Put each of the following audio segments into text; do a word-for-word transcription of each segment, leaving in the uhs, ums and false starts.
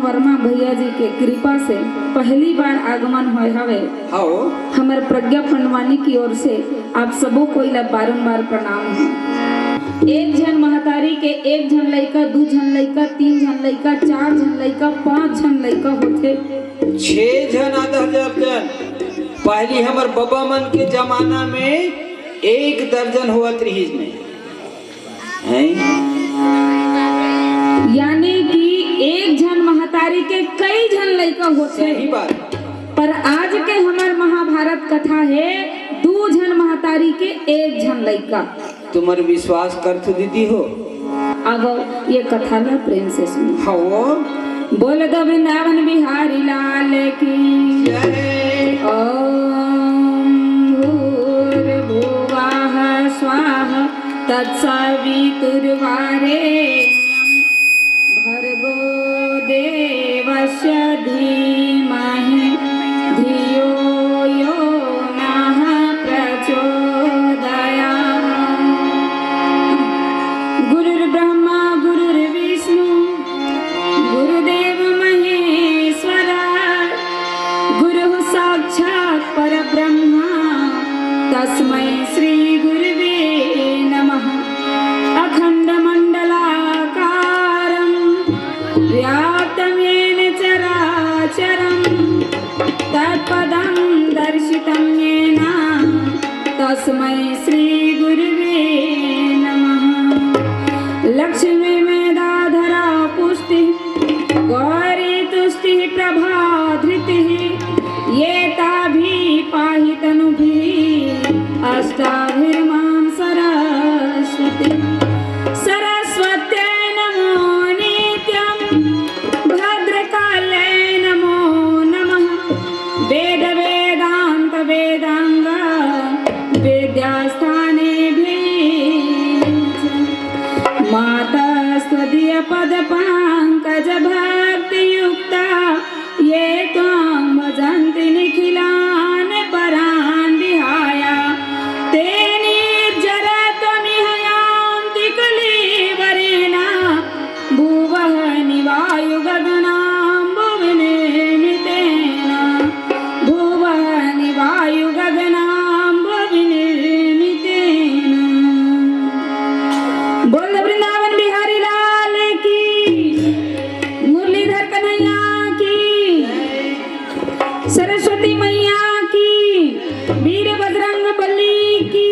वर्मा भैया जी के कृपा से पहली बार आगमन होय हवे। हव। हमर प्रज्ञा पंडवानी की ओर से आप सबो कोई ला बारंबार प्रणाम है। एक झन महतारी के एक झन लइका, दू झन लइका, तीन झन लइका, चार झन लइका, पांच झन लइका होथे। छह झन आधा दर्जन। पहली हमर बबा मन के जमाना में एक दर्जन होवत रिहिस नहीं। हैं? यानी कि एक झन महतारी के कई झन लइका होथे। सही बात। पर आज के हमर महाभारत कथा हे दू झन महतारी के एक झन लइका। तुमन विश्वास करथो दीदी हो? अब ये कथा ला प्रेम से सुनो। हाँ। बोल दो वृंदावन बिहारी लाल की। जय। ओम भूर्भुवः स्वाहा तत्सवितुर्वरेण्यं भर्गो देवस्य धीमहि धियो यो नः प्रचोदयात्। गुरुर्ब्रह्मा गुरुर्विष्णु गुरुदेव महेश्वरा, गुरुः साक्षात् परब्रह्मा, तस्मै श्री गुरुवे नमः। अखंडमंडलाकारं व्याप्तं येन चराचरं, तत्पदं दर्शितं येन, तस्मै श्री गुरुवे नमः। लक्ष्मी मेधा धरा पुष्टि गौरी तुष्टिः प्रभा धृतिः, एताभिः पाहि तनूभिः अष्टाभिर्मां सरस्वती। सरस्वत्यै नमो नित्यं भद्रकाल्यै नमो नमः। वेद वेदांत वेदांग विद्यास्थानेभिः च। मातस्त्वदीयपदपङ्कजभक्तियुक्ता ये त्वां भजन्ति निखिलान् परान् विहाय। ते निर्जरत्वमिह यान्ति कलेवरेण। भुवः निवायुगगनाम्बुविनिर्मितेन। भुवः निवायुगगनाम्बुविनिर्मितेन। बोल वृंदावन बिहारी लाल की, मुरलीधर कन्हैया की, सरस्वती मैया की, वीर बजरंग बली की।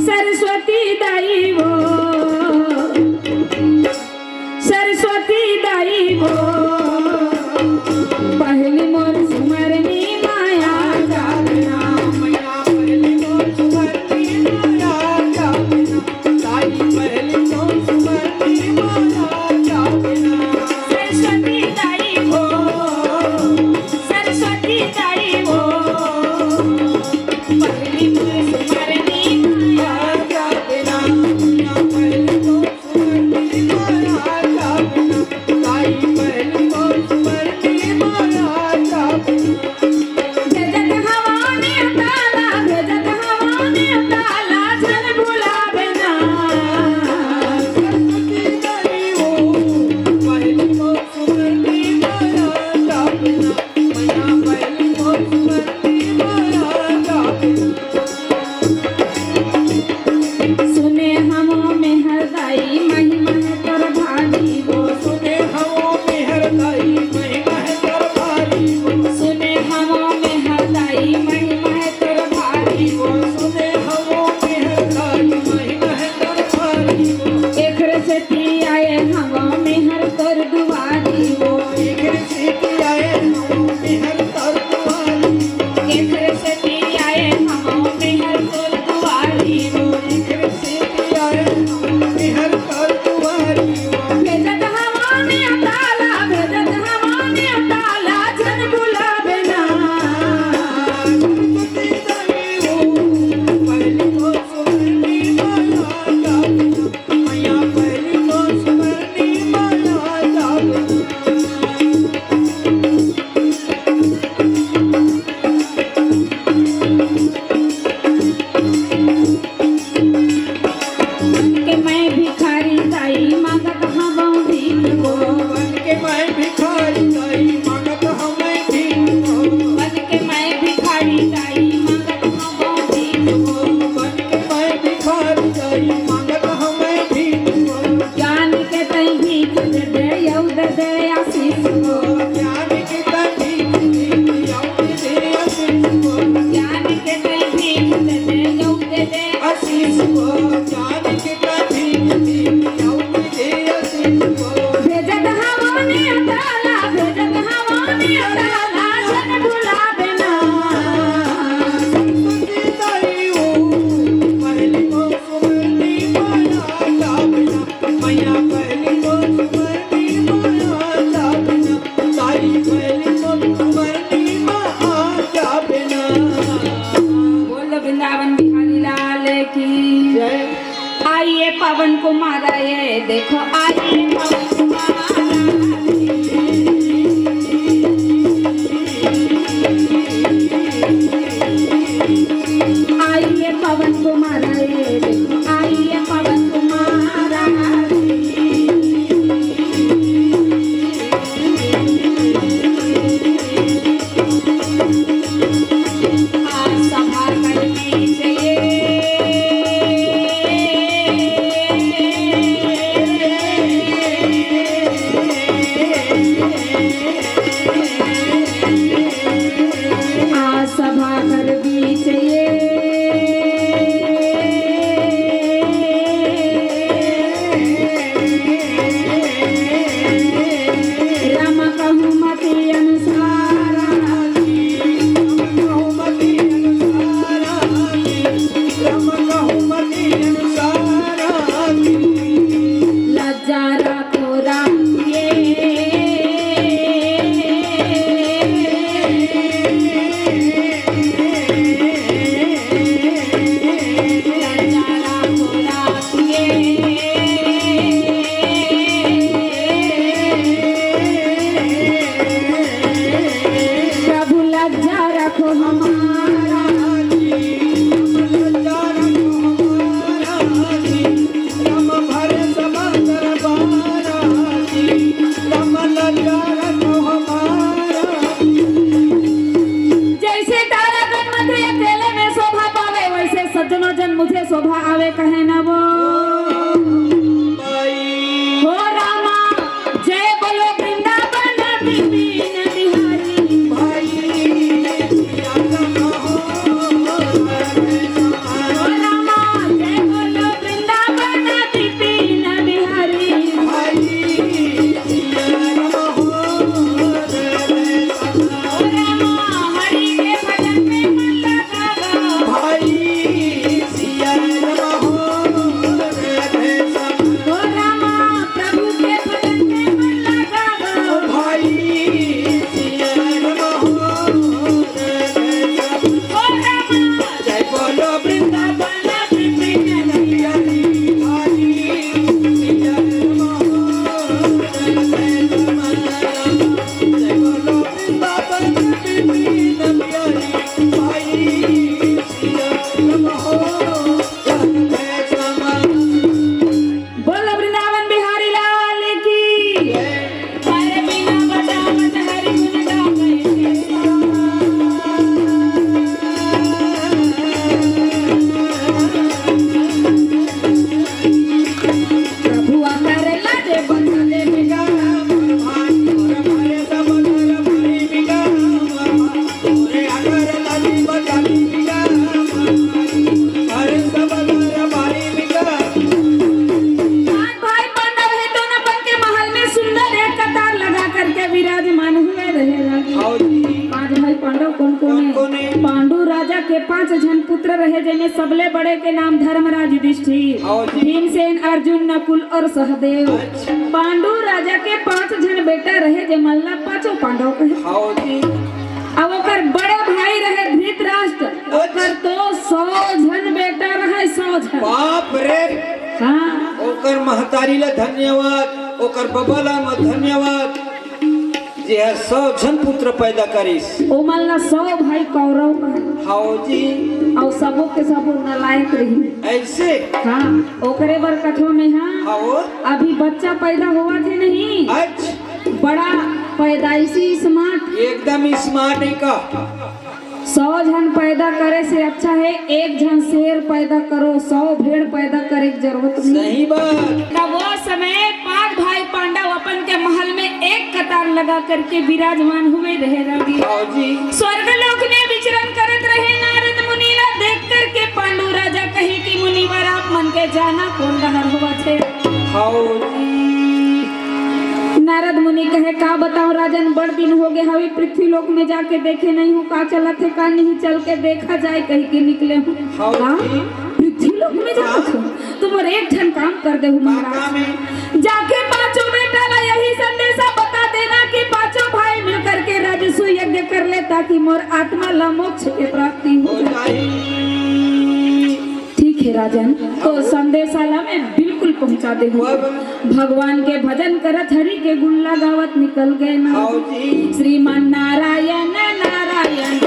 सरस्वती दाई वो, सरस्वती दाई वो, पहली मोर सुमरनी माया जागना। मैया पहली मोर सुमरनी माया जागना। दाई पहली मोर सुमरनी माया जागना। सरस्वती दाई वो, सरस्वती दाई वो, पहली मोर सुमरनी माया जागना। मैया पहली मोर दे, यऊ दे दे आशीष को। ज्ञान के तन भीख दे दे, यऊ दे दे आशीष को। ज्ञान के तन भीख दे दे, यऊ दे दे आशीष को। ज्ञान के तन भीख दे दे, यऊ दे दे आशीष को। भेजत हवं नेवता ला, भेजत हवं नेवता ला, झन भुलाबे ना। संतोषी दाई हो, पहली मौसम नी माया जाबे ना। मैया पहली मौसम नी माया जाबे ना। ताई पहली मौसम नी माया जाबे ना। बोल वृंदावन बिहारी लाल की। जय। आइए पवन कुमार, ये देखो, आइए पवन कुमार। आइए पवन कुमार, ये देखो, आइए पवन कुमार। आज सभा करनी चाहिए। आज सभा कर बीच ये राम कहूँ मति अनुसार। लज्जा राखो राखिए। लज्जा राखो राखिए। प्रभु लज्जा रखो हमारा जी, लज्जा रखो हमारा जी, राम भरे सब दरबारा जी, राम लज्जा रखो हमारा। जैसे तारा गण मंदिर अकेले में शोभा पावे, वैसे सज्जनों जन मुझे शोभा आवे, कहे ना वो। हो रामा, जय बोलो वृंदावन विपिन बिहारी। भाई, या रामा हो, हो रामा, जय बोलो वृंदावन विपिन बिहारी। भाई, या रामा हो, हो रामा, हरि के भजन में मन लगावा। भाई, सिया राम हो, राधे श्याम। हो रामा, प्रभु के भजन में मन लगावा। भाई, सिया राम हो, राधे श्याम। हो रामा, जय बोलो वृंदावन प्रीति नगरी। भाई, सिया राम हो, राधे श्याम। जय बोलो वृंदावन प्रीति नगरी। भाई, बोल वृंदावन बिहारी लाल की। अरे बिना बजा बजा हरि गुण गावे। प्रभु आकर लाजे बजा दे बिगा। आज भाई पांडव हे तो न बन के महल में सुंदर एक कतार लगा करके विराजमान हुए रहे। आज भाई पांडव कौन कौन हे? पांडु राजा के पांच झन पुत्र रहे, जेमे सबले बड़े के नाम धर्मराज युधिष्ठिर, भीमसेन, अर्जुन, नकुल और सहदेव। पांडु राजा के पांच झन बेटा रहे, जे मन ला पांचों पांडव कहे। अब ओकर बड़े भाई रहे धृतराष्ट्र, ओकर तो सौ झन बेटा रहे, सौ झन। बाप रे। हाँ। ओकर महतारी ला धन्यवाद, ओकर बबा ला म धन्यवाद, जे ह सौ झन पुत्र पैदा करिस। ओमन ला सौ भाई कौरव कहे। हाओ जी। अउ सबो के सबो नालायक रही। ऐसे? हाँ, ओकरे बर कथो में, हाँ। हाओ। अभी बच्चा पैदा होवत हे नहीं? अच्छा। बड़ा पैदाइशी smart। एकदम smart हे का? सौ झन पैदा करे से अच्छा हे एक झन शेर पैदा करो, सौ भेड़ पैदा करे के जरूरत नहीं। सही बात। तब वो समय पांच भाई पांडव अपन के लगा करके विराजमान हुए रहे रागी। हाँ जी। स्वर्ग लोक में विचरण करत रहे नारद मुनि ला देख करके पांडु राजा कहे कि मुनिवर, आप मन के जाना कोन डहर होवत हे। हाँ जी। नारद मुनि कहे, का बताओ राजन, बड़ दिन हो गए हवे, पृथ्वी लोक में जाके देखे नहीं हूँ, का चलत हे का नहीं, चल के देखा जाए कह के निकले हूँ। हाँ हाँ? जी। पृथ्वी लोक में जात हो? तुम एक ठन काम कर देहू महाराज। जाके पांचों बेटा ला यही संदेशा बता देना कि पांचों भाई मिल करके राजसूय यज्ञ कर ले, ताकि मोर आत्मा ला मोक्ष के प्राप्ति हो जाए। ठीक है राजन, तो संदेशा ला मैं बिल्कुल पहुंचा देहू। भगवान के भजन करत, हरि के गुण ला गावत निकल गए ना। श्रीमन नारायण, नारायण, नारायण।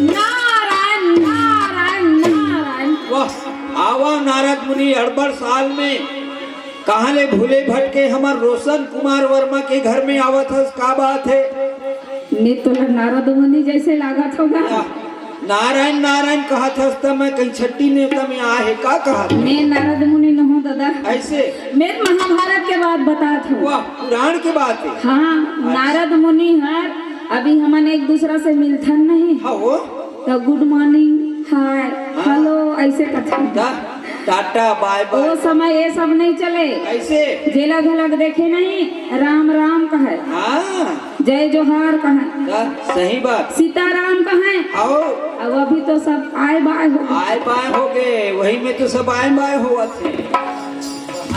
नारायण, नारायण, नारायण। वाह, आवा नारद मुनि, अड़बड़ साल में कहाँ ले भूले भटके हमर रोशन कुमार वर्मा के घर में आवत हस, का बात है? मैं तो नारद मुनि जैसे लागत होगा। वाह, नारायण नारायण कहत हस त मैं कहीं छट्टी नेवता में आहे का कहत? मैं नारद मुनि न हूँ दादा। ऐसे? मैं महाभारत के बात बतात हूँ। वाह, पुराण के बात है। हाँ, नारद मुनि हर अभी हमन एक दूसरा से मिलथन नहीं। हाँ हो। तो गुड मॉर्निंग, हाय, हाँ। हेलो, ऐसे कथन। टा-, टाटा, बाय बाय। वो समय ये सब नहीं चले। ऐसे? जेला घलक देखे नहीं, राम राम कहे। हाँ। जय जोहार कहे। हाँ, सही बात। सीताराम कहे। आओ। अब अभी तो सब आय बाय हो गए। आय बाय हो गए, वही में तो सब आय बाय होवत हे।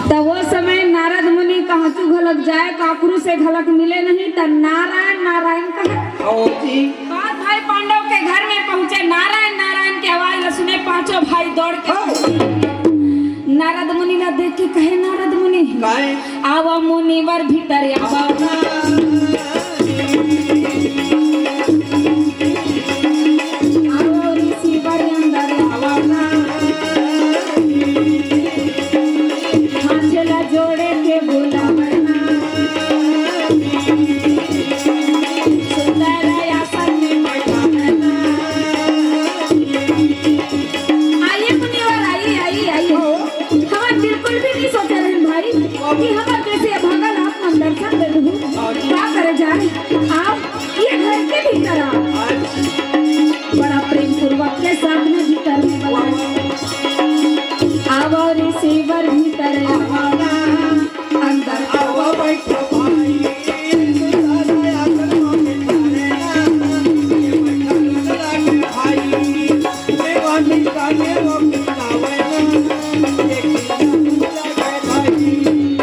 त वो समय नारद मुनि कहाँ तू घलक जाए, काकरू से घलक मिले नहीं, त नारायण नारायण कहे। आओ जी। पांच भाई पांडव के घर में पहुंचे, नारायण नारायण के आवाज ला सुने, पांचों भाई दौड़ के आओ। नारद मुनि ला देख के कहे नारद मुनि, काहे? आवा मुनिवर भीतर आवा। आवा ऋषिवर अंदर आवा। हाथ ला जोड़े के बोलावना। सुंदर आसन में बैठावना। आइए मुनिवर, आइए, आइए, आइए। हम बिल्कुल भी नहीं सोचे रहन भाई कि हमर जैसे अभागा ला आप मन दर्शन दे दू। का करे जाए? आओ, ये घर के भीतर आओ। बड़ा प्रेम पूर्वक के सामने भीतर में बुलाए। आवा रे सेवर भीतर आवा। अंदर आवा बैठो भाई।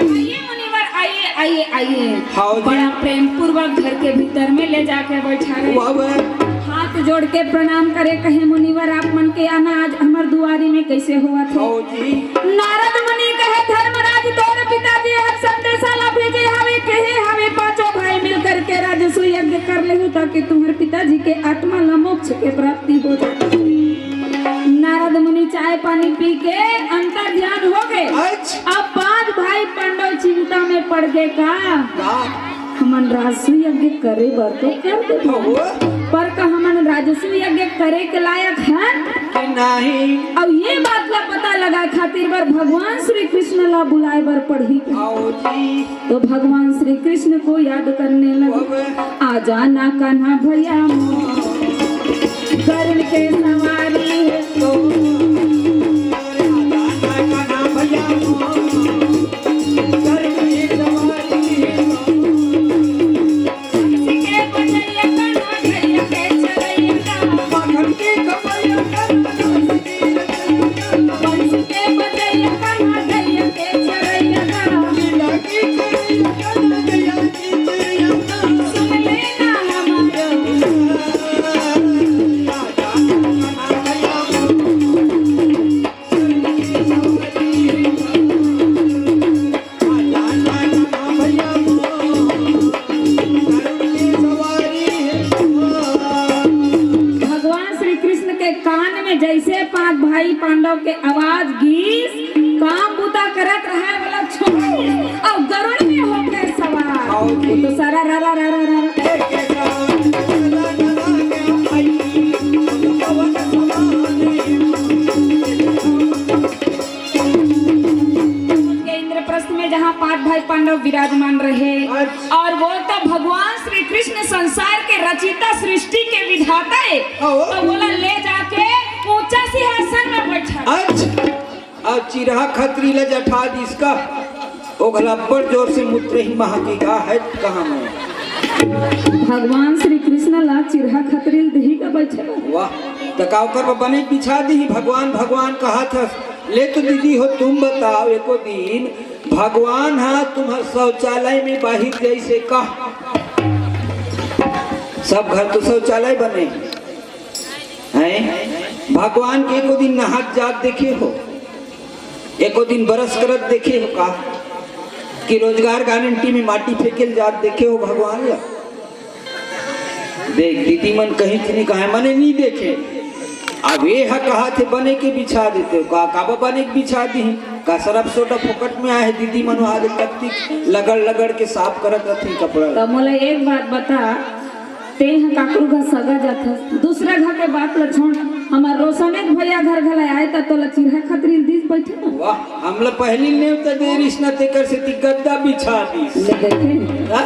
आइए मुनिवर, आइए, आइए, आइए। हाँ जी। बड़ा प्रेम पूर्वक घर के भीतर में ले जाके बैठा रहे। वाह, वाह। हाथ जोड़ के प्रणाम करे, कहे मुनिवर, आप मन के आना आज हमर दुआरी में कैसे हुआ था? हाँ जी। नारद मुनि कहे, धर्मराज तोर पिताजी हर संदेशा ला भेजे हवे, कहे हवे पांचों भाई मिल करके राजसूय यज्ञ कर लेहू, ताकि तुम्हर पिताजी के आत्मा ला मोक्ष के प्राप्ति हो जाए। नारद मुनि चाय पानी पी के अंतर ध्यान हो गए। अच्छा। अब पांच भाई पांडव चिंता में पड़ गए का? का? हमन राजसूय यज्ञ करे बर तो कर देबो, हाँ। पर का हमन राजसूय यज्ञ करे के लायक हन? कि नहीं। अब ये बात ला पता लगा खातिर बर भगवान श्री कृष्ण ला बुलाए बर पड़ही। आओ जी। तो भगवान श्री कृष्ण को याद करने लगे। अब आ जाना कान्हा भैया मोर, करुण के सवारी है तो। जइसे पांच भाई पांडव के आवाज गीस, काम बूता करत रहय वाला छोड़िस, अउ गरुड़ में होके सवार। हाँ जी। तो सारा रा रा रा रा रा रा। के इंद्रप्रस्थ में जहाँ पांच भाई पांडव विराजमान रहे, अच्छा। और वो तो भगवान श्री कृष्ण संसार के रचिता, सृष्टि के विधाता है, हाँ। तो बोला ले जाके ऊंचा सिंहासन में बैठा। अच्छा, अब चिरहा खत्री ला जठा दिस का, ओघला बड़ जोर से मुत्रही महा के गा है कहाँ में। भगवान श्री कृष्ण ला चिरहा खत्री ल देही का बैठे। वाह, त का ओकर बर बने बिछा दिही? भगवान भगवान कहा था, ले तो दीदी हो तुम बताओ, एको दिन भगवान हा तुम्हार शौचालय में बाहिर जइसे का, सब घर तो शौचालय बने हैं। भगवान के एको दिन नहात जात देखे हो? एको दिन ब्रश करत देखे हो का? कि रोजगार गारंटी में माटी फेंके ल जात देखे हो भगवान ला? देख, दीदी मन कहीं थी नहीं कहा, मने नहीं देखे। अब ये हा कहा थे बने के बिछा देते हो का? काबा बने के बिछा दी? का सरफ सोडा फोकट में आए? दीदी मन वहाँ दे तक लगड़ लगड़ के साफ करत रहती कपड़ा। त मोला एक बात बता, तें ह काकरो घर सगा जाथस, दूसरा घर के बात ल छोड़, हमर रोशनेक भैया घर घला आए त तोला चिरहा खतरी ल दिस बैठे न। वाह, हमला पहली नेवता दे रिस न, तेकर सेती गद्दा बिछा दिस। ले देखे। हाँ?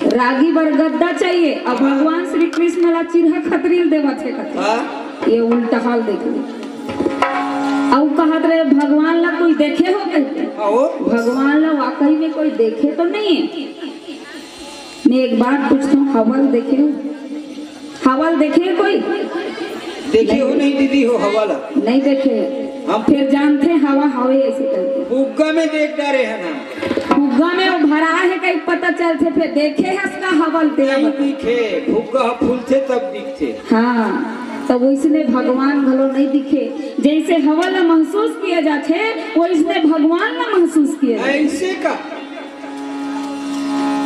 रागी बर गद्दा चाहिए, अब भगवान श्री कृष्ण ला चिरहा खतरी ल देवत हे कथे। हाँ? ये उल्टा हाल देख ले। अउ कहत रहे भगवान ला कोई देखे हो कहते। हाँ, वो? भगवान ला वाकई में कोई देखे तो नहीं है। मैं एक बात पूछता हूँ, हवा ल देखे हो? हवा ल देखे हो कोई? देखे हो नहीं दीदी हो हवा ला? नहीं देखे। हम फिर जानते हवा हवे ऐसे करके। फुग्गा में देख डारे है ना। फुग्गा में वो भरा है कहीं पता चलते, फिर देखे हस का हवा ल तेरा नहीं बता। दिखे, फुग्गा ह फूलथे तब दिखथे। हाँ, तो वैसने भगवान घलो नहीं दिखे। जैसे हवा ला महसूस किया जाथे, वैसने भगवान ला महसूस किया जाथे। ऐसे का?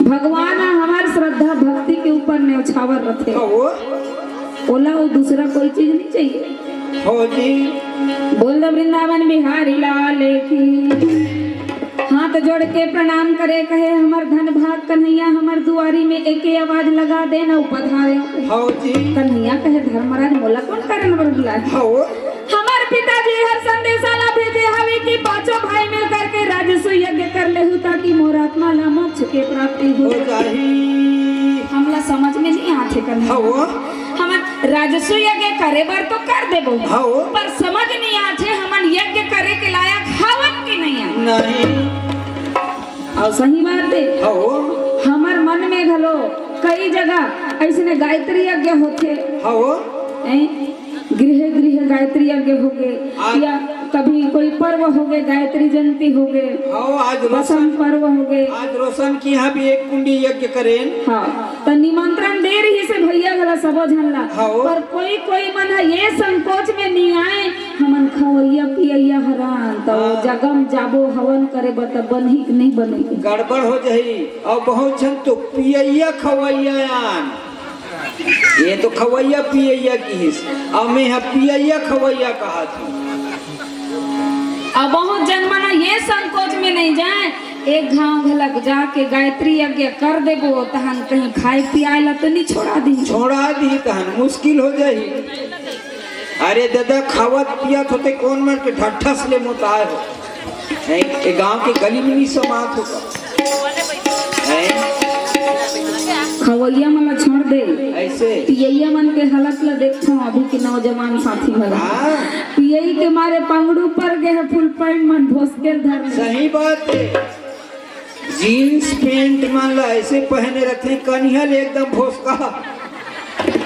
भगवान ह हमार श्रद्धा भक्ति के ऊपर न्यौछावर रथे। हाँ, वो? ओला वो दूसरा कोई चीज नहीं चाहिए। हो जी। बोल दो वृंदावन बिहारी लाल की। हाथ जोड़ के प्रणाम करे कहे हमर धन भाग कन्हैया, हमर दुआरी में एके आवाज लगा दे न पधारे। हो जी। कन्हैया कहे धर्मराज मोला कौन कारण बर बुलाए? हो। हमर पिताजी हर संदेशा ला भेजे हवे कि पांचों भाई मिल करके राजस्व यज्ञ कर लेहू, ताकि मोर आत्मा ला मोक्ष के प्राप्ति हो। हो जाही। हमला समझ में नहीं आथे कन्हैया। हवो। हमन राजस्व यज्ञ करे बर तो कर देबो, हवो। पर समझ नहीं आथे हमन यज्ञ करे के लायक हवन कि नहीं आथे। नहीं। अउ सही बात हे। हवो। हमर मन में घलो कई जगह ऐसने गायत्री यज्ञ होथे। हवो। हैं? गृह गृह गायत्री यज्ञ होगे, आज या कभी कोई पर्व होगे, गायत्री जयंती होगे, हाँ, आज रोशन, बसंत पर्व होगे। आज रोशन के यहाँ भी एक कुंडी यज्ञ करेन। हाँ, त निमंत्रण दे रहिसे भैया घला सबो झन ला। हाँ। पर कोई कोई मन ह ये संकोच में नहीं आए, हमन खवैया पियैया हरन, त हाँ। जगम जाबो हवन करे बर त बनही कि नहीं बने? गड़बड़ हो जाही। अउ बहुत झन तो पियैया खवैया आन। ये तो खवैया पियैया किहिस, अउ मैं ह पियैया खवैया कहत हूँ। अब बहुत जन मन ये संकोच में नहीं जाए, एक घाव घलक जाके गायत्री यज्ञ कर देबो, तहन कहीं खाए पियाए ला तो नहीं छोड़ा दी। छोड़ा दी तहन मुश्किल हो जाही। अरे दादा, खावत पियत होते कौन मन के ढट्ठस ले मोटाए हो? हैं? ये गांव के गली में नहीं समात होगा। हैं? खवैया मन ला छोड़ दे। ऐसे? पियैया मन के हालत ला देखथो अभी के नौजवान साथी मन ला। हाँ। पियई के मारे पंगड़ू पर गए हैं, फुल पैंट मन भोसके धर ले। सही बात है। जींस पैंट मन ला ऐसे पहने रहते, कनिहा ले एकदम भोसका।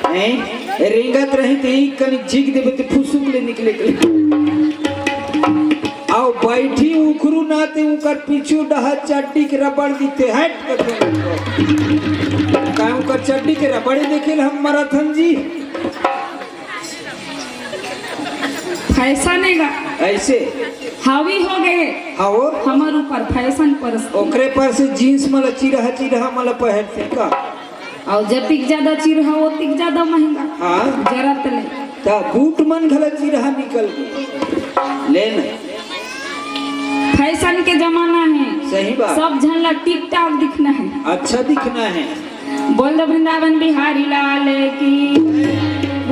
हैं? रेंगत रही त एक कनी झिक देबे त फुसुक ले निकले के। अउ बैठी उखरू ना ते उकर पीछू डहर चड्डी के रबड़ दिखथे, हट करके। का उकर चड्डी के रबड़े देखे ल हम मरत हन जी? फैशन हे गा। ऐसे? हावी हो गए। हाँ वो? हमर ऊपर फैशन पर। ओकरे पर से जींस मन ला चिरहा चिरहा मन ला पहनथे का? अउ जतिक ज्यादा चिरहा, ओतिक ज्यादा महंगा। हाँ। जरत ले। त बूट मन घला चिरहा निकल गे। ले ना। फैशन के जमाना हे। सही बात। सब झन ला टिक टाक दिखना हे। अच्छा दिखना हे। बोल दो वृंदावन बिहारी लाल की।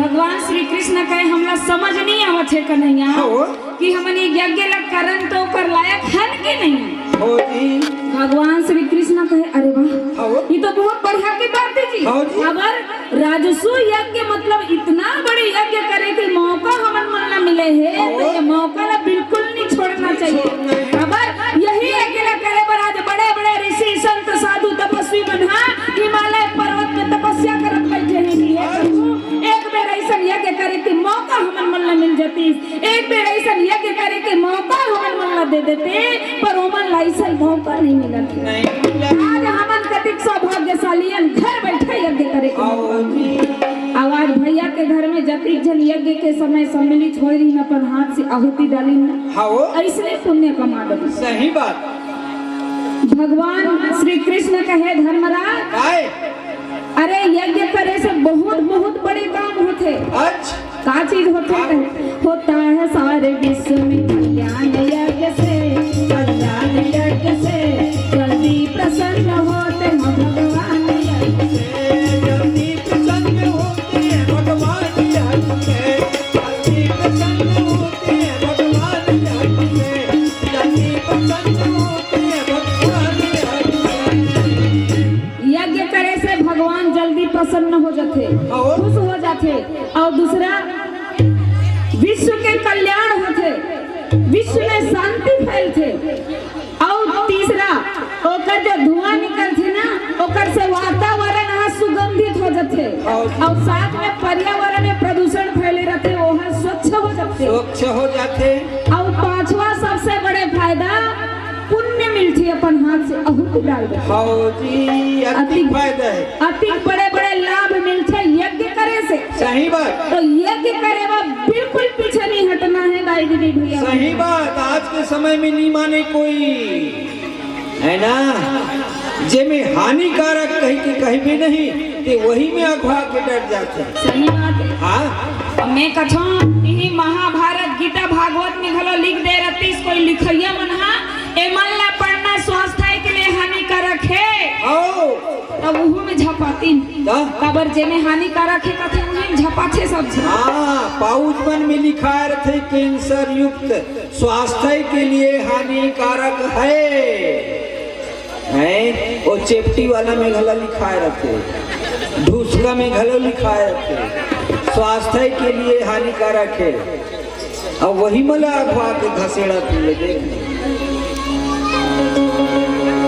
भगवान श्री कृष्ण कहे, "हमला समझ नहीं आवत हे कन्हैया, हाँ वो। कि हमन ये यज्ञ ला करन तो ओकर लायक हन कि नहीं?" हो जी। भगवान श्री कृष्ण कहे, "अरे वाह, हाँ वो। ये तो बहुत बढ़िया की बात है जी। हाँ जी। अगर राजसु यज्ञ मतलब इतना बड़े यज्ञ करे के मौका हमन मन ला मिले हे, हाँ। तो ये मौका ला बिल्कुल नहीं छोड़ना चाहिए। छोड़ना है। अगर यही यज्ञ ला करे बर आज बड़े-बड़े ऋषि, संत, साधु, तपस्वी मन हा हिमालय पर्वत में तपस्या करत बैठे हे, नहीं है प्रभु, एक बेर ऐसन यज्ञ करे के मौका हमन मन ला मिल जाती।" एक बेर अइसन यज्ञ करे के मौका हमन मन ला दे देते, पर ओमन ला अइसन मौका नहीं मिलत हे। नहीं मिलत। आज हमन कतिक सौभाग्यशाली हन, घर बैठे यज्ञ करे के मौका। हाँ जी। अउ आज भैया के घर में जतिक झन यज्ञ के समय सम्मिलित होय रहिन, अपन हाथ से आहुति डालिन। हाँ वो। अइसने पुण्य कमा डरिन। सही बात। भगवान श्री कृष्ण कहे, "धर्मराज, काय? अरे यज्ञ करे से बहुत, बहुत बड़े काम होथे।" अच्छा। का चीज होथे? हाँ। कहे, "होता है सारे विश्व में कल्याण यज्ञ से, कल्याण यज्ञ से, जल्दी प्रसन्न होते हैं भगवान यज्ञ से।" जल्दी प्रसन्न होते हैं भगवान यज्ञ से, जल्दी प्रसन्न होते हैं भगवान यज्ञ से, जल्दी प्रसन्न होते हैं भगवान यज्ञ से। यज्ञ करे से भगवान जल्दी प्रसन्न हो जाथे, हाँ। खुश हो जाथे। अउ दूसरा, विश्व के कल्याण होथे, विश्व में शांति फैलथे। अउ तीसरा, ओकर जो धुआं निकलथे ना, ओकर से वातावरण ह सुगंधित हो जाथे। हाँ। अउ साथ में पर्यावरण में प्रदूषण फैले रहथे, वो ह स्वच्छ हो जाथे। स्वच्छ हो जाथे। अउ पांचवा सबसे बड़े फायदा, पुण्य मिलथे अपन हाथ से आहुति डाल दे। हाँ जी, अति अति फायदा है। अति बड़े-बड़े लाभ मिलथे यज्ञ करे से। सही बात। तो यज्ञ करे बर बिल्कुल पीछे नहीं हटना है दाई दीदी भैया। सही बात। आज के समय में नहीं माने कोई, है ना? जेमे हानिकारक कहि के कहिबे नहीं, ते वही में अघवा के डर जाथे। सही बात है। हाँ। अब मैं कथों, इही महाभारत, गीता, भागवत में घलो लिख दे रहतीस कोई लिखइया मन हा, एमन ला पढ़ना स्वास्थ्य के लिए हानिकारक है। आओ। तब उहू में झपातीन। का? काबर जेमे हानिकारक है कथे, उही में झपाथे सब झन। हाँ, पाउच मन में लिखाय रथे कैंसर युक्त, स्वास्थ्य के लिए हानिकारक है। हैं? वो चेपटी वाला में घला लिखाय रथे, ढुसका में घलो लिखाय रथे, स्वास्थ्य के लिए हानिकारक है। अब वही मला अघवा के घसेड़ा पी ले, देख।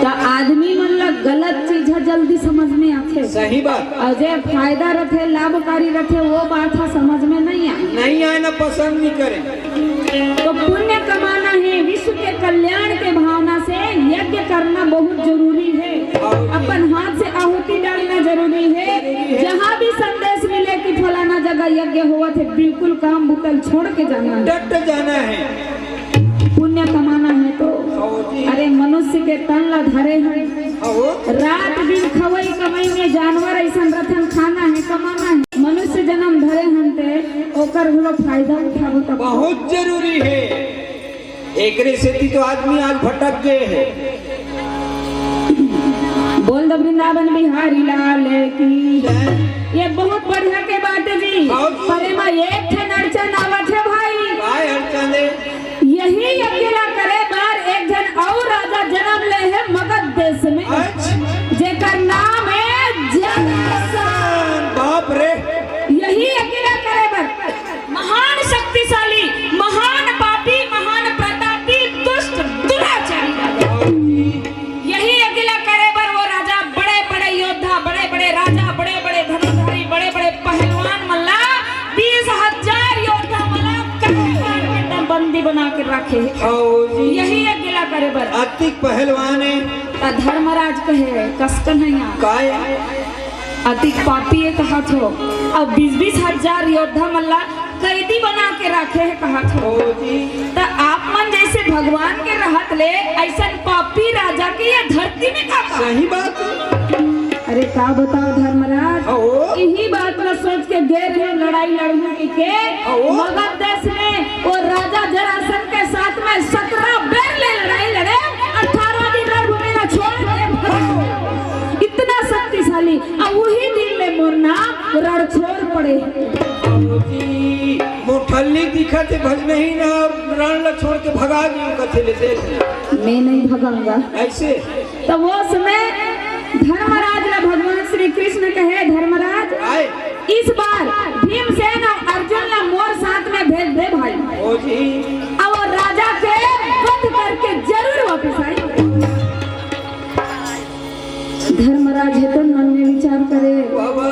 त आदमी मन ला गलत चीज ह जल्दी समझ में आथे। सही बात। अउ जे फायदा रथे, लाभकारी रथे, वो बात ह समझ में नहीं आए। नहीं आए ना, पसंद नहीं करे। तो पुण्य कमाना है, विश्व के कल्याण के भावना से यज्ञ करना बहुत जरूरी है। हाँ। अपन हाथ से आहुति डालना जरूरी है। जरूरी है। जहाँ भी संदेश मिले कि फलाना जगह यज्ञ होवत है, बिल्कुल काम भूतल छोड़ के जाना है। डट जाना है। पुण्य कमाना है तो। हाँ जी। अरे मनुष्य के तन ला धरे हैं। हाँ। रात दिन खवई कमई में जानवर अइसन रथन, खाना है, कमाना है। मनुष्य जन्म धरे हन ते ओकर घलो फायदा उठाबो तब। बहुत जरूरी है। एकरे सेती तो आदमी आज भटक गए है। बोल दो वृंदावन बिहारी लाल की। जय। ये बहुत बढ़िया के बात है जी। हाँ जी। पर एमा एक ठन अड़चन आवत है भाई। काय अड़चन है? यही यज्ञ ला करे बर एक झन अउ राजा जन्म ले हे मगध देश में, अच्छा। जेकर नाम हे जरासंध। बाप रे। यही यज्ञ ला करे बर महान शक्तिशाली, महान पापी, महान प्रतापी, दुष्ट दुराचारी राजा। यही यज्ञ ला करे बर वो राजा बड़े-बड़े योद्धा, बड़े-बड़े राजा, बड़े-बड़े धनुर्धारी, बड़े-बड़े पहलवान मन ला बीस हजार योद्धा मन ला कहे बर बंदी बना के रखे हे। हाँ जी। यही यज्ञ ला करे बर। अतिक पहलवान है। त धर्मराज कहे, "कस कन्हैया।" काय? अतिक पापी है कहाथो। अब बीस बीस हजार योद्धा मन ला कैदी बना के रखे हे कहाथो। ओ जी। त आप मन जैसे भगवान के रहत ले अइसन पापी राजा के ये धरती में का काम? सही बात है। अरे का बताओ धर्मराज, हाँ, ओ। यही बात ला सोच के गे रहे लड़ा लड़हूं कहिके हाँ, वो। मगध देश में वो राजा जरासंध के साथ में सतरा बेर ले लड़ाई लड़े, अठारह दिन रणभूमि ला छोड़ के भाग। इतना शक्तिशाली, अउ उही दिन ले मोर नाम रणछोर पड़े। बाबूजी, मोठल्ली दिखत हे, भगनही ना रण ला छोड़ के भगा दियो कथे ले देख। मैं नहीं भगाऊंगा। ऐसे? तो वो समय धर्मराज ला भगवान श्री कृष्ण कहे, धर्मराज, आए। इस बार भीमसेन अउ अर्जुन ला मोर साथ में भेज दे भाई। ओ जी। अउ वो राजा के वध करके जरूर वापस आए। धर्मराज हे तो मन में विचार करे। बाबा।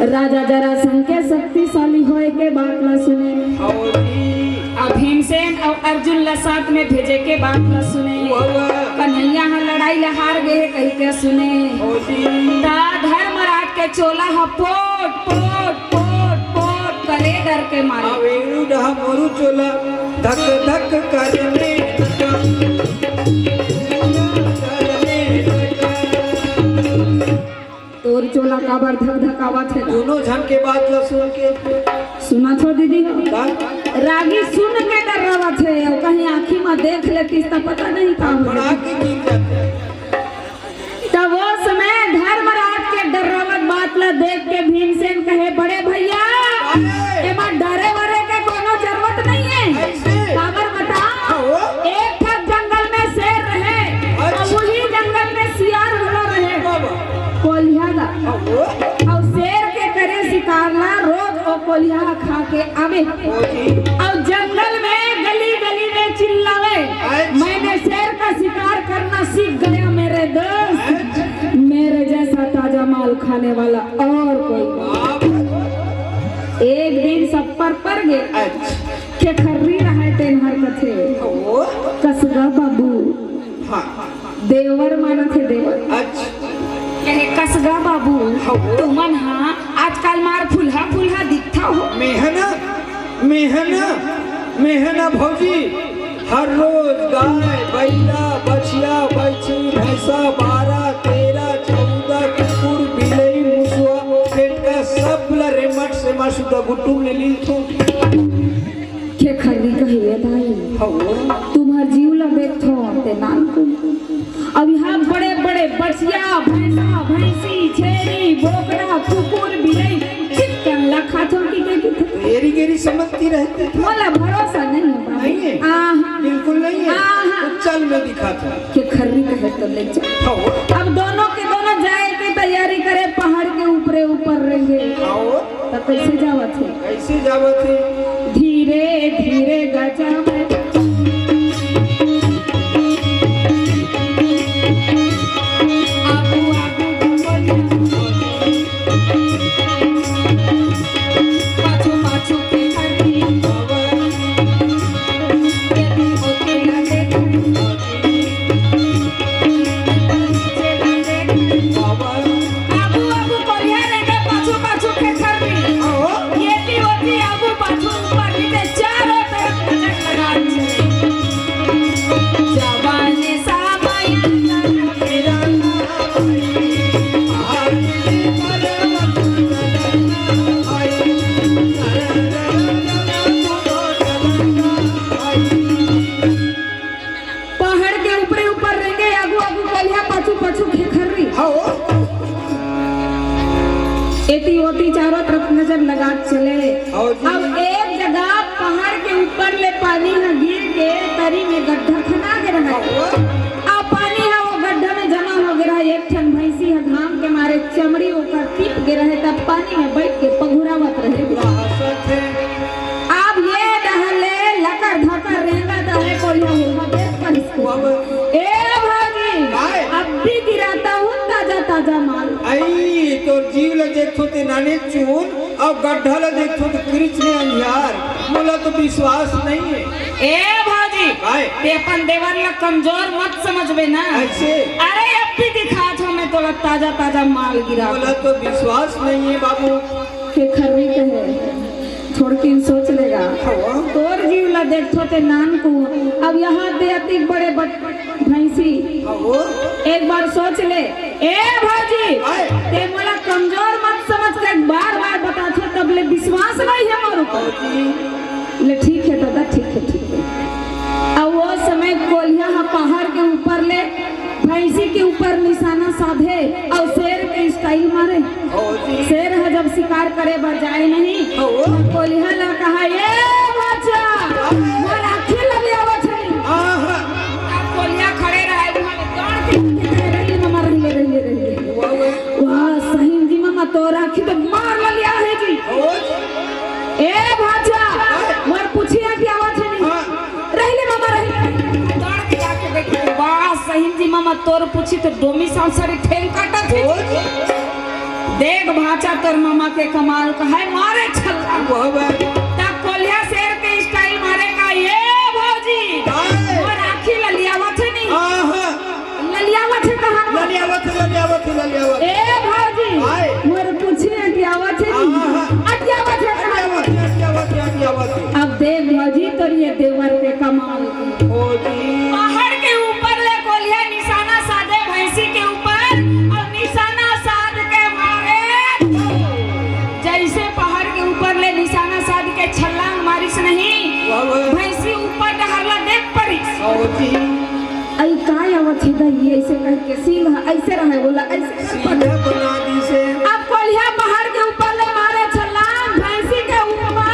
राजा जरासंध के शक्तिशाली होए के बात ला सुने। ओ जी। अउ भीमसेन अउ अर्जुन ला साथ में भेजे के बात ला सुने। बाबा। कन्हैया ह लड़ाई ला हार गे हे कहिके सुने। ओ जी। त धर्मराज के चोला ह पोट, पोट, पोट, पोट करे डर के मारे। अउ एड़ू डहा मोरू चोला धक धक करने लगा। करने लगा। तोर चोला काबर धक धक आवत हे? दोनों झन के बात ला सुन के। सुनत हो दीदी हो? का? रागी सुन के डर्रावत हे, अउ कहीं आँखी में देख लेतिस त पता नहीं का होतिस। फड़ाक के गिर जाते। तब वो समय धर्मराज के डर्रावत बात ला देख के भीमसेन कहे, बड़े भैया, अरे! एमा डरे वरे के कोनो जरूरत नहीं हे। ऐसे? काबर बता? हाँ, वो? एक ठक जंगल में शेर रहे, अच्छा। अउ उही जंगल में सियार घलो रहे। बाबा। कोलिहा ला। हाँ, वो? अउ शेर के करे शिकार ला रोज ओ कोलिहा खा के आवे। ओ जी। अउ जंगल में गली गली में चिल्लावे, अच्छा। मैंने शेर का शिकार करना सीख गया मेरे दोस्त। अच्छा। मेरे जैसा ताजा माल खाने वाला और कोई नहीं। बाप रे। एक दिन सप्पर पर गे। अच्छा। खेखर्री रहय तेन हर कथे। ओ। कसगा बाबू। हाँ। देवर मानत हे देवर। अच्छा। कहे, कसगा बाबू, हाँ, वो। तुमन हा आजकल मार फुलहा फुलहा दिखथा हो। मेहना, मेहना, मेहना भौजी, हर रोज गाय, बइला, बछिया, बछी, भैंसा, बारह, तेरह, चौदह, कुकुर, बिलई, मुसवा, पेटका, सब ला रेमट से मासुदा गुट्टू ले लीथो। खेखर्री कहिए दाई, हाँ। तुम्हर जीव ला देखथो ते नानकुन। अब यहाँ बड़े-बड़े बछिया, भैंसा, भैंसी, छेरी, बोकरा, कुकुर, बिलई, चिक्कन ला खाथो कि के किथे। एरी गेरी समझती रहती थी। मोला भरोसा नहीं है बाबू। नहीं है? आहा। बिल्कुल नहीं है? आहा। तो चल मैं दिखाता हूँ। खेखर्री कहे तो ले चल। हाँ। अब दोनों के दोनों जाए के तैयारी करे, पहाड़ के ऊपरे ऊपर रहेंगे। हाँ। त कइसे जावत हे? कइसे जावत हे? धीरे धीरे गजा में। आगू आगू डुबलिया। पाछू पाछू के हरी। आगू आगू कोरिया रेंगे, पाछू पाछू खेखर्री। एती ओती आगू पाछू ऊपर नीचे चारों तरफ नजर लगा दे। जवानी सामयन पहाड़ के ऊपरे ऊपर रेंगे, आगू आगू कोरिया, पाछू पाछू खेखर्री। हाँ। एती ओती चारों तरफ नजर लगा चले। हाँ जी। अब एक जगह पहाड़ के ऊपर ले पानी ह गिर के तरी में गड्ढा खना गे रहय। हाँ। अब पानी ह वो गड्ढा में जमा हो गे रहय। एक ठन भैंसी ह घाम के मारे चमड़ी ओकर तीप गे रहय, तब पानी में बइठ के पघुरावत रहे। वाह, सच है। अब ये डहर ले लकर धकर रेंगत हे कोरिया, हुआ देख परिस के। बाबा। ए भौजी, काय? अब भी गिराता हूँ ताजा ताजा माल। आई, तोर जीव ल देखथो ते नाने चून, अउ गड्ढा ल देखथो ते कृष्ण अंधियार। मोला तो विश्वास नहीं है। ए भौजी, काय? ते अपन देवर ल कमजोर मत समझबे ना। ऐसे? अरे, अब भी दिखात हूँ मैं तोला ताजा ताजा माल गिरा। मोला तो विश्वास नहीं है बाबू। खेखर्री कहे, थोड़किन सोच लेगा। हाँ। तोर जीव ला देखथो ते नानकुन, अब यहाँ दे अतिक बड़े बट-, भैंसी। हाँ। एक बार सोच ले। ए भौजी, आए। ते मोला कमजोर मत समझ के बार बार बताथो, तब ले विश्वास नहीं बर जाए नहीं। हाँ, वो। कोलिहा ला कहा, "ए भाचा, मोर आँखी ला लियावत हनी।" हाँ, हाँ। अब कोलिहा खड़े रहे, वहाँ ले दौड़ के कहे, "रहिले ममा, रहिले, रहिले, रहिले।" वाह, वाह। वाह, सही जी ममा, तोर आँखी तो मार ला लिया है जी। हाँ, वो। "ए भाचा, मोर पूछी ला लियावत हनी।" हाँ। रहिले ममा, रहिले। दौड़ के जाके देखे, वाह, सही जी ममा, तोर पूछी तो डोमी सांसरी ठेंग काटत हे। देख भाचा, तोर ममा के कमाल का है, मारे छल्ला। वाह, वाह। तब कोलिहा शेर के style मारे का, "ए भौजी, हाय। मोर आँखी ला लियावत हे नहीं।" आहा। ललियावत हे कहाँ? ललियावत हे, ललियावत हे, ललियावत हे। ए भौजी, हाय। मोर पूछी अटियावत हे नहीं। आहा। अटियावत हे कहाँ? अटियावत हे, अटियावत हे, अटियावत हे। अब देख भौजी, तोर ये देवर के कमाल। भौजी। पहाड़ के ऊपर ले कोलिहा निशाना साधे भैंसी के ऊपर, अउ निशाना साध के मारे। जैसे पहाड़ के ऊपर ले निशाना साध के छलांग मारिस नहीं, वाह, वाह। भैंसी ऊपर डहर ला देख परिस। भौजी। अई का आवत हे दा, ये ऐसे करके सींग ह, ऐसे रहे बोला, ऐसे कर सीधा बना दी से। अब कोलिहा पहाड़ के ऊपर ले मारे छलांग, भैंसी के ऊपर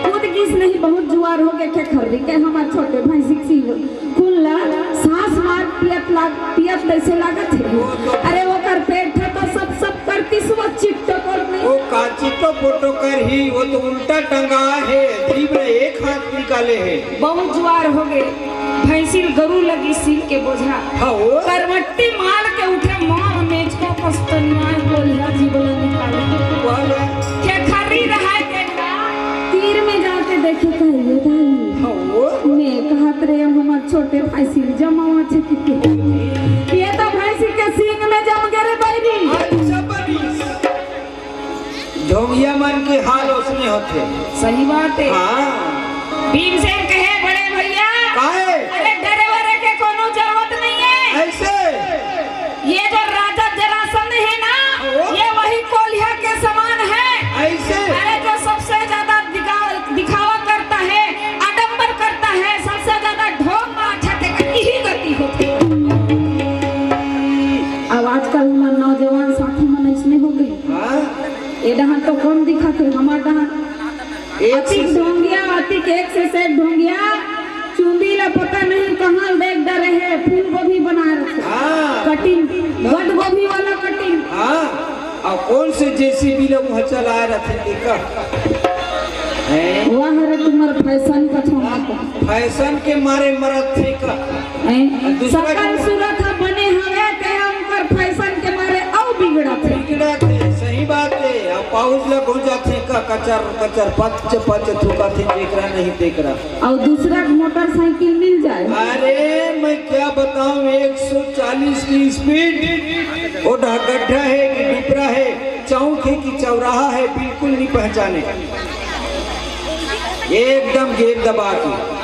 कूद गिस नहीं, बहुत जुआर हो गए खेखर्री के हमार छोटे भैंसी के सींग। कुल ला सांस मार पियत लाग, पियत तैसे लागत हे। अरे ओकर पेट ह तो सब सब करतिस, वो चिट्टो कर नहीं। वो का चिट्टो पोटो कर ही, वो तो उल्टा टंगा हे, जीभ ले एक हाथ निकाले हे। बहुत जुआर हो गए, भैंसिल गरु लगी सींग के बोझा। हाँ, वो। करवट्टी मार के उठे, मार मेज को कस्तनिया कोलिहा जीभ ला निकाले। वाह, वाह। खेखर्री रहा के तीर में जाके देखे कहिए दाई। हाँ, वो। मैं कहत रे, हम हमार छोटे भैंसिल जमावत हे कि ये तो भैंसी के सींग में जम गए रे बैरी। अच्छा बनी। ढोंगिया मन के हाल ओसने होथे। सही बात हे। हाँ। भीमसेन कहे, "बड़े भैया, काहे? अरे डरे वरे के कोनो जरूरत नहीं हे।" ऐसे? ये जो राजा जरासंध हे ना, ओ। ये वही कोलिहा के समान हे। ऐसे? अरे जो सबसे ज्यादा दिखा-, दिखावा करता हे, आडंबर करता हे, सबसे ज्यादा ढोंग मारथे, तेकर इही गति होथे। अब आजकल हमर नौजवान साथी मन अइसने हो गए। हाँ? ए डहर तो कम दिखथे, हमर डहर एक से अतिक ढोंगिया, अतिक एक से सेठ ढोंगिया, चुंदी ला पता नहीं कहाँ देख डरे हे, फूल गोभी बना रखे। हाँ। कटिंग, गट गोभी वाला कटिंग। हाँ। अउ कौन से जेसीबी ला उहाँ चलाए रथे, देखा? हैं? वाह रे, तुम्हर फैशन कथों। फैशन के मारे मरत थे का? हैं? दूसरा सकल के सूरत ह बने हवे, ते ह उनकर फैशन के मारे अउ बिगड़त हे। बिगड़त हे, सही बात हे। अब पाउज ला घुस जाथे का, कचर, कचर, पच, पच थूकत हे, जेकरा नहीं तेकरा। अउ दूसरा के मोटरसाइकिल मिल जाए। अरे, मैं क्या बताऊं, एक सौ चालीस की स्पीड, वो डा-, गड्ढा हे कि डिपरा हे, चौक हे कि चौराहा हे, बिल्कुल नहीं पहचाने, एकदम गेर दबा के।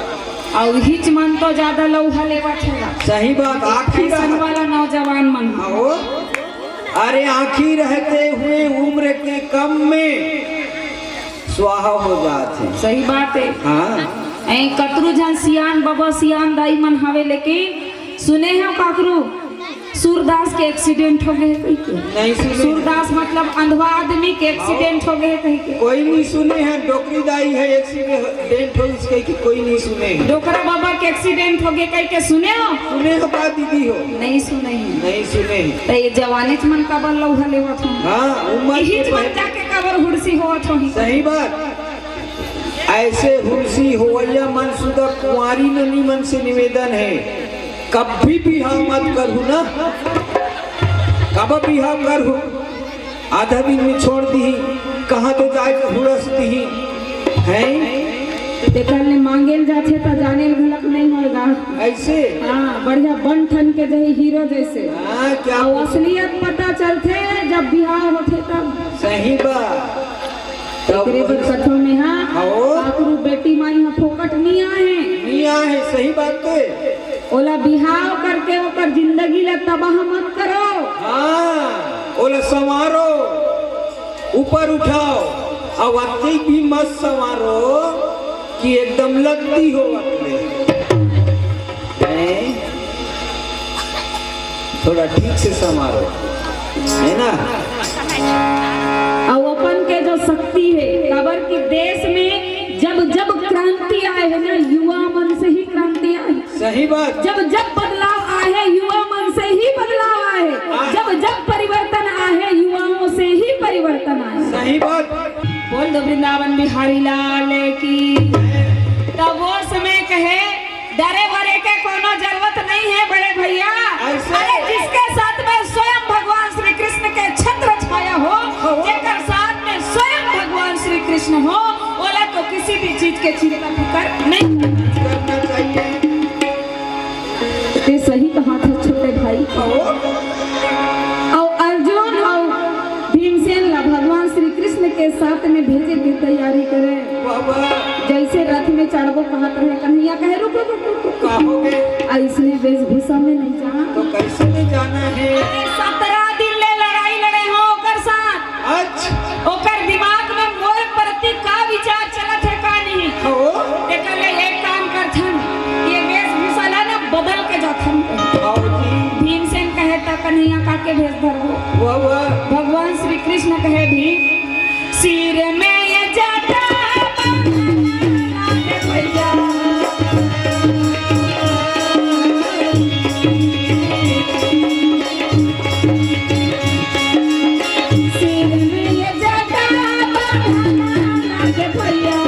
अउ हिच मन तो ज्यादा लौहा लेवत हे ना। सही बात, आखिर फैशन वाला नौजवान मन। हाँ, वो। अरे, आँखी रहते हुए उम्र के कम में स्वाहा हो जात हे। सही बात हे। हाँ। ए, कतरू झन सियान बबा, सियान दाई मन हवे, लेकिन सुने हो काकरू सूरदास के एक्सीडेंट हो गए कहि के? नहीं सुने। सूरदास मतलब अंधवा आदमी के एक्सीडेंट हो गए कहि के? कोई नहीं सुने हे, डोकरी दाई हे, एक्सीडेंट हो इसके कि कोई नहीं सुने हे। डोकरा बाबा के एक्सीडेंट हो गए कहि के सुने हो? सुने हो का दीदी हो? नहीं सुने हे। नहीं सुने हे। तो ये जवानेच मन काबर लौहा लेवत हो? हाँ, उम्र यही के जवान पहले जाके काबर हुड़सी होवत हो? सही बात। ऐसे हुड़सी होवैया मन सुधा कुंवारी नोनी मन से निवेदन हे, कभी बिहाव मत करहू ना। कब बिहाव करहू, आधा दिन में छोड़ दीही, कहाँ तो जाए के हुड़स दीही, हैं? तेकर ले मांगे ल जाथे त जाने ल घलक नहीं होएगा। ऐसे? हाँ, बढ़िया बन ठन के जही हीरो जैसे। हाँ, क्या अउ असलियत पता चलथे जब बिहाव होथे तब। सही बात। एकरे बर कथों में हा, हाँ। काकरू बेटी माई हा फोकट नी आहे। नी आहे, सही बात तो हे। ओला बिहाव करके ओकर जिंदगी ला तबाह मत करो। हाँ, ओला संवारो, ऊपर उठाओ, अउ अतेक भी मत संवारो कि एकदम लत्ती हो अपने। हैं? थोड़ा ठीक से संवारो, है ना? अउ वो जब जब बदलाव आहे, युवा मन से ही बदलाव आहे। जब जब परिवर्तन आहे, युवाओं से ही परिवर्तन आहे। सही बात। बोल दो वृंदावन बिहारी लाल की। तब वो समय कहे, डरे वरे के कोनो जरूरत नहीं है बड़े भैया। ऐसे? अरे, जिसके साथ में स्वयं भगवान श्री कृष्ण के छत्र छाया हो, हाँ। जेकर साथ में स्वयं भगवान श्री कृष्ण हो, ओला तो किसी भी चीज के चिंता फिकर नहीं करना चाहिए। ते सही कहा था छोटे भाई। हाँ। अउ अर्जुन अउ भीमसेन ला भगवान श्री कृष्ण के साथ में भेजे के तैयारी करे। वाह, वाह। जैसे रथ में चढ़बो कहत रहे, कन्हैया कहे, "रुको, रुको, रुको।" का हो गए? अइसने वेशभूषा में नहीं जाना। तो कैसे में जाना है? अरे, सतरा दिन ले लड़ाई लड़े हो ओकर साथ। अच्छा। ओकर दिमाग में मोर प्रति का विचार चलत है, का नहीं? हो। तेकर ले एक काम करथन, ये वेशभूषा ला ना बदल के जाथन। आओ जी। भीमसेन कहे, "त कन्हैया का के भेष धरबो?" वाह, वाह। भगवान श्री कृष्ण कहे, "भीम, सिर में ये जटा बांधना लागे भैया।" सिर में ये जटा बांधना लागे भैया।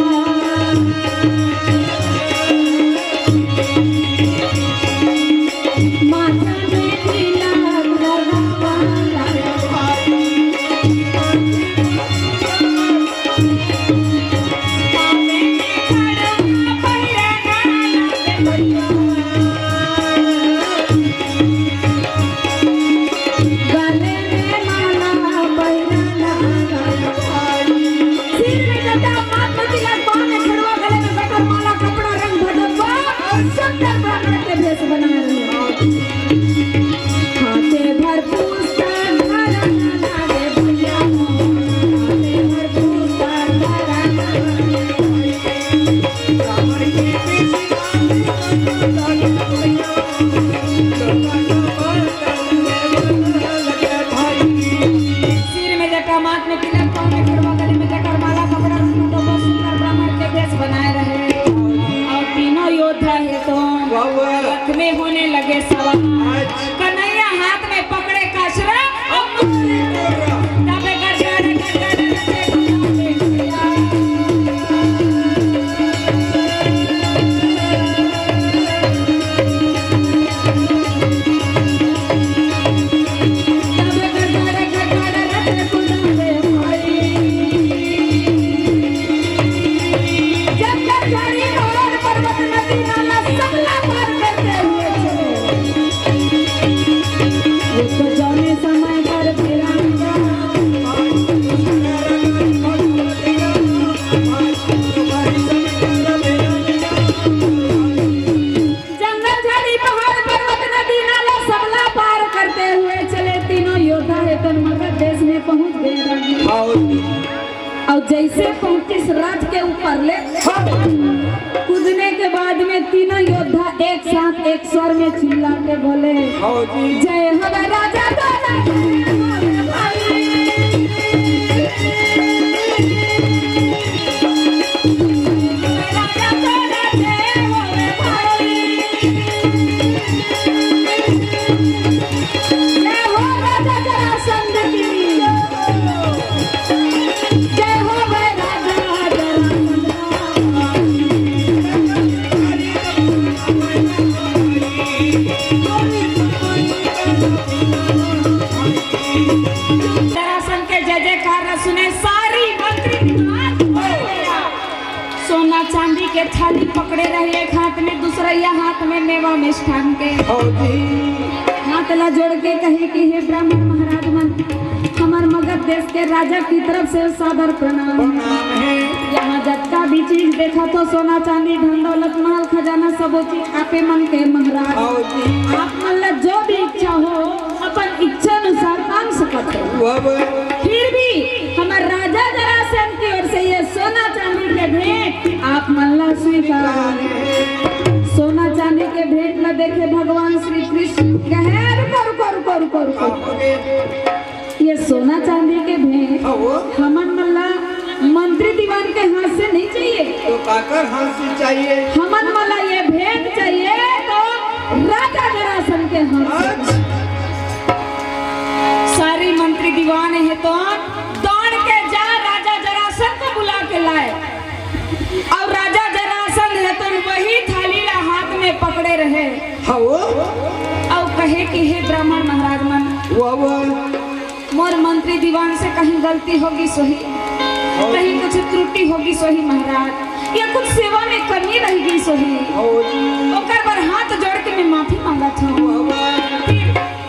माथा में तिलक लगावा लागे भैया। पावे में खड़वा पहिरना लागे भैया। गले में माला पहिरना लागे भाई। सिर में जटा, माथ में तिलक, पाँव में खड़वा, गले में गटर माला, कपड़ा रंग भदवा, शंकर ब्राह्मण के भेष बनाए रहे। हाथे भर पुस्तक धरना लागे भैया हो, हाथे भर पुस्तक धरना लागे। सिर में जटा, माथ में तिलक, पाँव में खड़वा, गले में जटा माला, कपड़ा रंग भदवा, शंकर ब्राह्मण के भेष बनाए रहे। अउ तीनों योद्धा हे तो वाह, वाह। रथ में होने लगे सवार। अच्छा। कन्हैया हाथ में पकड़े कछरा, अउ तबे गड़गड़, गड़गड़, गड़गड़। जब जब झाड़ी पहाड़ पर्वत नदी नाला सबला पार करते हुए चले। एक तो जौने समय पर तिरंगा। जंगल, झाड़ी, पहाड़, पर्वत, नदी, नाला, सबला पार करते हुए चले तीनों योद्धा, हे तन मगध देश में पहुंच गए रानी। और जैसे पहुंचिस रथ के ऊपर ले, कूदने के बाद में तीनों योद्धा एक साथ एक स्वर में चिल्ला के बोले, हाँ जी। जय हो राजा, जय हो भाई। जय हो राजा जरासंध की। जय हो भाई राजा जरासंध। जरासंध के जय जयकार सुने सारी मंत्री। सोना चांदी के थाली पकड़े रहे, एक हाथ में, दूसरैया हाथ में मेवा मिष्ठान के। हाँ जी। हाथ ला जोड़ के कहे कि हे ब्राह्मण महाराज मन, हमर मगध देश के राजा की तरफ से सादर प्रणाम। प्रणाम है। यहाँ जतका भी चीज देखत हो, सोना चांदी, धन दौलत, महल खजाना, सबो चीज आपे मन के महाराज। हाँ जी। आप मन ला जो भी इच्छा हो, अपन इच्छा अनुसार मांग सकत हो। वाह, वाह। फिर भी हमर राजा जरासंध की ओर से ये सोना चांदी के भेंट आप मन ला स्वीकार। सोना चांदी के भेंट ला देखे भगवान श्री कृष्ण कहे, "रुको, रुको, रुको, रुको, रुको।" ये सोना चांदी के भेंट हाँ, वो। हमन मन ला मंत्री दीवान के हाथ से नहीं चाहिए। तो काकर हाथ से चाहिए? हमन मन ला ये भेंट चाहिए तो सारी मंत्री दीवान हे तो दौड़ के जा, राजा जरासंध को बुला के लाए। अउ राजा जरासंध हे तो वही थाली ला हाथ में पकड़े रहे। हाँ वो। अउ कहे कि हे ब्राह्मण महाराज मन, वाह, वाह। मोर मंत्री दीवान से कहीं गलती होगिस होही, कहीं कुछ त्रुटि होगिस होही महाराज, या कुछ सेवा में कमी रह गिस होही, हाँ जी। ओकर बर हाथ जोड़ के मैं माफी मांगत हूँ। वाह, वाह। फिर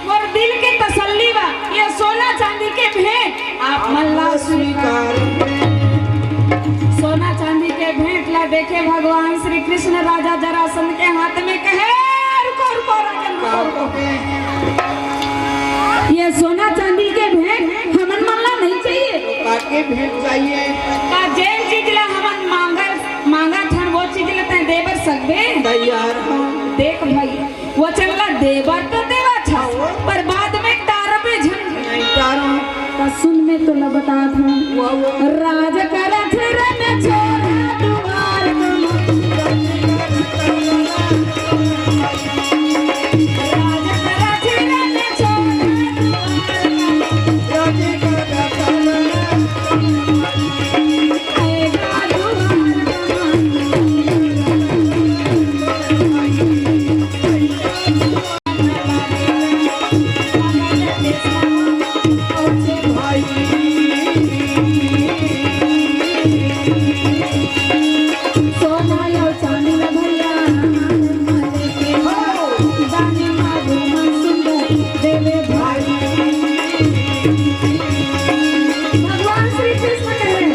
मोर दिल के तसल्ली बा, ये सोना चांदी के भेंट आप मन ला स्वीकार। सोना चांदी के भेंट ला देखे भगवान श्री कृष्ण राजा जरासंध के हाथ में कहे, "रुको, रुको राजन, रुको, रुको। ये सोना चांदी के भेंट हमन मन ला नहीं चाहिए।" काके भेंट चाहिए? का जेन चीज ला हमन मांगत, मांगत हन, वो चीज ला तैं दे बर सकबे? तैयार हूँ। देख भाई, वचन ला दे बर तो देवत हस, पर बाद में टारबे झन। नहीं टारो। त सुन, मैं तोला बतात हूँ। वाह, वाह। राज करत रन छोरा दुआर तुम। राज करत रन छोरा दुआर तुम। भगवान श्री कृष्ण कहे,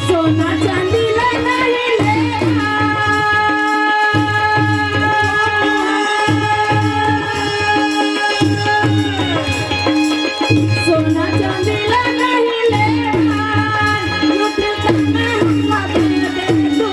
सोना चांदी ला नहीं लेना। सोना चांदी ला नहीं लेना, युद्ध करना हम दे दे तू।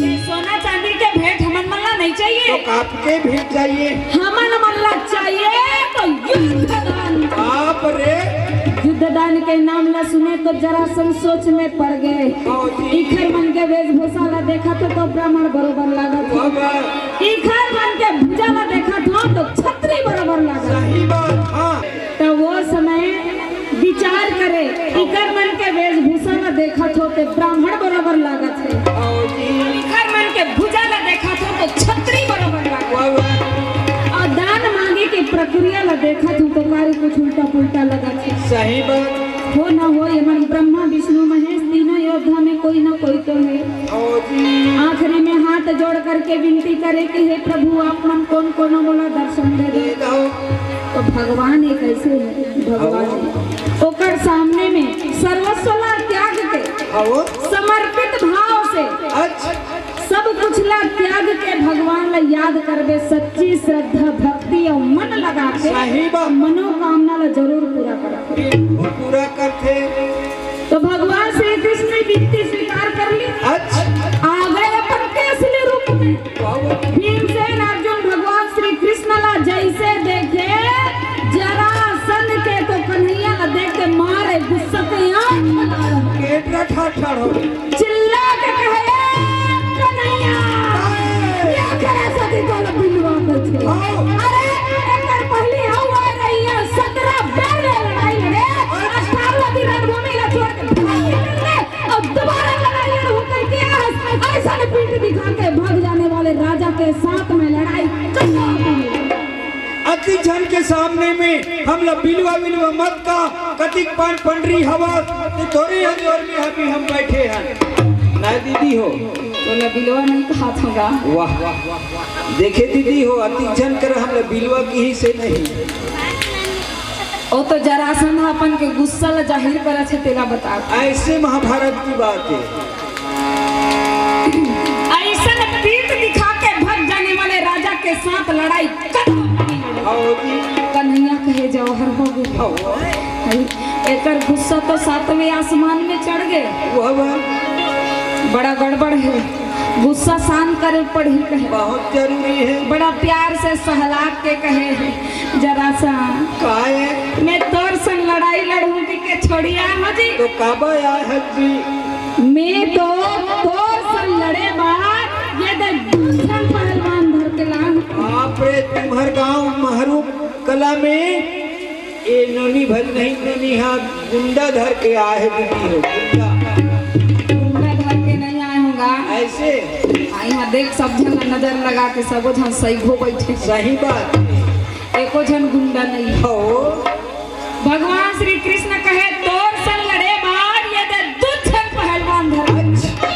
ये सोना चांदी के भेंट हमन मन ला नहीं चाहिए। तो आपके भेंट चाहिए। हमन मन ला चाहिए तो युद्ध दान। बाप रे। युद्ध दान के नाम ला सुने तो जरासंध सोच में पड़ गए। हाँ जी। इखर मन के वेशभूषा ला देखत हो तो ब्राह्मण बरोबर लागत हो। बाबा। इखर मन के भुजा ला देखत हो तो छत्री बरोबर लागत। सही बात, हाँ। त वो समय विचार करे, इकर मन के वेशभूषा ला देखत हो ते ब्राह्मण बरोबर लागत हे। हाँ जी। इकर मन के भुजा ला देखत हो तो छत्री बरोबर लागत हे। वाह, वाह। अउ दान मांगे के प्रक्रिया ला देखत हो तो कारी कुछ उल्टा पुल्टा लगत हे। सही बात। हो ना हो, ये मन ब्रह्मा विष्णु महेश तीनों योद्धा में कोई ना कोई तो हे। हाँ जी। आखिरी में हाथ जोड़ करके विनती करे कि हे प्रभु, आप मन कोन कोन मोला दर्शन दे दो। दे दो। तो भगवान एक ऐसे हे, भगवान हे। ओकर सामने में सर्वस्व ला त्याग के, हाँ। समर्पित भाव से, अच्छा। सब कुछ ला त्याग के भगवान ला याद करबे, सच्ची श्रद्धा, भक्ति अउ मन लगा के सही बात। मनोकामना ला जरूर पूरा करबे। बिल्कुल पूरा करथे। तो भगवान श्री कृष्ण ने विनती स्वीकार कर ली। अच्छा। आ गए अपन के असली रूप में। भीमसेन अर्जुन भगवान श्री कृष्ण ला जैसे देखे, जरासंध के तो कन्हैया ला देख के मारे गुस्सा के आंख में लाल हो। पेट ला ठाड़ ठाड़ हो। चिल्ला के कहे, "ए कन्हैया, ये करे सती तोला बिलवा कर छे।" हाँ। अरे, एकर पहली हवा रही है, सत्रह बार ले लड़ाई लड़े, अठारह दिन रणभूमि ला छोड़ के भाग निकल गए। अब दोबारा लड़ाई लड़हूं करके आज ऐसा पीठ दिखा के भाग जाने वाले राजा के साथ में लड़ाई करना। अति झन के सामने में हमला बिलवा बिलवा मत का, कतिक पान पंडरी हवा, ते तोरे अंजोर में अभी हम बैठे हैं। ना दीदी हो। तोला बिलवा नहीं कहा था गा। वाह, वाह, वाह। देखे दीदी हो, अति झन कर हमला बिलवा किहिसे नहीं। ओ तो जरासंध अपन के गुस्सा ला जाहिर करत हे, तेला बता। ऐसे महाभारत की बात है। ऐसन पीठ दिखा के भग जाने वाले राजा के साथ लड़ाई कतई नहीं लड़े। हाँ जी। कन्हैया कहे जौहर हो गए। हाँ। भाई, एकर गुस्सा तो सातवें आसमान में चढ़ गए। वाह, वाह। बड़ा गड़बड़ है। गुस्सा शांत करे पड़ही कहे। बहुत जरूरी है। बड़ा प्यार से सहला के कहे हे, जरासन, काहे? मैं तोर संग लड़ाई लड़हूं कि के छोड़िया हो जी? तो काबर आए हस जी? मैं तो तोर संग लड़े बर ये दे दू झन पहलवान धर के लान। बाप रे, तुम्हर गांव महरू कला में ए नोनी भर नहीं, नोनी हा गुंडा धर के आए हे दीदी हो, गुंडा। गुंडा धर के नहीं आए होगा। ऐसे? हाँ, यहाँ देख, सब झन नजर लगा के, सबो झन सही हो बैठे। सही बात। एको झन गुंडा नहीं। हो। भगवान श्री कृष्ण कहे, तोर संग लड़े बर ये दे दू झन पहलवान धर। अच्छा।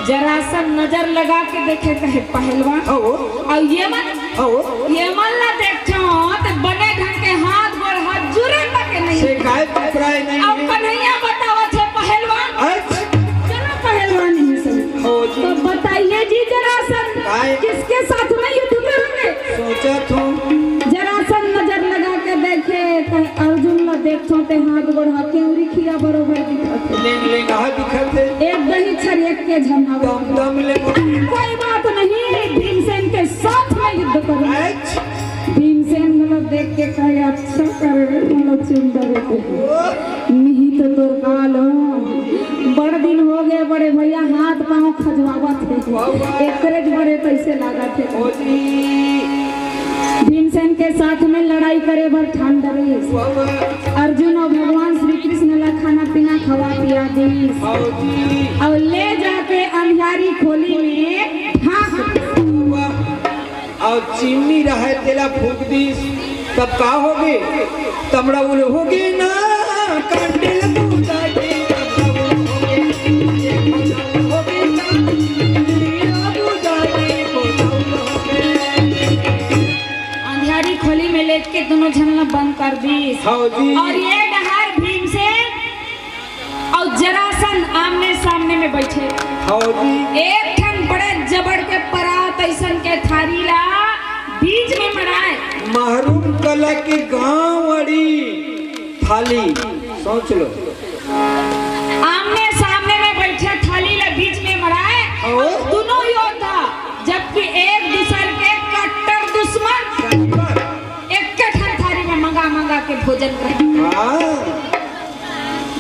जरासन नजर लगा के देखे, कहे, पहलवान। हो। अउ ये मन, हो। ये मन ला देखथों, त बने ढंग के हाथ गोड़ हाथ जुरे तक नहीं। से काय टुकड़ाए नहीं अउ है। कन्हैया बतावत हे पहलवान। अच्छा। चलो पहलवान ही से। हो जी। तो बताइए जी जरासन, काय? किसके साथ में युद्ध करोगे? सोचत हूँ। जरासन नजर लगा के देखे, त अर्जुन ला देखथों ते हाथ गोड़ हाथ के उरी खीरा बरोबर दिखत हे। लेंग लेंग हा दिखत हे। एक दही छर एक के झन हवे। दम दम ले। कोई बात नहीं, भीमसेन के साथ में युद्ध करूंगा। अच्छा। भीमसेन मतलब देख के कहे, अच्छा करे रे, मतलब चिंता रहते हैं। मिही तो तोर काल हो। बड़ दिन हो गए बड़े भैया, हाथ पाँव खजवावत हे। वाह, वाह। एकरे बड़े पैसे लागत हे। ओ जी। भीमसेन के साथ में लड़ाई करे बर ठान डरिस। वाह, वाह। अर्जुन अउ भगवान श्री कृष्ण ला खाना पीना खवा पिया दिस। हाँ जी। अउ ले जाके अंधियारी खोली में ढांक दिस। वाह। अउ चिमनी रहे तेला फूंक दिस, तब का होगे? तमड़ा उल होगे ना, कांडेल दूधा दे, तमड़ा उल होगे, होगे ना, दूधा दे, अंधियारी खोली में लेट के दोनों झन ला बंद कर दिस। हाँ जी। अउ ये डहार भीमसेन अउ जरासन आमने सामने में बैठे। हाँ जी। एक ठन बड़े जबड़ के परात अइसन के थारी ला बीच में मड़ाए। महरूम कला के गांव अड़ी थाली, सोच लो। आमने सामने में बैठे, थाली ला बीच में मड़ाए। हाँ। दोनों योद्धा, जबकि एक दूसर के कट्टर दुश्मन, एक ठन थारी में मंगा मंगा के भोजन करे। हाँ।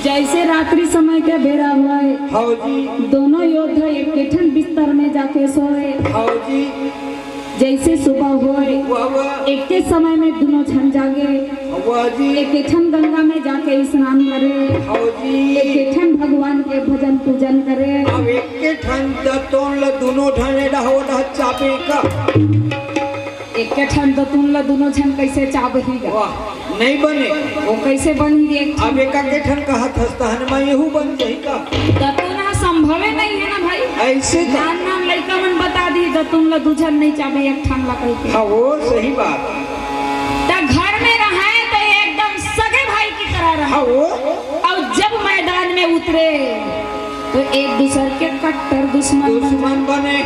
जैसे रात्रि समय के बेरा होय, हाँ जी। दोनों योद्धा एक ठन बिस्तर में जाके सोए। हाँ जी। जैसे सुबह होय, वाह, वाह। एक के समय में दोनों झन जागे। वाह जी। एक ठन गंगा में जाके स्नान करे। हाँ जी। एक ठन भगवान के भजन पूजन करे। अब एक ठन दतुन ल दोनों झन एडा हो डहा चाबे का। एक ठन दतुन ल दोनों झन कैसे चाबही गा? वाह, नहीं बने। वो कैसे बनही एक ठन? अब एक के ठन कहत हस, तहन मैं यहू बन जाही का? दतुन ह संभवे नहीं है ना भाई। ऐसे का? नान नान लइका मन बता दी, दतुन ल दू झन नहीं चाबे, एक ठन ला कह के। हाँ, वो सही बात। त घर में रहे तो एकदम सगे भाई की तरह रहे। हाँ, वो। अउ जब मैदान में उतरे तो एक दूसर के कट्टर दुश्मन बन दुश्मन बने।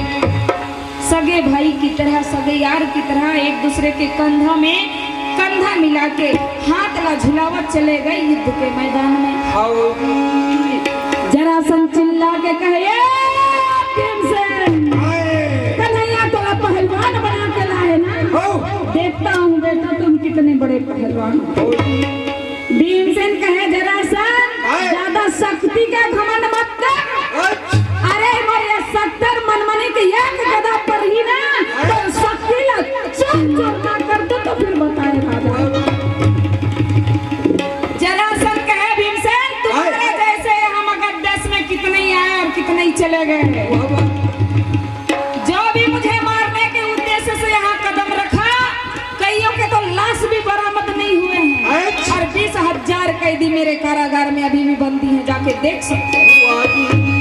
सगे भाई की तरह, सगे यार की तरह एक दूसरे के कंधा में कंधा मिला के हाथ ला झुलावत चले गए युद्ध के मैदान में। हाँ जी। जरासन चिल्ला के कहे, "ए भीमसेन, हाय। कन्हैया तोला पहलवान बना के लाए ना? हाँ। देखता हूँ बेटा, तुम कितने बड़े पहलवान हो।" हाँ जी। भीमसेन कहे, "जरासन, हाय। ज्यादा शक्ति का घमंड मत कर। अच्छा। अरे, मोर ये सत्तर मनमनी के एक गदा पर ही ना, हाय। तो शक्ति ला चूर चूर ना कर दो, तो फिर बताए राजा।" जरासन कहे, "भीमसेन, तुम्हारे हाय। जैसे यहाँ मगध देश में कितने ही आए और कितने ही चले गए। वाह, वाह। जो भी मुझे मारने के उद्देश्य से यहाँ कदम रखा, कईयों के तो लाश भी बरामद नहीं हुए हैं। अच्छा। और बीस हजार कैदी मेरे कारागार में अभी भी बंदी हैं, जाके देख सकते हो। वाह जी।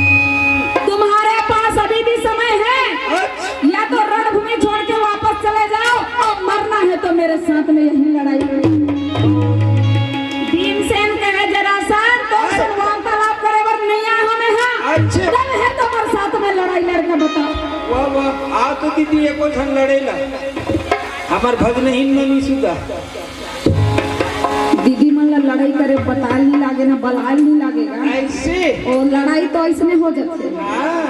तुम्हारे पास अभी भी समय है। अच्छा। या तो रणभूमि छोड़ के वापस चले जाओ, और मरना है तो मेरे साथ में यहीं लड़ाई करो।" भीमसेन कहे, "जरासन, तो हाँ। सुन वार्तालाप करे बर नहीं आए हमें, हाँ। अच्छा। दम है तो हमारे साथ में लड़ाई लड़ के बताओ।" वाह, वाह। आ तो दीदी एको झन लड़े ला। हमार भजनहीन में नहीं सुधा। दीदी मन ला लड़ाई करे बताल नहीं लागे ना, बलाल नहीं लागेगा। ऐसे? और लड़ाई तो ऐसने हो जाते हैं। हाँ,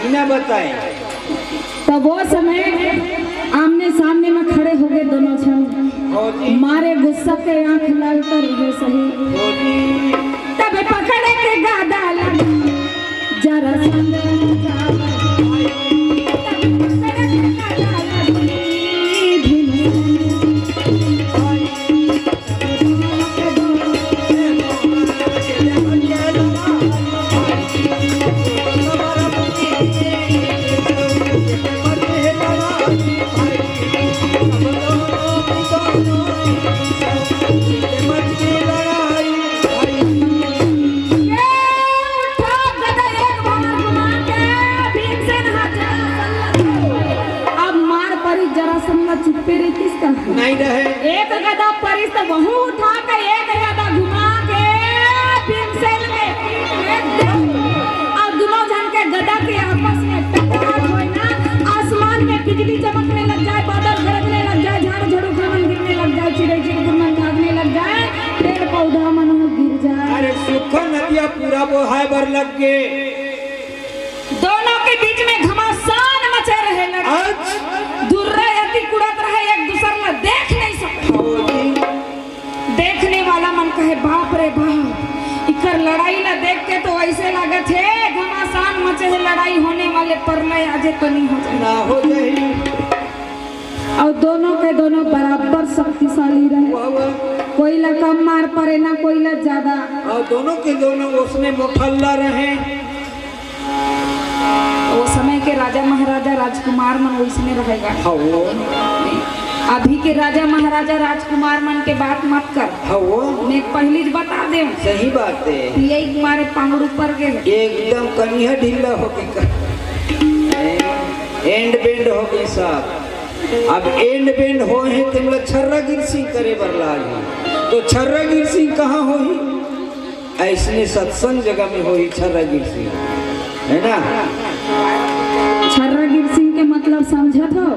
बिना बताए। तब वो समय आमने सामने में खड़े हो गए दोनों झन। मारे गुस्सा के आंख लाल कर रहे सही। तब पकड़े के गादा लगा जरा संग। अब मार परी जरासंध ला चुप्पे रहितिस का? नहीं रहे। एक गदा परिस त वहू उठा के एक गदा घुमा के भीमसेन के एकदम, अउ दुनों झन के गदा के आपस में टकरात होय ना, आसमान में बिजली चमकने लग जाए, बादल गरजने लग जाए, झाड़ झड़ूखा मन गिरने लग जाए, चिड़ै चिरगुन मन भागने लग जाए, पेड़ पौधा मन गिर जाए। अरे सुखा नदिया पूरा बोहाय बर लग गे। दोनों के बीच में घमासान मचे रहे लड़ाई। अच्छा। दुर्रा अति कुड़त रहे, एक दूसर ला देख नहीं सकते। देखने वाला मन कहे, "बाप रे बाप, इकर लड़ाई ला देख के तो ऐसे लागत हे घमासान मचे हे, लड़ाई होने वाले, परलय आजे तो नहीं हो जाए।" ना हो जाए। अउ दोनों के दोनों बराबर शक्तिशाली रहे। वाह, वाह। कोई ला कम मार परे ना कोई ला ज्यादा। अउ दोनों के दोनों ओसने मोठल्ला रहे। वो समय के राजा महाराजा राजकुमार मन वैसने रहेगा। हाँ, वो। अभी के राजा महाराजा राजकुमार मन के बात मत कर। हाँ, वो। मैं पहली ज बता दे। सही बात है। यही मारे पांगड़ू पर गए। एकदम कनिया ढीला हो गई का। एंड बेंड हो गई साहब। अब एंड बेंड हो है, तुम लोग छर्रा गिर सिंह करे बर लाग हो। तो छर्रा गिर सिंह कहाँ हो ही? ऐसने सत्संग जगह में होही छर्रा गिर सिंह, है ना? छर्रा गिर सिंह के मतलब समझत हो?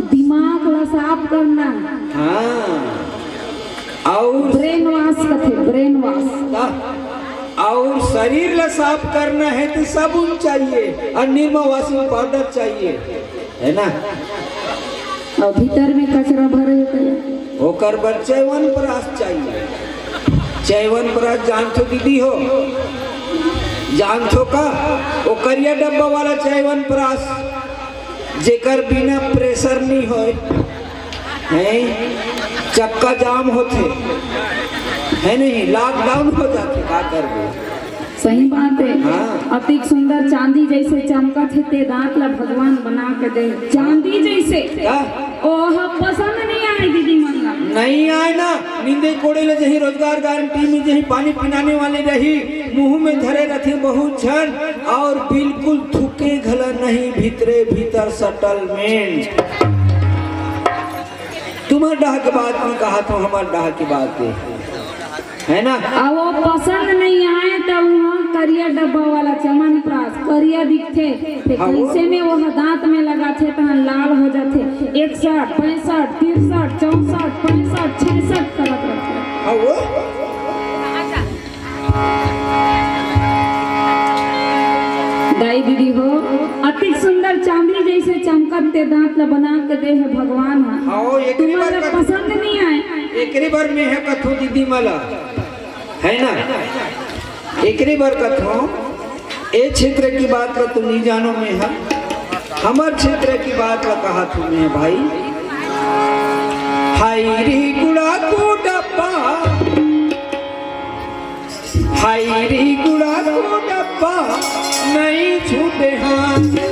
दिमाग ला साफ करना। हाँ। और ब्रेन वॉश कथे, ब्रेन वॉश। का? और शरीर ला साफ करना है तो साबुन चाहिए और निरमा वॉशिंग पाउडर चाहिए। है ना? अउ भीतर में कचरा भरे हे त ओकर बर च्यवनप्राश चाहिए। च्यवनप्राश जानथो दीदी हो? जानथो का? वो करिया डब्बा वाला च्यवनप्राश, जेकर बिना प्रेशर नहीं होय, हैं? चक्का जाम होथे, है नहीं? लॉकडाउन हो जाथे, का करबे? सही बात है। हाँ। अतिक सुंदर चांदी जैसे चमकत हे ते दांत ला भगवान बना के दे, चांदी जैसे। का? ओह पसंद नहीं आए दीदी मन ला। नहीं आए ना, निंदे कोड़े ले जही, रोजगार गारंटी में जही, पानी पिलाने वाले रही, मुंह में धरे रथे बहुत झन, और बिल्कुल थूके घला नहीं, भीतरे भीतर सेटलमेंट। तुम्हर डहा के बात नहीं कहा, तो हमार डहा के बात है। है ना? आ वो पसंद नहीं आए त वहाँ करिया डब्बा वाला च्यवनप्राश करिया दिखथे, ते हाँ, वो। कैसे में वो दांत में लगाथे तहन लाल हो जाथे। इकसठ, पैंसठ, तिरसठ, चौसठ, पैंसठ, छियासठ करत रथे। हाँ, वो। दाई दीदी हो, अति सुंदर चांदी जैसे चमकत ते दांत ला बना के दे हे भगवान हा। हाँ, वो एकरे तुम्हारा बार का पसंद नहीं आए। एकरे बर में है कथो दीदी मला, है ना? एकरे बर कथो, ए क्षेत्र की बात ला तो नहीं जानो में हा, हमर क्षेत्र की बात ला कहा थू में भाई। हाय रे गुड़ा को डब्बा, हाय रे गुड़ा को डब्बा, नहीं छूटे हाथ ले।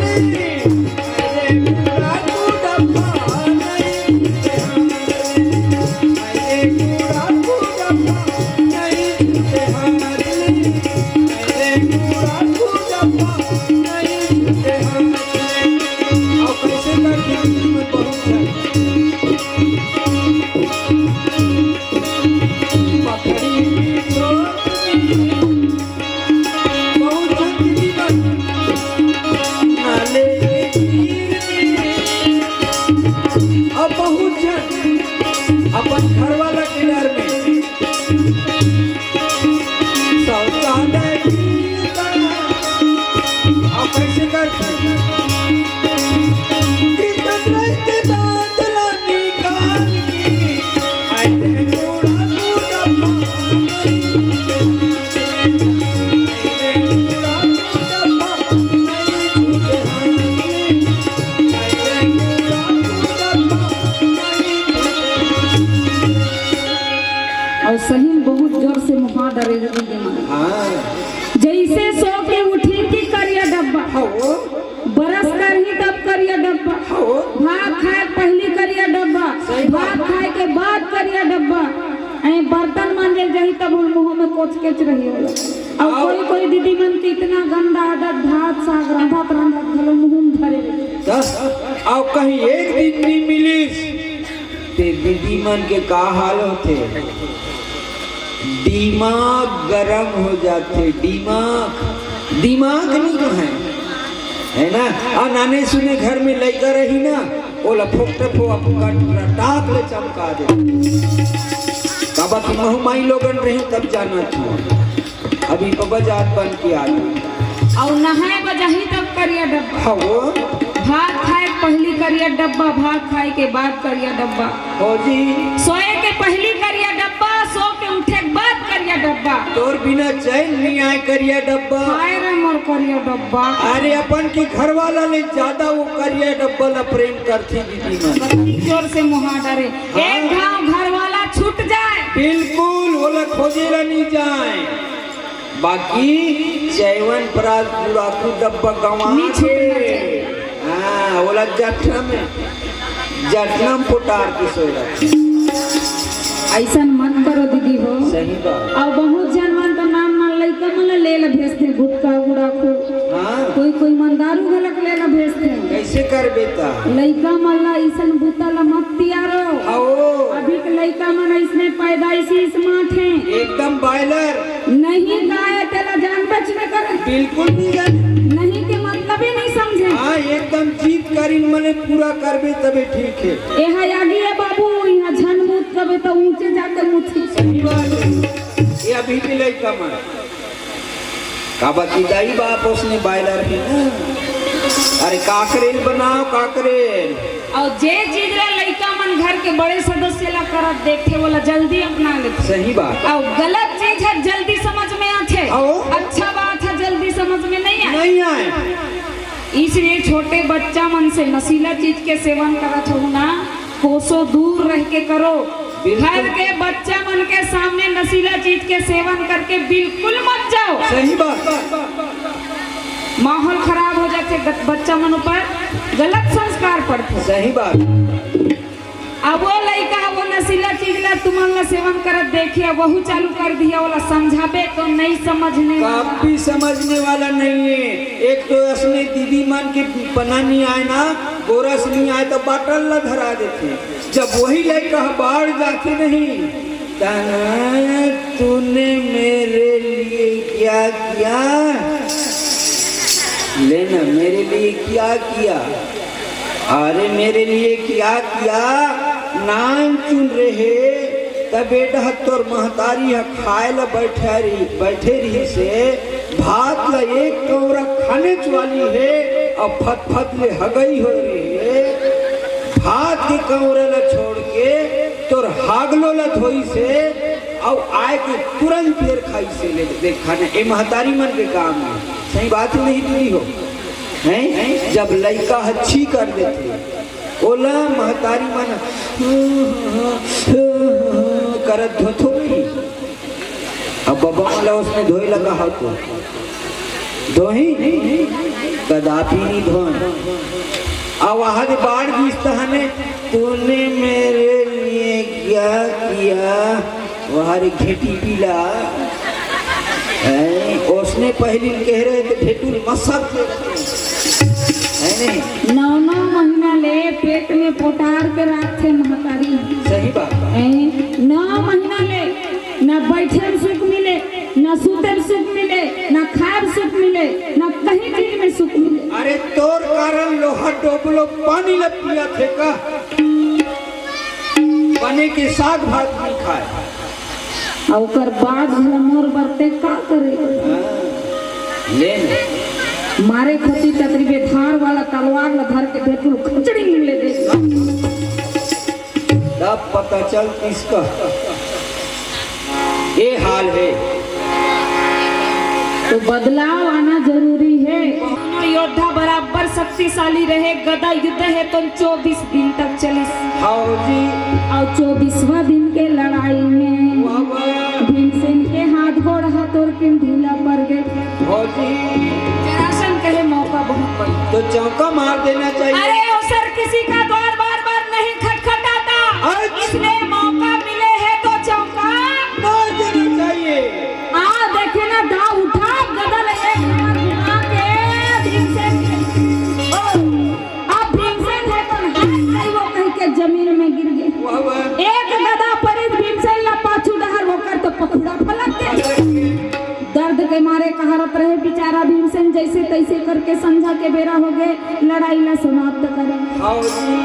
अरे गुड़ा को डब्बा, नहीं छूटे हाथ ले। अरे गुड़ा को डब्बा, नहीं छूटे हाथ ले। अरे गुड़ा को डब्बा, नहीं छूटे हाथ ले। और कैसे का खेती में बहुत है। बहुत जोर से मुहा डरे दीदी मन। हाँ। जैसे सो के उठी कि करिया डब्बा। हाँ वो। बरस करही तब करिया डब्बा। हाँ वो। भात खाए पहली करिया डब्बा। सही बात। भात खाए के बाद करिया डब्बा। ऐ बर्तन मांजे जाही तब उन मुंह में कोच केच रही होला। अब आओ। कोई कोई दीदी मन के इतना गंदा आदत, भात साग रांधत रांधत घलो मुंह में धरे रही। दस, आओ कहीं एक दिन नहीं मिलिस। ते दीदी मन के का हाल होथे? दिमाग गरम हो जाथे, दिमाग, दिमाग नहीं तो है, है ना? आ नाने सुने घर में लइका रही ना, ओला फोकट फो अपन टाक ले चमका दे। काबा कि महू माई लोगन रही तब जाना था। अभी बबा जात बन के आ गई। अउ नहाए बजाही तब करिया डब्बा। हाँ वो। भात खाए के पहली करिया डब्बा, भात खाए के बाद करिया डब्बा। हो जी। सोए के पहली करिया डब्बा, सो के उठे के बाद करिया डब्बा। तोर बिना चैन नहीं आए करिया डब्बा। हाय रे मोर करिया डब्बा। अरे अपन की घरवाला ले ज्यादा वो करिया डब्बा ला प्रेम करती दीदी मन। जोर से मुहा डरे। हाँ। एक घाव घरवाला छूट जाए। बिल्कुल, ओला खोजे ला नहीं जाए। बाकी चैवन पराग गुड़ाखू डब्बा गंवा नहीं छूटना के। चाहिए। हाँ, ओला जठना में, जठना में पोटार के सोए रखे। ऐसन मत करो दीदी हो। सही बात। अउ बहुत झन मन तो नान नान लइका मन ला ले ला भेजथे गुटखा गुड़ाखू। हाँ। कोई कोई मन दारू घलक ले ला भेजथे। कैसे करबे ता? लइका मन ला ऐसन बूता ला मत तियारो। आओ। अभी के लइका मन ऐसने पैदाइशी smart हैं। एकदम बॉयलर। नहीं का हे तेला जानबेच नहीं करे। बिल्कुल नहीं जाने। नहीं के मतलब ही नहीं समझे। हाँ, एकदम जीत कर इन मने पूरा करबे तबे ठीक है। एहा आगी है बाबू, यहाँ झन मूत कबे तो ऊंचे जाके मूत। सही बात है। ये अभी भी लइका मन। काबर कि दाई बाप ओसने बॉयलर हे ना। अरे काकरेल बनाओ, काकरेल। अउ जे चीज ला लइका मन घर के बड़े सदस्य ला करत देखथे, ओला जल्दी अपना लेथे। सही बात। अउ गलत चीज ह जल्दी समझ में आथे। अउ? अच्छा बात ह जल्दी समझ में नहीं आए। नहीं आए। इसलिए छोटे बच्चा मन से नशीला चीज के सेवन करत हो ना, कोसों दूर रह के करो। बिल्कुल। घर के बच्चा मन के सामने नशीला चीज के सेवन करके बिल्कुल मत जाओ। सही बात। माहौल खराब हो जाथे, ग-, बच्चा मन ऊपर गलत संस्कार पड़थे। सही बात। अब वो लइका ह वो नशीला चीज ला तुमन ला सेवन करत देखिया, वहू चालू कर दिया, ओला समझाबे तो नहीं समझने वाला। कभी समझने वाला नहीं है। एक तो असने दीदी मन के पना नहीं आए ना, गोरस नहीं आए तो बाटल ला धरा देथे। जब वही लइका ह बाढ़ जाथे नहीं, तना तूने मेरे लिए क्या किया? लेना, मेरे लिए क्या किया? अरे मेरे लिए क्या किया? नान चुन रहे, तबे डहर तोर महतारी ह खाए ला बैठे रही, बैठे रही से भात ला एक कौरा खानेच वाली हे, अउ फतफत ले हगई हो रही हे। भात के कौरा ला छोड़ के तोर हागलो ला धोई से, अउ आए के तुरंत फेर खाई से ले, देख खाना, ए महतारी मन के काम हे। सही बात नहीं दीदी हो, हैं? जब लइका ह छी कर देथे, ओला महतारी मन करत धोथो नहीं। अब बबा मन ला ओसने धोए ला कहा तो धोही? कदापि नहीं धोए। अब वहां से बाढ़ गिस तहने, तूने मेरे लिए क्या किया? वहां रे घेटी पीला, हैं? ओसने पहली कह रहे थे, ढेटुल मसक के रखे। है नहीं? नौ नौ महीना ले पेट में पोटार के राखथे महतारी। सही बात। हैं? नौ महीना ले ना बैठे में सुख मिले, ना सूते में सुख मिले, ना खाए में सुख मिले, ना कहीं चीज में सुख मिले। अरे तोर कारण लोहा डोबलो पानी ले पिया थे का? बने के साग भात नहीं खाए। अउ ओकर बाद घला मोर बर ते का करे? हाँ, ले ले। मारे खोती तकरीबे धार वाला तलवार ला धर के बेटुल खचड़ी में ले दे। तब पता चल किसका ये हाल है। तो बदलाव आना जरूरी है। दोनों योद्धा बराबर शक्तिशाली रहे। गदा युद्ध हे तो चौबीस दिन तक चलिस। हाँ जी। अउ चौबीसवाँ दिन के लड़ाई में वाह, वाह। रहा तोर पिन ढीला पड़ गए। भौजी। जरासंध कहे मौका बहुत बढ़िया। तो चौका मार देना चाहिए। अरे अवसर किसी का द्वार बार बार नहीं खटखटाता। अच्छा। इसलिए मौका मिले है तो चौका मार देना चाहिए। आ देखे ना, दाव उठा, गदा ले एक नंबर घुमा के भीमसेन के। अब भीमसेन है तो हाथ गई वो कह के जमीन में गिर गए। वाह, वाह। एक गदा परी भीमसेन ला पाछू डहर होकर तो पखुड़ा फलक के। दर्द के मारे कहारत रहे बेचारा भीमसेन, जैसे तैसे करके संझा के बेरा हो गए, लड़ाई ला समाप्त करे। हाँ जी।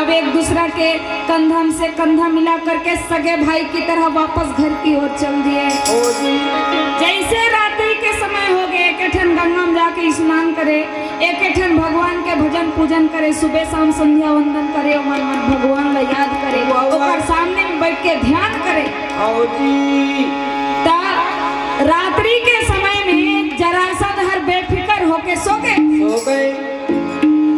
अब एक दूसरा के कंधा से कंधा मिला करके सगे भाई की तरह वापस घर की ओर चल दिए। हाँ जी। जैसे रात्रि के समय हो गए, एक ठन गंगा में जाके स्नान करे, एक ठन भगवान के भजन पूजन करे, सुबह शाम संध्या वंदन करे, ओमन मन भगवान ला याद करे, वाह, वाह। ओकर सामने में बैठ के ध्यान करे। हाँ जी। त रात्रि के समय में जरासंध हर बेफिकर होके सो गए। सो गए।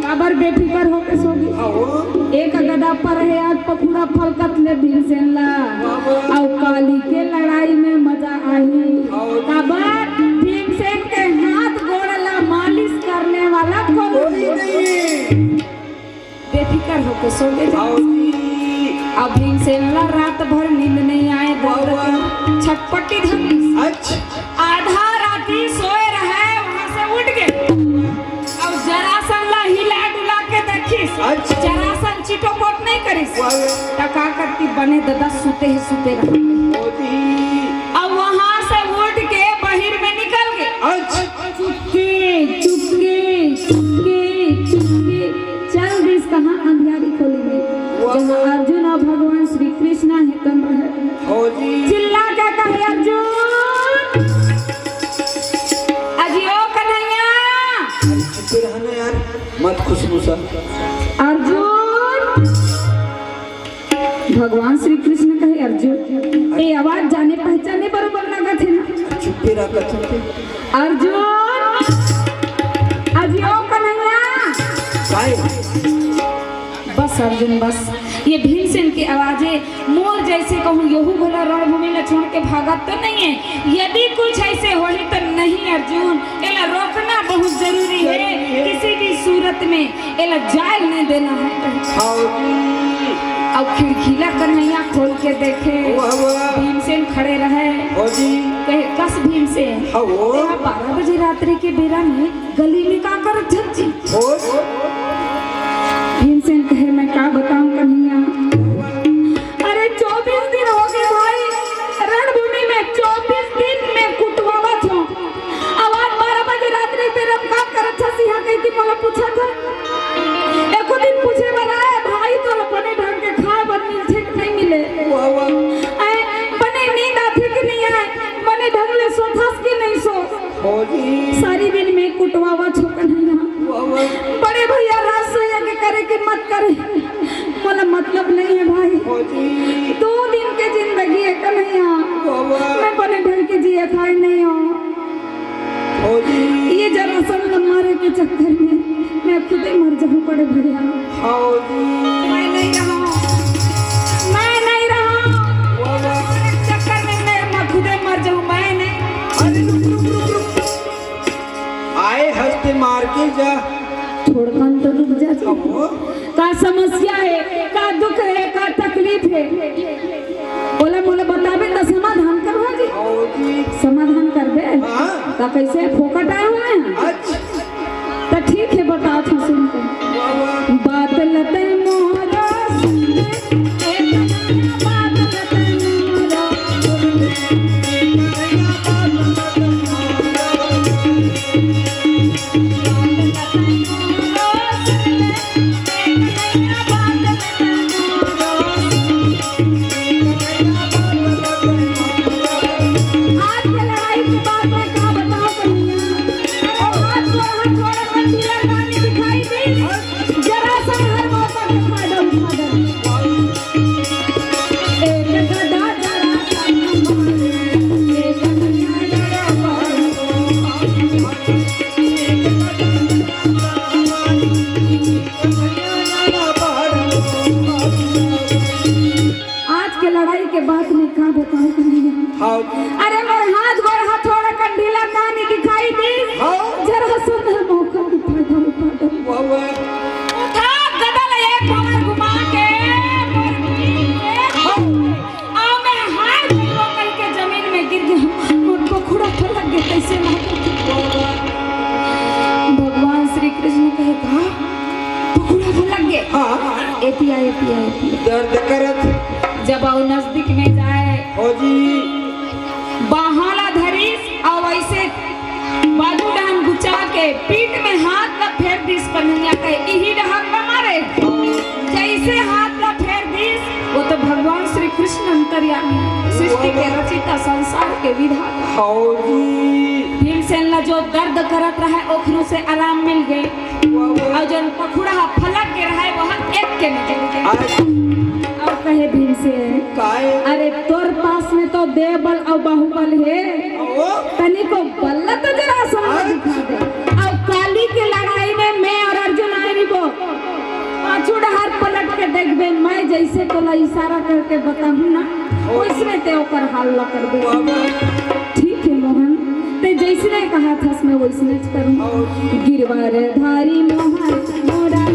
काबर बेफिकर होके सो गए? हाँ। एक गदा पर है आज पखुड़ा फलकत ले भीमसेन ला। वाह, वाह। अउ काली के लड़ाई में मजा आही। हाँ जी। काबर भीमसेन के हाथ गोड़ ला मालिश करने वाला कोई कोई नहीं। नहीं। बेफिकर होके सो गए। हाँ जी। अब भीमसेन ला रात भर नींद नहीं आए, वाह, दर्द वाह। के छटपटी धरिस। अच्छा। आधा राती सोए रहे, वहां से उठ गए। अब जरासंध ला हिला डुला के देखिस। अच्छा। जरासंध चिटोपोट नहीं करिस। वाह। त का करती बने ददा, सुते ही सुते रह गए। हाँ जी। अब वहां से उठ के बहिर में निकल गए। अच्छा। चुपके, चुपके, चुपके, चुपके चल दिस कहाँ? अंधियारी खोली में, वाह। जहाँ अर्जुन अउ भगवान श्री कृष्ण हे तन रहे। हाँ जी। चिल्ला के कहे, "अर्जुन, अजियो कन्हैया।" अरे चुप रहना यार, मत खुशबूसा। अर्जुन। भगवान श्री कृष्ण कहे, "अर्जुन, ए आवाज जाने पहचाने बरोबर लगत हे ना?" चुप्पे रह, चुप्पे। "अर्जुन, अजियो कन्हैया।" काय? बस अर्जुन, बस। ये भीमसेन के आवाजे मोर जैसे कहूँ, यहू घला रणभूमि ला छोड़ के भागत तो नहीं है। यदि कुछ ऐसे होही तो नहीं अर्जुन, एला रोकना बहुत जरूरी है। जरूरी है। किसी भी सूरत में एला जायल नहीं देना है। हाँ जी। अब खिड़की ला कन्हैया खोल के देखे, वाह, वाह। भीमसेन खड़े रहे। हाँ जी। कहे, "कस भीमसेन, हाँ वो। तेरा बारह बजे रात्रि के बेरा में गली में का करत हस जी?" हाँ। भीमसेन कहे, "मैं का बताऊं कन्हैया, अरे चौबीस दिन हो गए भाई, रणभूमि में चौबीस दिन में कुटवावत हंव। अब आज बारह बजे रात्रि के बेरा में का करत हस इहाँ कहिके मोला पूछत हस। एको दिन पूछे बर आए भाई, तोला बने ढंग के खाए बर मिलथे कि नहीं मिले? वाह, वाह। आए, बने नींद आथे कि नहीं आए? बने ढंग ले सोथस कि नहीं सोस? हाँ जी। सारी दिन में कुटवावत हंव कन्हैया।" वाह, वाह। बड़े भैया राजसूया के करे कि मत करे, मोला मतलब नहीं है भाई। हाँ जी। दो दिन के जिंदगी है कन्हैया, वाह, वाह। मैं बने ढंग के जिए खाए नहीं हंव। हाँ जी। ये जरासंध मारे के चक्कर में मैं खुदे मर जाऊं बड़े भैया। हाँ जी। मैं नहीं रहूं, मैं नहीं रहूं। वाह, वाह। चक्कर में मैं म-, खुदे मर जाऊं, मैं नहीं। अरे रुक, रुक, रुक, रुक। आए हंसते मार के जा। थोड़कन तो रुक जा जी। अब वो? का समस्या है, का दुख है, का तकलीफ है? ओला मोला बताबे त समाधान करहूं जी। हाँ जी। समाधान करबे? हाँ। त कैसे फोकट आए हंव? अच्छा। त ठीक है, बतात हंव, सुन के। वाह, वाह। बात ल तैं मोर सुन ले, ए कन्हैया, बात ल तैं मोर सुन ले, ए कन्हैया, बात ल तैं मोर सुन ले। आज के लड़ाई के बाद मैं का बताऊं कन्हैया? ओ हाथ गोड़ हाथ जोड़े में तीरंदाजी दिखाई दी। जरासंध हर मौका के फायदा उठा गए। एक गदा जरासंध मारे, एक गदा जरासंध मारे। आज के लड़ाई के बाद में का बताऊं कन्हैया? हाँ। अरे मोर भगवान श्री कृष्ण कहे, "का? पखुड़ा फलक गे?" हाँ। एतिया, एतिया, एतिया। दर्द करत। जब अउ नजदीक में जाए, फौजी। बाहाँ ला धरिस अउ वइसे बाजू डाहन गुचा के पीठ में हाथ ला फेर दिस पनहिया के, इही डहर ला मारे। जइसे हाथ ला फेर दिस, वो तो भगवान श्री कृष्ण अंतर्यामी, सृष्टि के रचिता, संसार के विधाता। हौजी। भीमसेन ला जो दर्द करत रहय, ओखरू से आराम मिल गे। अउ जउन पखुड़ा ह फलक गे रहय, वो ह एक के निकल गे। अउ कहे भीमसेन, "काय?" अरे, तोर पास में तो देव बल अउ बाहुबल हे। ओ? तनिको बल तो जरा सा दिखा दे। अउ काली के लड़ाई में मैं अउ अर्जुन आय रहिबो। पाछू डहर पलट के देखबे, मैं जइसे तोला इशारा करके बताहूँ ना, ओ। वइसने ते ओकर हाल ला करबे। बाबा। ठीक हे मोहन, ते जइसने कहत हस मैं वइसने च करूँ। ओ। गिरवार धारी मोहन मोरा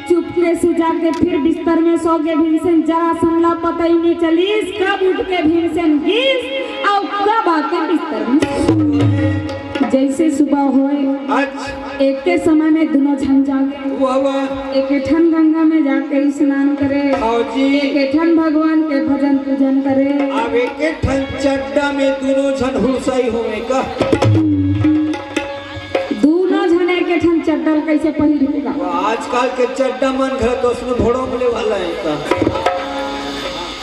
चुपके से जाके फिर बिस्तर में सो गे भीमसेन। जरासंध ला पता ही नहीं चलिस कब उठ के भीमसेन गिस अउ कब आके बिस्तर में सो। जइसे सुबह होय, अच्छा। एके समय में दुनों झन जागे। वाह, वाह। एके ठन गंगा में जाके स्नान करे, हाँ जी। एके ठन भगवान के भजन पूजन करे। अब एके ठन चड्डा में दुनों झन हुड़सई होवे का? दुनों झन एके ठन चड्डा ल कइसे पहिरही गा? आजकल के चड्डा मन घर तो उसमें भोड़ो मिले वाला हे का?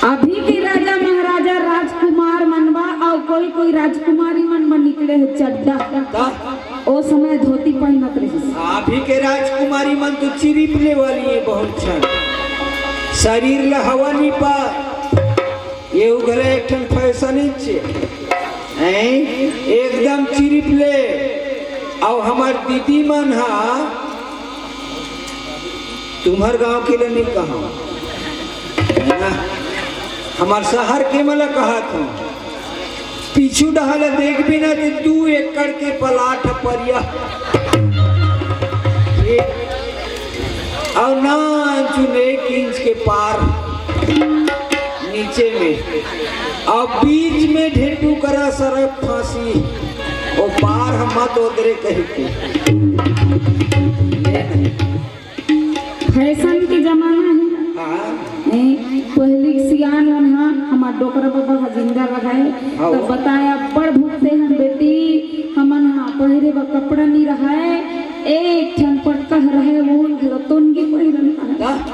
अभी के राजा महाराजा राजकुमार मन बा अउ कोई कोई राजकुमारी मन बा निकले हे चड्डा। का? ओ समय धोती पहिनत रहिस। अभी के राजकुमारी मन तो चिरिपले वाली हे बहुत झन। शरीर ला हवा नहीं पा। ये उघरे एक ठन फैशन हे। हैं? एकदम चिरिपले। अउ हमर दीदी मन हा तुम्हर गांव के ले नहीं कहा, है ना? हमर शहर के मन ला कहत हूँ। पीछू डहर ला देखबे ना, ते दू एकड़ के प्लाट ह परिया। अउ नानचुन एक इंच के पार नीचे में, अउ बीच में ढेंटू करा सरक फांसी, ओ पार हम मत ओदरे कहि के। फैशन के जमाना हे। हाँ। ए, पहिली के सियान मन हा, हमर डोकरा बाबा हा जिंदा रहय, हाँ। त बताय, "अब्बड़ भुगते हन बेटी, हमन हा पहिरे बर कपड़ा नी रहय, एक ठन पटका रहय, ओहू घलो तोनगी पहिरन।" का?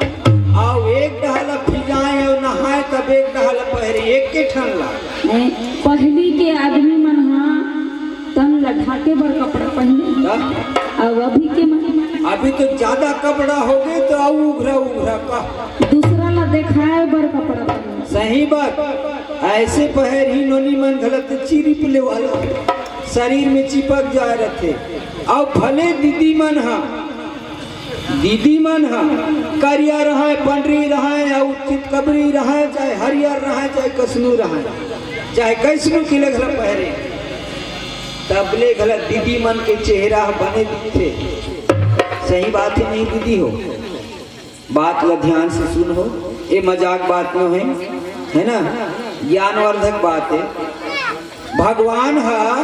अउ एक डहर ला फिजाय अउ नहाय, तब एक डहर ला पहिरे, एके ठन ला। ए, पहिली के आदमी मन हा तन ला ढाके बर कपड़ा पहिने। का? अउ अभी के मन अभी तो ज्यादा कपड़ा हो गे, तो अउ उघरा उघरा का। दूसरा ला देखाय बर कपड़ा पहिने। सही बात। अइसे पहिरही नोनी मन घलो तो चिरिपले वाला शरीर में चिपक जाय रथे। अउ भले दीदी मन हा, दीदी मन हा करिया रहय, पंडरी रहय, अउ चितकबरी रहय, चाहे हरियर रहय, चाहे कसनू रहय, चाहे कइसनू के ले घलो पहिरे, तब ले घलो दीदी मन के चेहरा ह बने दिखथे। सही बात हे नहीं दीदी हो? बात ला ध्यान से सुन हो, ये मजाक बात नो हे, है ना? ज्ञानवर्धक बात हे। भगवान ह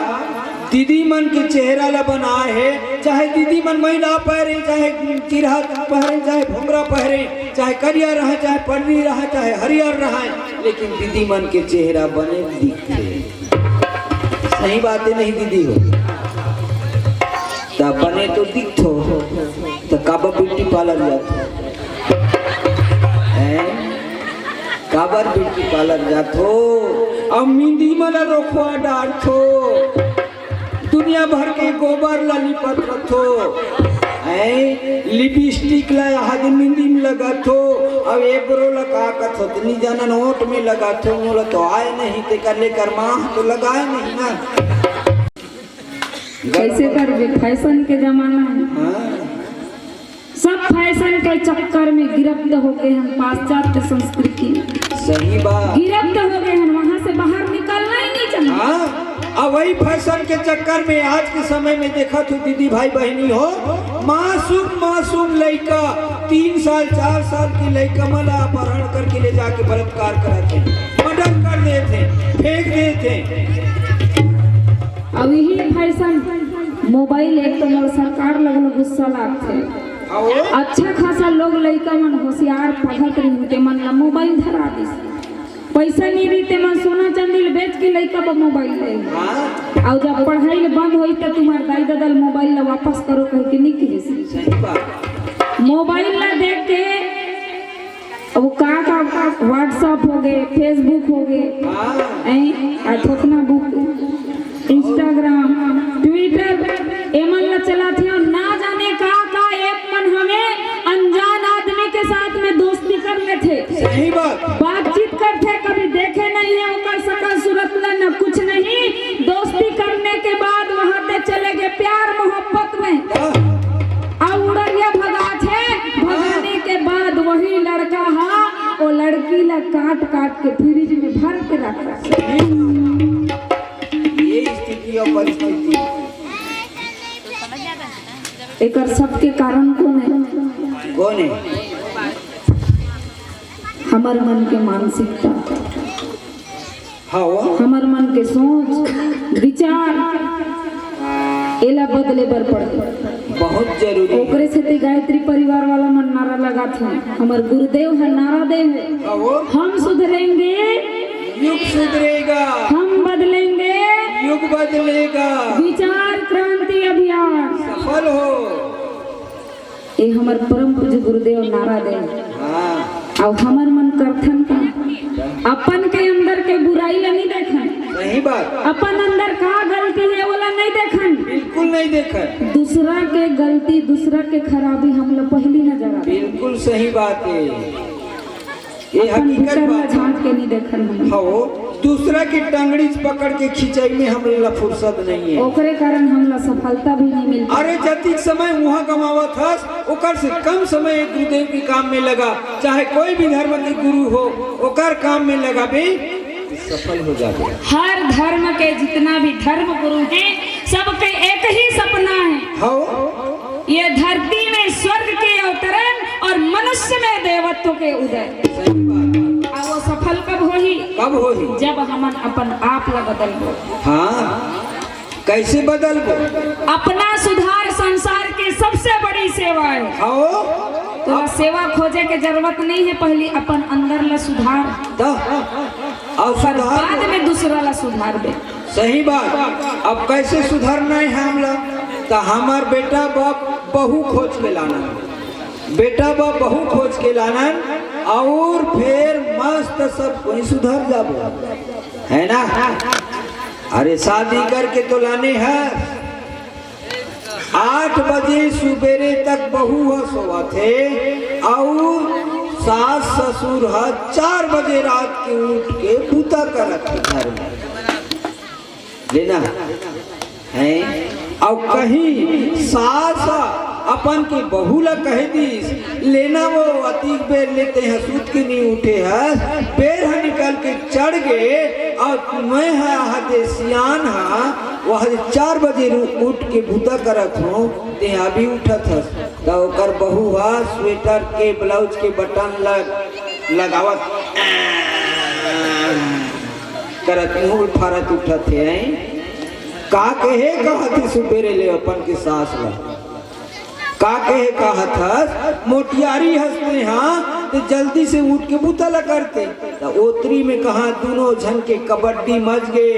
दीदी मन के चेहरा ला बनाय हे, चाहे दीदी मन मैला पहरे, चाहे चिरहा पहरे, चाहे भोंगरा पहरे, चाहे करिया रहे, चाहे पड़री रहे, चाहे हरियर रहे, लेकिन दीदी मन के चेहरा बने दिखथे। सही बात है नहीं दीदी हो? त बने तो दिखथो, त काबर ब्यूटी पार्लर जाथो? हैं? काबर ब्यूटी पार्लर जाथो? अब मेहंदी मन रोखवा डारथो। दुनिया भर के गोबर ला लिपत रथो, हैं? लिपस्टिक ला यहाँ के मेहंदी में लगाथो, अब एब्रो ला का कथो, त नी जानन ओंठ में लगाथो, मोला तो आय नहीं, तेकर ले कर माह तो लगाय नहीं ना। कैसे करबे, फैशन के जमाना है। हाँ। सब फैशन के चक्कर में गिरफ्त हो गए हैं पाश्चात्य संस्कृति में। सही बात। गिरफ्त हो गए हैं, वहां से बाहर निकलना ही नहीं चाहते। हाँ, अब वही फैशन के चक्कर में आज के समय में देखत हो दीदी भाई बहनी हो, मासूम मासूम लइका, तीन साल चार साल के लइका मन ला अपहरण करके ले जाके बलात्कार करत हे, मर्डर कर देत हे, फेंक देत हे। अब यही फैशन मोबाइल एक तो मोर सरकार लगल गुस्सा लागथे। अच्छा खासा लोग लइका मन होशियार पढ़त रही, ते मन ला मोबाइल धरा दिस। पैसा नहीं रही, ते मन सोना चांदी ल बेच के लइका बर मोबाइल ले। हाँ। अउ जब पढ़ाई ल बंद होई, त तुम्हार दाई ददा ल मोबाइल ला वापस करो कह के नहीं कहिस। सही बात। मोबाइल ला देख के अब का का का WhatsApp हो गए, Facebook हो गए, हाँ। ऐं, आ थोकना बुक, Instagram, Twitter, एमन ला चलाथे अउ ना जाने का का ऐप मन हवे, अनजान आदमी के साथ में दोस्ती कर लेथे। सही बात। बातचीत करथे, कभी देखे नहीं है ओकर शकल सूरत ला, न कुछ नहीं। दोस्ती करने के बाद वहां पे चले गए प्यार मोहब्बत में। हाँ। अउ उड़रिया भगाथे, भगाने के बाद वही लड़का हा वो लड़की ला काट काट के फ्रिज में भर के रख रखे। ये स्थिति और परिस्थिति। एकर सबके कारण कौन है? कौन है? हमर मन के मानसिकता। हाँ, वो। हमर मन के सोच, विचार, एला बदले बर पड़थे। बहुत जरूरी। ओकरे सेती गायत्री परिवार वाला मन नारा लगाथे, हमर गुरुदेव है, नारा दे है, हाँ, वो। हम सुधरेंगे, युग सुधरेगा। हम बदलेंगे, युग बदलेगा। विचार क्रांति अभियान। सफल हो। ये हमर परम पूज्य गुरुदेव नारा दे। हाँ। अउ हमर मन करथन का? अपन के अंदर के बुराई ला नहीं देखन। सही बात। अपन अंदर का गलती है, ओला नहीं देखन। बिल्कुल नहीं देखन। दूसरा के गलती, दूसरा के खराबी हमला पहली नजर आथे। बिल्कुल सही बात है। ये अपन हकीकत भीतर ला बात है। झांक के नहीं देखन हम। हाँ, वो दूसरा के टंगड़ी पकड़ के खिंचाई में हमला फुर्सत नहीं है। ओकरे कारण हमला सफलता भी नहीं मिलती। अरे, जतिक समय वहाँ कमावत हस, ओकर से कम समय एक गुरुदेव के काम में लगा, चाहे कोई भी धर्म के गुरु हो, ओकर काम में लगाबे, सफल हो जाबे। हर धर्म के जितना भी धर्म गुरु हैं, सबके एक ही सपना है। हाँ। ये धरती में स्वर्ग के अवतरण और मनुष्य में देवत्व के उदय। सही बात। अब वो सफल कब होही? कब होही? जब हमन अपन आप ला बदलबो। हाँ। कैसे बदलबो? अपना सुधार संसार की सबसे बड़ी सेवा है। हाँ। तो सेवा खोजे के जरूरत नहीं है, पहली अपन अंदर ला सुधार। तो, और ओकर सुधार बाद में दूसरा ला सुधारबे। सही बात। अब कैसे सुधरना है हमला? तो हमार बेटा बाप बहू खोज के लाना है। बेटा बाप बहू खोज के लाना है और फिर मस्त सब कोई सुधर जाबो, है ना? अरे, शादी करके तो लाने हैं। आठ बजे सुबेरे तक बहू ह सोवत हे अउ सास ससुर ह चार बजे रात के उठ के बूता करत हे घर में। लेना है। अउ कहीं सास ह अपन के बहू ला कह दीस, "लेना वो अतीक बेर ले तेंह सूत के नहीं उठे हस, बेर ह निकल के चढ़ गे, अउ मैं ह हदे सियान ह, वह चार बजे रू-, उठ के बूता करत हूँ, तेंह अभी उठत हस।" त ओकर बहू ह स्वेटर के ब्लाउज के बटन ल-, लगावत करत मुंह उफारत उठत हे। का कहे कहत हे सुबेरे ले अपन के सास ला? का कहे कहत हस, मोटियारी हस ते हा, त जल्दी से उठ के बूता ला करते। त ओतरी में कहा दुनों झन के कबड्डी मच गे,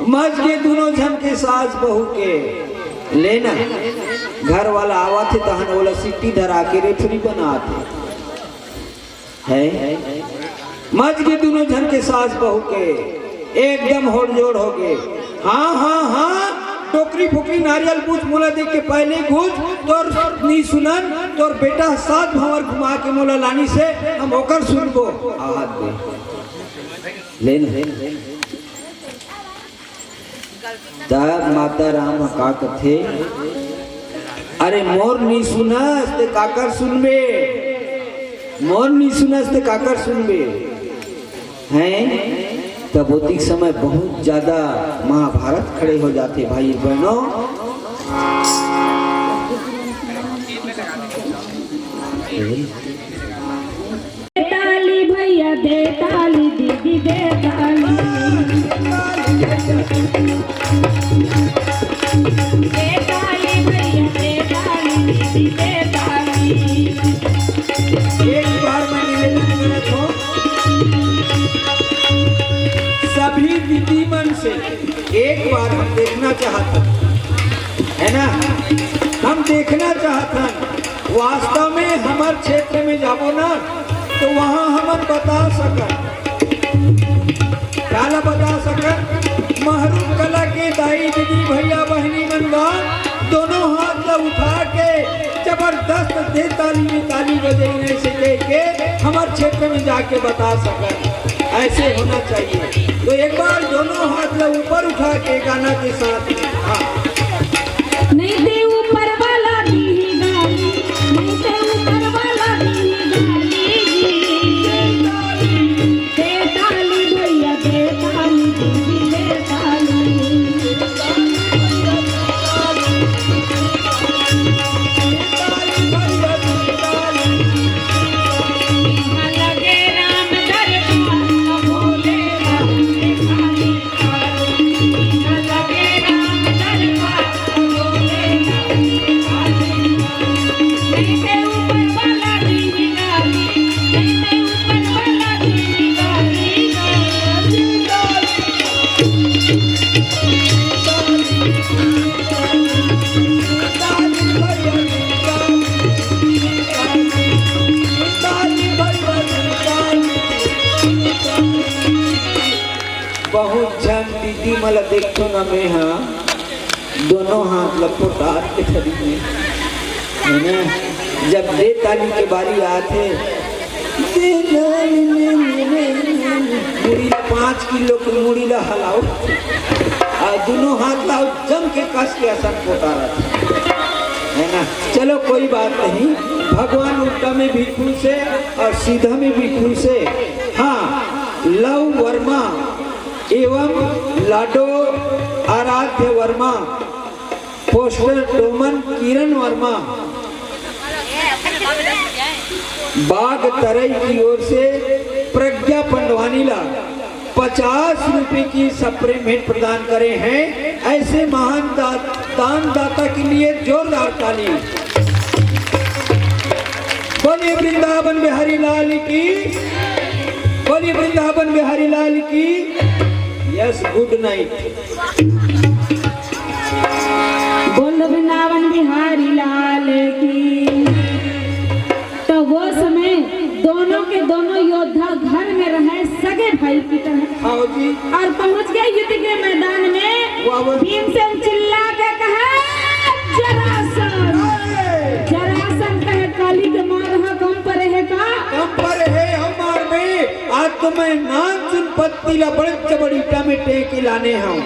मच गे दुनों झन के सास बहू के। ले ना, घर वाला आवत हे तहन ओला सिट्टी धरा के रेफरी बनात हे। है, मच गे दुनों झन के सास बहू के, एकदम होड़ जोड़ हो गे। हाँ, हाँ, हाँ, टोकरी फोकरी नारियल बूझ, मोला देख के पहले घुस, तोर नी सुनन, तोर बेटा सात भंवर घुमा के मोला लानिस हे, हम ओकर सुनबो। हाथ दे। ले ना। तब माता राम ह का कथे, अरे मोर नी सुनस ते काकर सुनबे, मोर नी सुनस ते काकर सुनबे। हैं, तब ओतिक समय बहुत ज्यादा महाभारत खड़े हो जाथे भाई बहनों। दे ताली भैया, दे ताली दीदी, दे ताली। दे ताली भैया, दे ताली दीदी, दे ताली। एक बार मैं निवेदन करत हूँ सभी दीदी मन से, एक बार हम देखना चाहत हन, है ना, हम देखना चाहत हन। वास्तव में हमर क्षेत्र में जाबो ना, तो वहाँ हमन बता सकन। काला बता सकन? महरूम कला के दाई, दीदी, भैया, बहिनी मन गा, दोनों हाथ ला उठा के जबरदस्त दे ताली में ताली बजाइन, ऐसे कह के हमर क्षेत्र में जाके बता सकन। ऐसे होना चाहिए। तो एक बार दोनों हाथ ला ऊपर उठा के गाना के साथ में, हाँ। नहीं ते ऊपर वाला दी गाली, नहीं ते ऊपर वाला दी गाली जी। दे ताली भैया, दे ताली दीदी, दे ताली। बहुत झन दीदी मन ला देखथों ना मैं हा, दोनों हाथ ला पोटार के धरी में, है ना? जब दे ताली के बारी आथे, दे ताली, मुड़ी ला, पाँच किलो के मुड़ी ला हलाओ, अउ दोनों हाथ ला जम के कस के असन पोटारत, है ना? चलो, कोई बात नहीं, भगवान उल्टा में भी खुश हे अउ सीधा में भी खुश हे। हाँ, लव वर्मा एवं लाडो आराध्य वर्मा, पोस्टर डोमन किरण वर्मा, बाग तरई की ओर से प्रज्ञा पंडवानी ला पचास रुपए की सप्रेम भेंट प्रदान करे हैं। ऐसे महान दा-, दान दाता के लिए जोरदार ताली। बोलिए वृंदावन बिहारी लाल की, बोलिए वृंदावन बिहारी लाल की। Yes, good night। बोल वृंदावन बिहारी लाल की। तो वो समय दोनों के दोनों योद्धा घर में रहे, सगे भाई की तरह। हाँ जी। और पहुंच गए युद्ध के मैदान में। वाह, वाह। भीमसेन चिल्ला के कहे, "जरासंध।" अरे! जरासंध कहे, "काली के मार ह कम परे हे का?" कम परे हे, हम मार में आज तो मैं नान सुन पत्ती ला बड़े से बड़ी ईटा में टेक के लाने हूँ।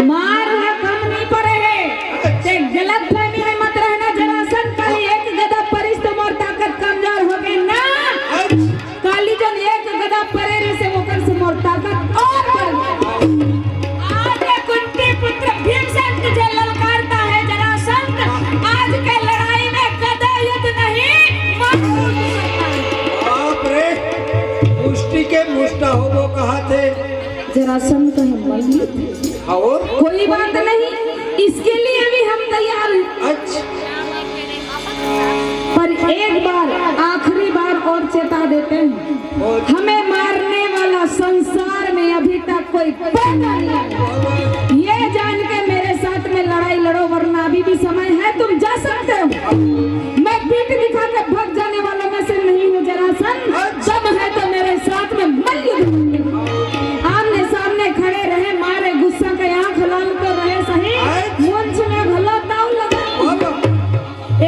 मार ह कम नहीं परे हे। ते गलत फहमी में मत रहना, जरासंध, काली एक गदा परिस तो मोर ताकत कमजोर हो गई ना। अच्छा। काली जन एक गदा परे रहे से ओकर से मोर ताकत और बढ़ गई। आज ये कुंती पुत्र भीमसेन तुझे ललकारता है जरासंध, आज के लड़ाई में गदा युद्ध नहीं, मल्ल युद्ध करना है। बाप रे, मुष्टि के मुष्टा होबो कहा थे। जरासंध कहे मल्ल युद्ध। और? कोई बात नहीं, इसके लिए भी हम तैयार हैं। अच्छा। एक बार, आखिरी बार और चेता देते हैं, हमें मारने वाला संसार में अभी तक कोई पैदा नहीं आया। ये जान के मेरे साथ में लड़ाई लड़ो, वरना अभी भी समय है, तुम जा सकते हो। मैं पीठ दिखा के भाग जाने वालों में से नहीं हूँ जरासंध। दम है तो मेरे साथ में मल्ल युद्ध। आमने सामने खड़े रहे, मारे गुस्सा के आंख लाल कर रहे सही, मुंछ में भला ताव लगा।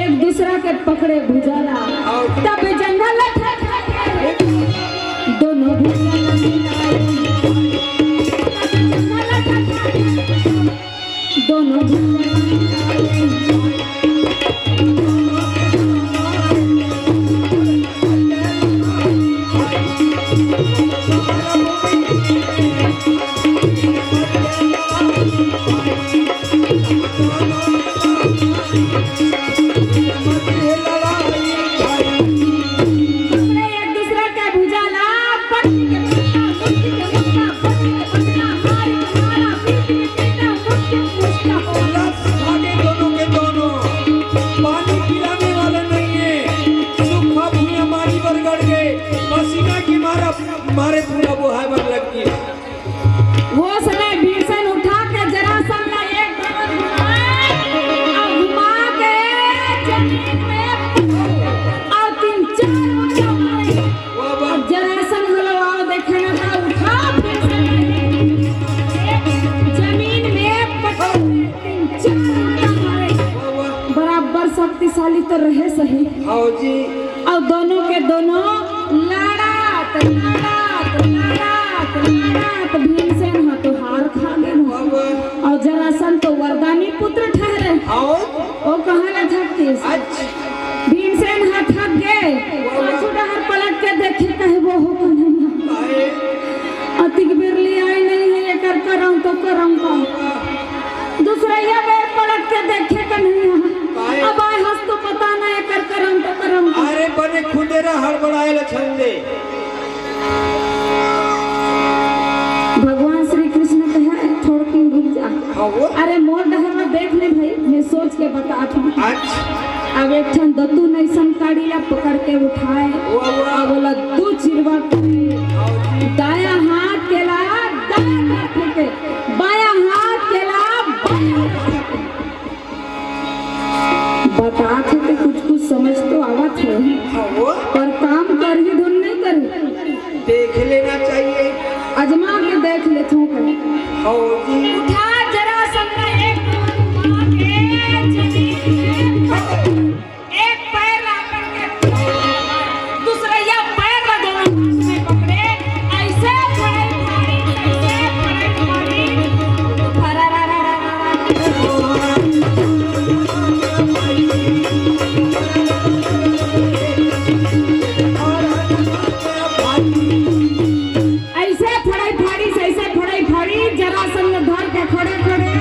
एक दूसरा के पकड़े भुजाला, तब जंघा लठा, दोनों भुजाला मिलाए। दोनों भुजाला मिलाए। दूसरे एक दूसरा के भुजाला, पट्टी के पट्टा, मुट्ठी के मुट्ठा, पट्टी के पट्टा, मारी के मारा, पीटी के पीटा, मुट्ठी के मुट्ठा। बस, भागे दोनों के दोनों। पानी पिलाने वाला नहीं है। सूखा भुइयां माड़ी बर गड़ गए। पसीना के मारा, मारे पूरा बोहाय बर लग गए। वो समय भीमसेन उठा के जरासंध ला एक बार घुमाए, और घुमा के जमीन में और तीन चार मुक्का मारे। वाह, वाह। और जरासंध बोला, "वाह, देखे ना था, उठा भीमसेन।" जमीन में पटक, तीन चार मुक्का मारे। वाह, वाह। बराबर शक्तिशाली तो रहे सही। हाँ जी। और दोनों के दोनों लड़त, लड़त, लड़त, लड़त भीमसेन हा तो हार खा गए। बाबा। और जरासंध तो वरदानी पुत्र ठहरे। आओ। वो कहाँ ना थकतीस। अच्छा। भीमसेन हा थक गए। बाबा। पाछू डहर पलट के देखे, कहे, "वो हो कन्हैया।" आए। अतिक बिरली आई नहीं है, ये कर करम तो करम का। दूसरैया बेर पलट के देखे कन्हैया, काहे? अब आए हस तो पता ना एकर करम तो करम। अरे बने खुदेरा हड़बड़ाए ल छंदे। भगवान श्री कृष्ण कहे, "थोड़किन रुक जा।" हाँ वो? अरे मोर डहर में देख ले भाई, मैं सोच के बतात हूँ। अच्छा। अब एक ठन दतुन अइसन काड़ी ला पकड़ के उठाए। वाह, वाह। अब बोला, "दू चिरवा करे।" हाँ जी। दाया हाथ के ला दाया हाथ के, बाया हाथ के ला बाया हाथ के। बतात हे तो कुछ कुछ समझ तो आवत हे, हाँ वो। पर काम करही धुन नहीं करही। देख लेना चाहिए। अजमा के देख लेथों का। हाँ जी। उठा जरासंध एक उठा के जमीन में एक पैर ला पकड़ के, दूसरैया पैर ला दोनों हाथ में पकड़े, ऐसे फड़ई फाड़ी, ऐसे फड़ई फाड़ी, फरा रा रा रा रा रा। ऐसे फड़ई फाड़ी, ऐसे फड़ई फाड़ी, जरासंध धर के खड़े खड़े।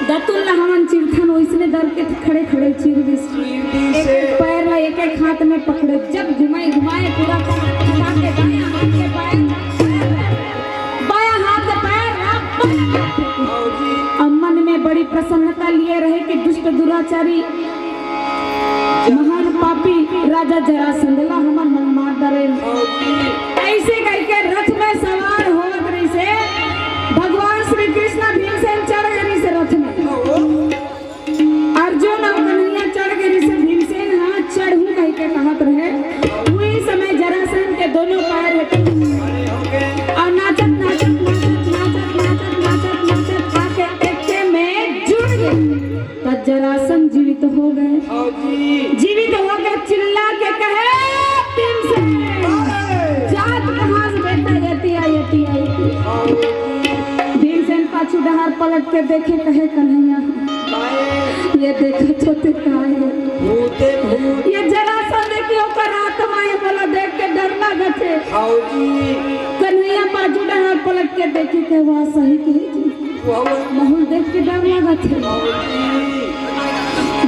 दतुन ला हमन चिरथन, ओइसने डर के खड़े खड़े चीर दिस। चीर दिस। एक एक पैर ला एक एक हाथ में पकड़े, जब घुमाए घुमाए पूरा पकड़ के दाया हाथ के पैर, बाया हाथ के पैर ला बाया हाथ के। हाँ जी। अब मन में बड़ी प्रसन्नता लिए रहे कि दुष्ट दुराचारी महान पापी राजा जरासंध ला हमन मन मार डरेन। हाँ जी। ऐसे करके रथ में सवार होवत रहिसे, भगवान श्री कृष्ण भीमसेन चढ़ गे रहिसे रथ में। हाँ वो। अर्जुन अउ कन्हैया चढ़ गे रहिसे, भीमसेन हा चढ़हूं कहिके कहत रहे। उही समय जरासंध के दोनों पैर हटे अउ नाचत, नाचत, नाचत, नाचत, नाचत, नाचत, नाचत आके एके में जुड़ गे। त जरासंध जीवित हो गए। हाँ जी। जीवित होके चिल्ला के कहे, "भीमसेन, हाय। जात कहाँ से बेटा?" यतिया, यतिया, यतिया। हाँ जी। भीमसेन पाछू डहार पलट के देखे, कहे, "कन्हैया, हाय। ये देखत होते का हे? भूते भूत। ये जरासंध के ओकर आत्मा हे, मोला देख के डर लागत हे।" हाँ जी। कन्हैया पाछू डहार पलट के देखे, कहे, "वाह, सही कहे जी।" वाह, वाह। महूं ल देख के डर लागत हे।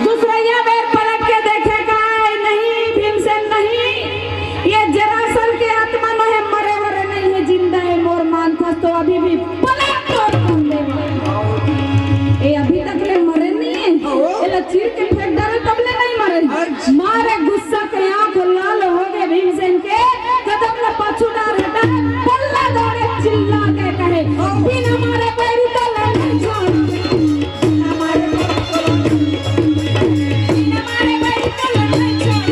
दूसरैया बेर पलट के देखे का, नहीं भीमसेन नहीं, ये जरासंध के आत्मा नोहे, मरे वरे नहीं हे, जिंदा हे। मोर मानथस तो अभी भी पलट तोड़ कर देवा। ये अभी तक ले मरे नहीं हे, एला चीर के फेंक डारे तब ले नहीं मरे। अरे गुस्सा के आंख लाल हो गए भीमसेन के, कदम ला पाछू डार हटा, पल्ला दौड़े चिल्ला के कहे, "बिन हमारे बैरी तो लड़ाई छोड़, बिन हमारे बैरी तो लड़ाई छोड़, बिन हमारे बैरी तो लड़ाई छोड़।"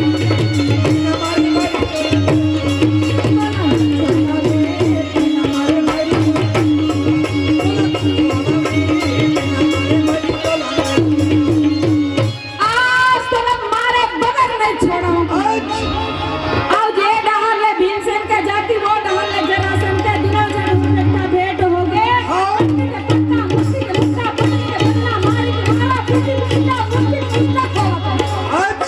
आज तोला मारे बगैर नहीं छोड़ाऊं। आज। अउ जे डहर ले भीमसेन के जाति, वो डहर ले जरासंध के, दुनों झन उठा भेंट हो गए। हाँ। पत्ता, मुट्ठी के मुट्ठा, पत्ती के पत्ता, मारी के मारा, मुट्ठी के मुट्ठा, मुट्ठी के मुट्ठा खोला। आज।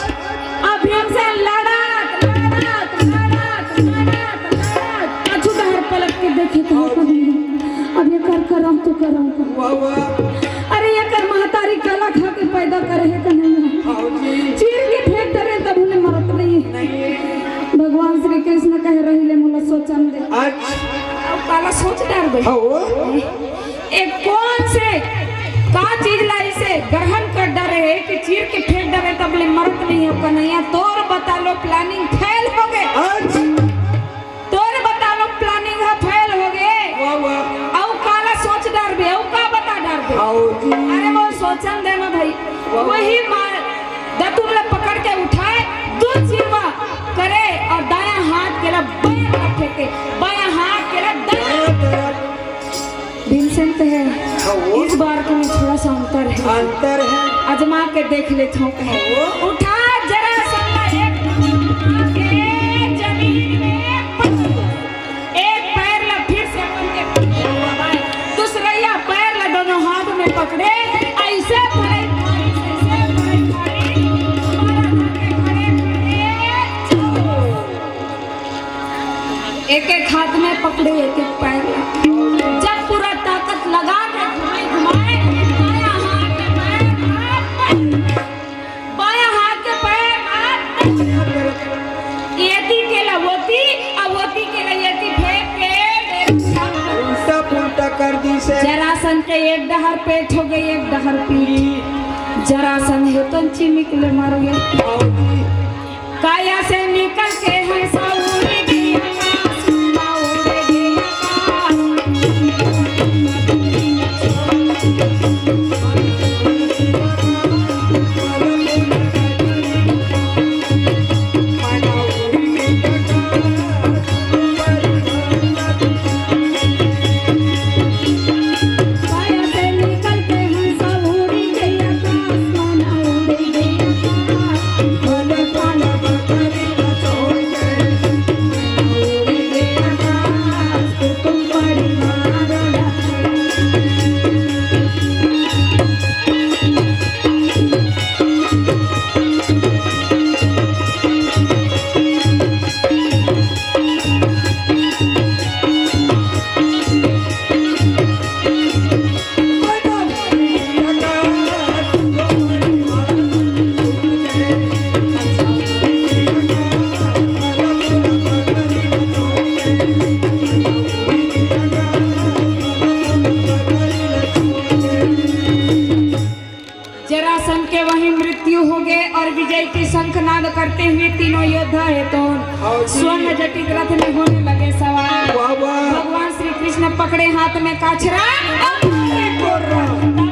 अब भीमसेन लड़त, लड़त, लड़त, लड़त, लड़त। पाछू डहर पलट के देखे, कहा, "अब ये कर, करम तो करम।" वाह, वाह। अरे, एकर महतारी काला खा के पैदा करे हे कन्हैया। हाँ जी। चीर के फेंक डरे तभो ले मरत नहीं हे। नहीं हे। भगवान श्री कृष्ण कहे रही ले मोला सोचन दे। अच्छा। अब काला सोच डार दे। हाँ, वो। एक कौन से का चीज ला इसे ग्रहण कर डरे हे कि चीर के फेंक डरे तब ले मरत नहीं हे कन्हैया। तोर बता लो planning fail हो गए। अच्छा। तोर बता लो planning ह fail हो गे। वाह, वाह। अउ काला सोच डारबे, अउ का बता डारबे? हाँ जी। अरे वो सोचन दे ना भाई। वाह, वाह। वही मार, दतुन ला पकड़ के उठाए, दू चिरवा करे अउ दायां हाथ के ला बायां तरफ फेंके, बायां हाथ के ला दायां दायां तरफ। भीमसेन तो है। हाँ, वो। इस बार तो में थोड़ा सा अंतर है। अंतर है। आजमा के देख लेथों कहे। हाँ, वो। उठा जरासंध एक के जमीन में पटक। एक पैर ला फिर से अपन के पकड़े। दूसरैया पैर ला दोनों हाथ में पकड़े। ऐसे पड़े, ऐसे पड़े, तुम्हारा धरती खड़े, खड़े, चलो। एक एक हाथ में पकड़े, एक एक पैर ला। जब पूरा ताकत लगा के घुमाए, घुमाए, बायां हाथ के पैर, बायां हाथ के पैर, एती के ला ओती, अउ ओती के ला एती फेंक के उल्टा पुल्टा कर दिस हे। जरासंध के एक डहर पेट हो गई, एक डहर पीठ। जरासंध हे तो चिमिक ले मर गए। काया से निकल के हंसा उड़ गया आकाश, उड़ गया आकाश। जरासंध के वहीं मृत्यु हो गए और विजय के शंखनाद करते हुए तीनों योद्धा हे तो हाँ जी। स्वर्ण जटित रथ में होने लगे सवार। वाह, वाह। भगवान श्री कृष्ण पकड़े हाथ में काछरा। तब कर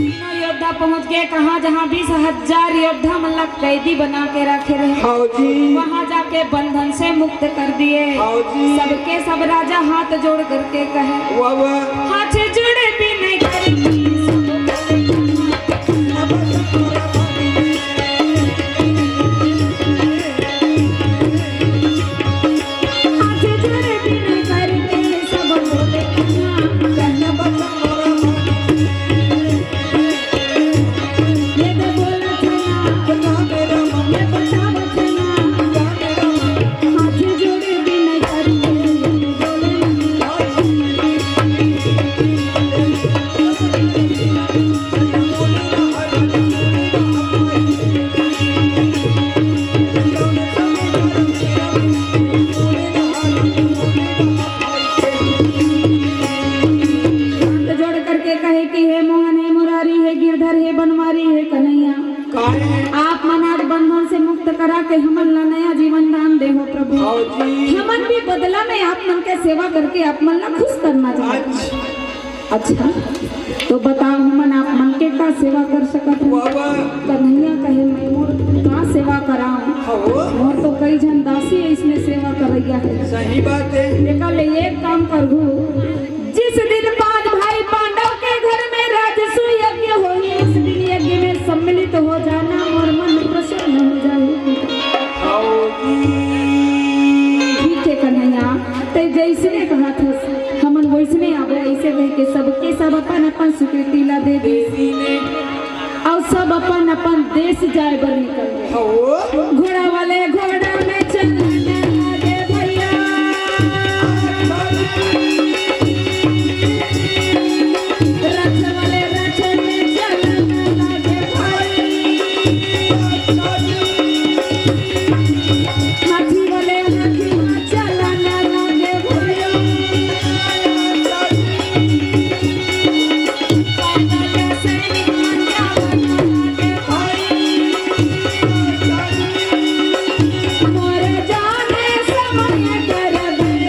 तीनों योद्धा पहुंच गए कहाँ, जहाँ बीस हजार योद्धा मन ला कैदी बना के रखे रहे। हाँ जी। वहाँ जाके बंधन से मुक्त कर दिए। हाँ जी। सबके सब राजा हाथ जोड़ करके कहे, वाह, वाह। हाथ जोड़ बिनती करती, हाथ जोड़ बिनती करती, हमन ला नया जीवन दान दे हो प्रभु। हाँ जी। हमन भी बदला में आप मन के सेवा करके आप मन ला खुश करना चाहत हन। अच्छा। अच्छा, तो बताओ, हमन आप मन के का सेवा कर सकत हन? वाह, वाह। कन्हैया कहे, "मैं मोर का सेवा कराऊं? हाँ, वो। मोर तो कई झन दासी अइसने सेवा करइया हे।" सही बात हे। एकर ले एक काम करहू, जिस दिन पांच भाई पांडव के घर में राजसू यज्ञ होही, उस दिन यज्ञ में सम्मिलित हो जाना, मोर मन प्रसन्न हो जाही। हाँ जी। ठीक हे कन्हैया, तैं जइसने कहत हस, हमन वइसने आबो, अइसे कहिके सबके सब अपन अपन स्वीकृति ला दे दे दीस। अउ सब अपन अपन देश जाए बर निकल गे। हो। घोड़ा वाले घोड़ा में चलने लगे भैया, रथ वाले रथ में चलने लगे भाई। हाथी वाले हाथी में चलने लगे भाई। मोर जाने समय कर दे।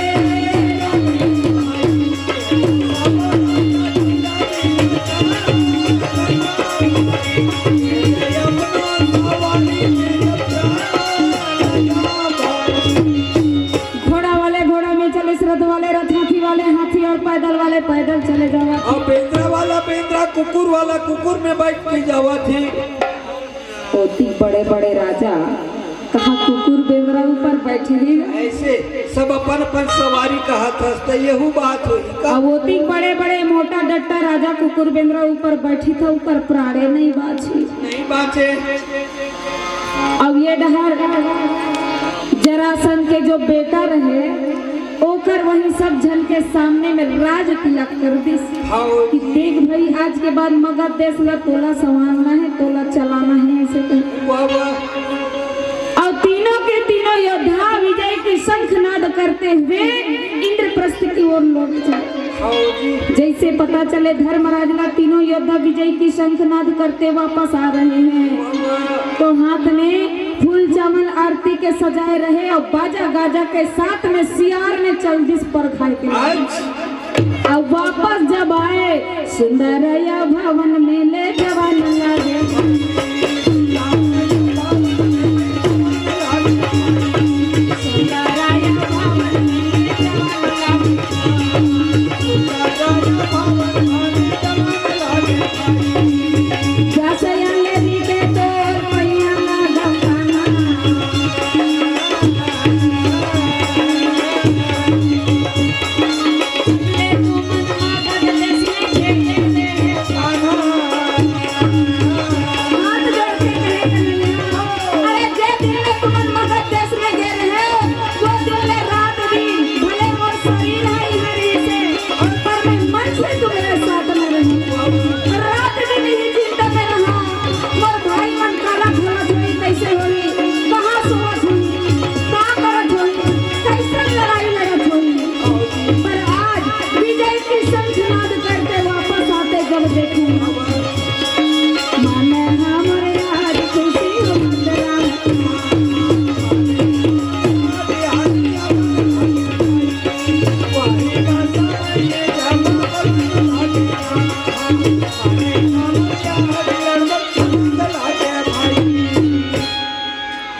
घोड़ा वाले घोड़ा में चले, रथ वाले रथ, हाथी वाले हाथी और पैदल वाले पैदल चले जावत। अब बेंदरा वाला बेंदरा, कुकुर वाला कुकुर में बैठ के जावत हे। ओती बड़े बड़े राजा कहाँ कुकुर बेंदरा ऊपर बैठे हे? अइसे सब अपन अपन सवारी कहत हस, त यहू बात होही का? अब ओती बड़े बड़े मोटा डट्टा राजा कुकुर बेंदरा ऊपर बैठी था, ऊपर प्राणे नहीं बाची। नहीं बाचे। अब ये डहर जरासंध के जो बेटा रहे, ओकर वही सब झन के सामने में राज तिलक कर दिस। हाँ। कि देख भाई, आज के बाद मगध देश ला तोला संभालना हे, तोला चलाना हे, अइसे कहे। वाह, वाह। और तीनों के तीनों योद्धा विजय की शंखनाद करते हुए इंद्रप्रस्थ की ओर लौट चले। हाँ जी। जइसे पता चले धर्मराज ला तीनों योद्धा विजय की शंखनाद करते वापस आ रहे हैं, तो हाथ में फूल चावल आरती के सजाए रहे और बाजा गाजा के साथ में सियार में चल दिस परघाय के। अच्छा। अब वापस जब आए, सुंदरया भवन में ले जवन लागे। हाथ जोड़ के कहे कन्हैया, अरे जे दिन ले तुमन मगध देश में गे रहे, वो दिन ले रात दिन, भले मोर शरीर है इहाँ रहिसे, पर मैं मन से तुम्हरे साथ में रहूँ। रात दिन इही चिंता में रहा, मोर भाई मन काला घोला झोली कैसे होही, कहाँ सोवत होही, का करत होही, कैसन लड़ाई लड़त होही। पर आज विजय की शंखनाद करके वापस आते जब देखूं, मन हमर आज खुशी हो मंदरा।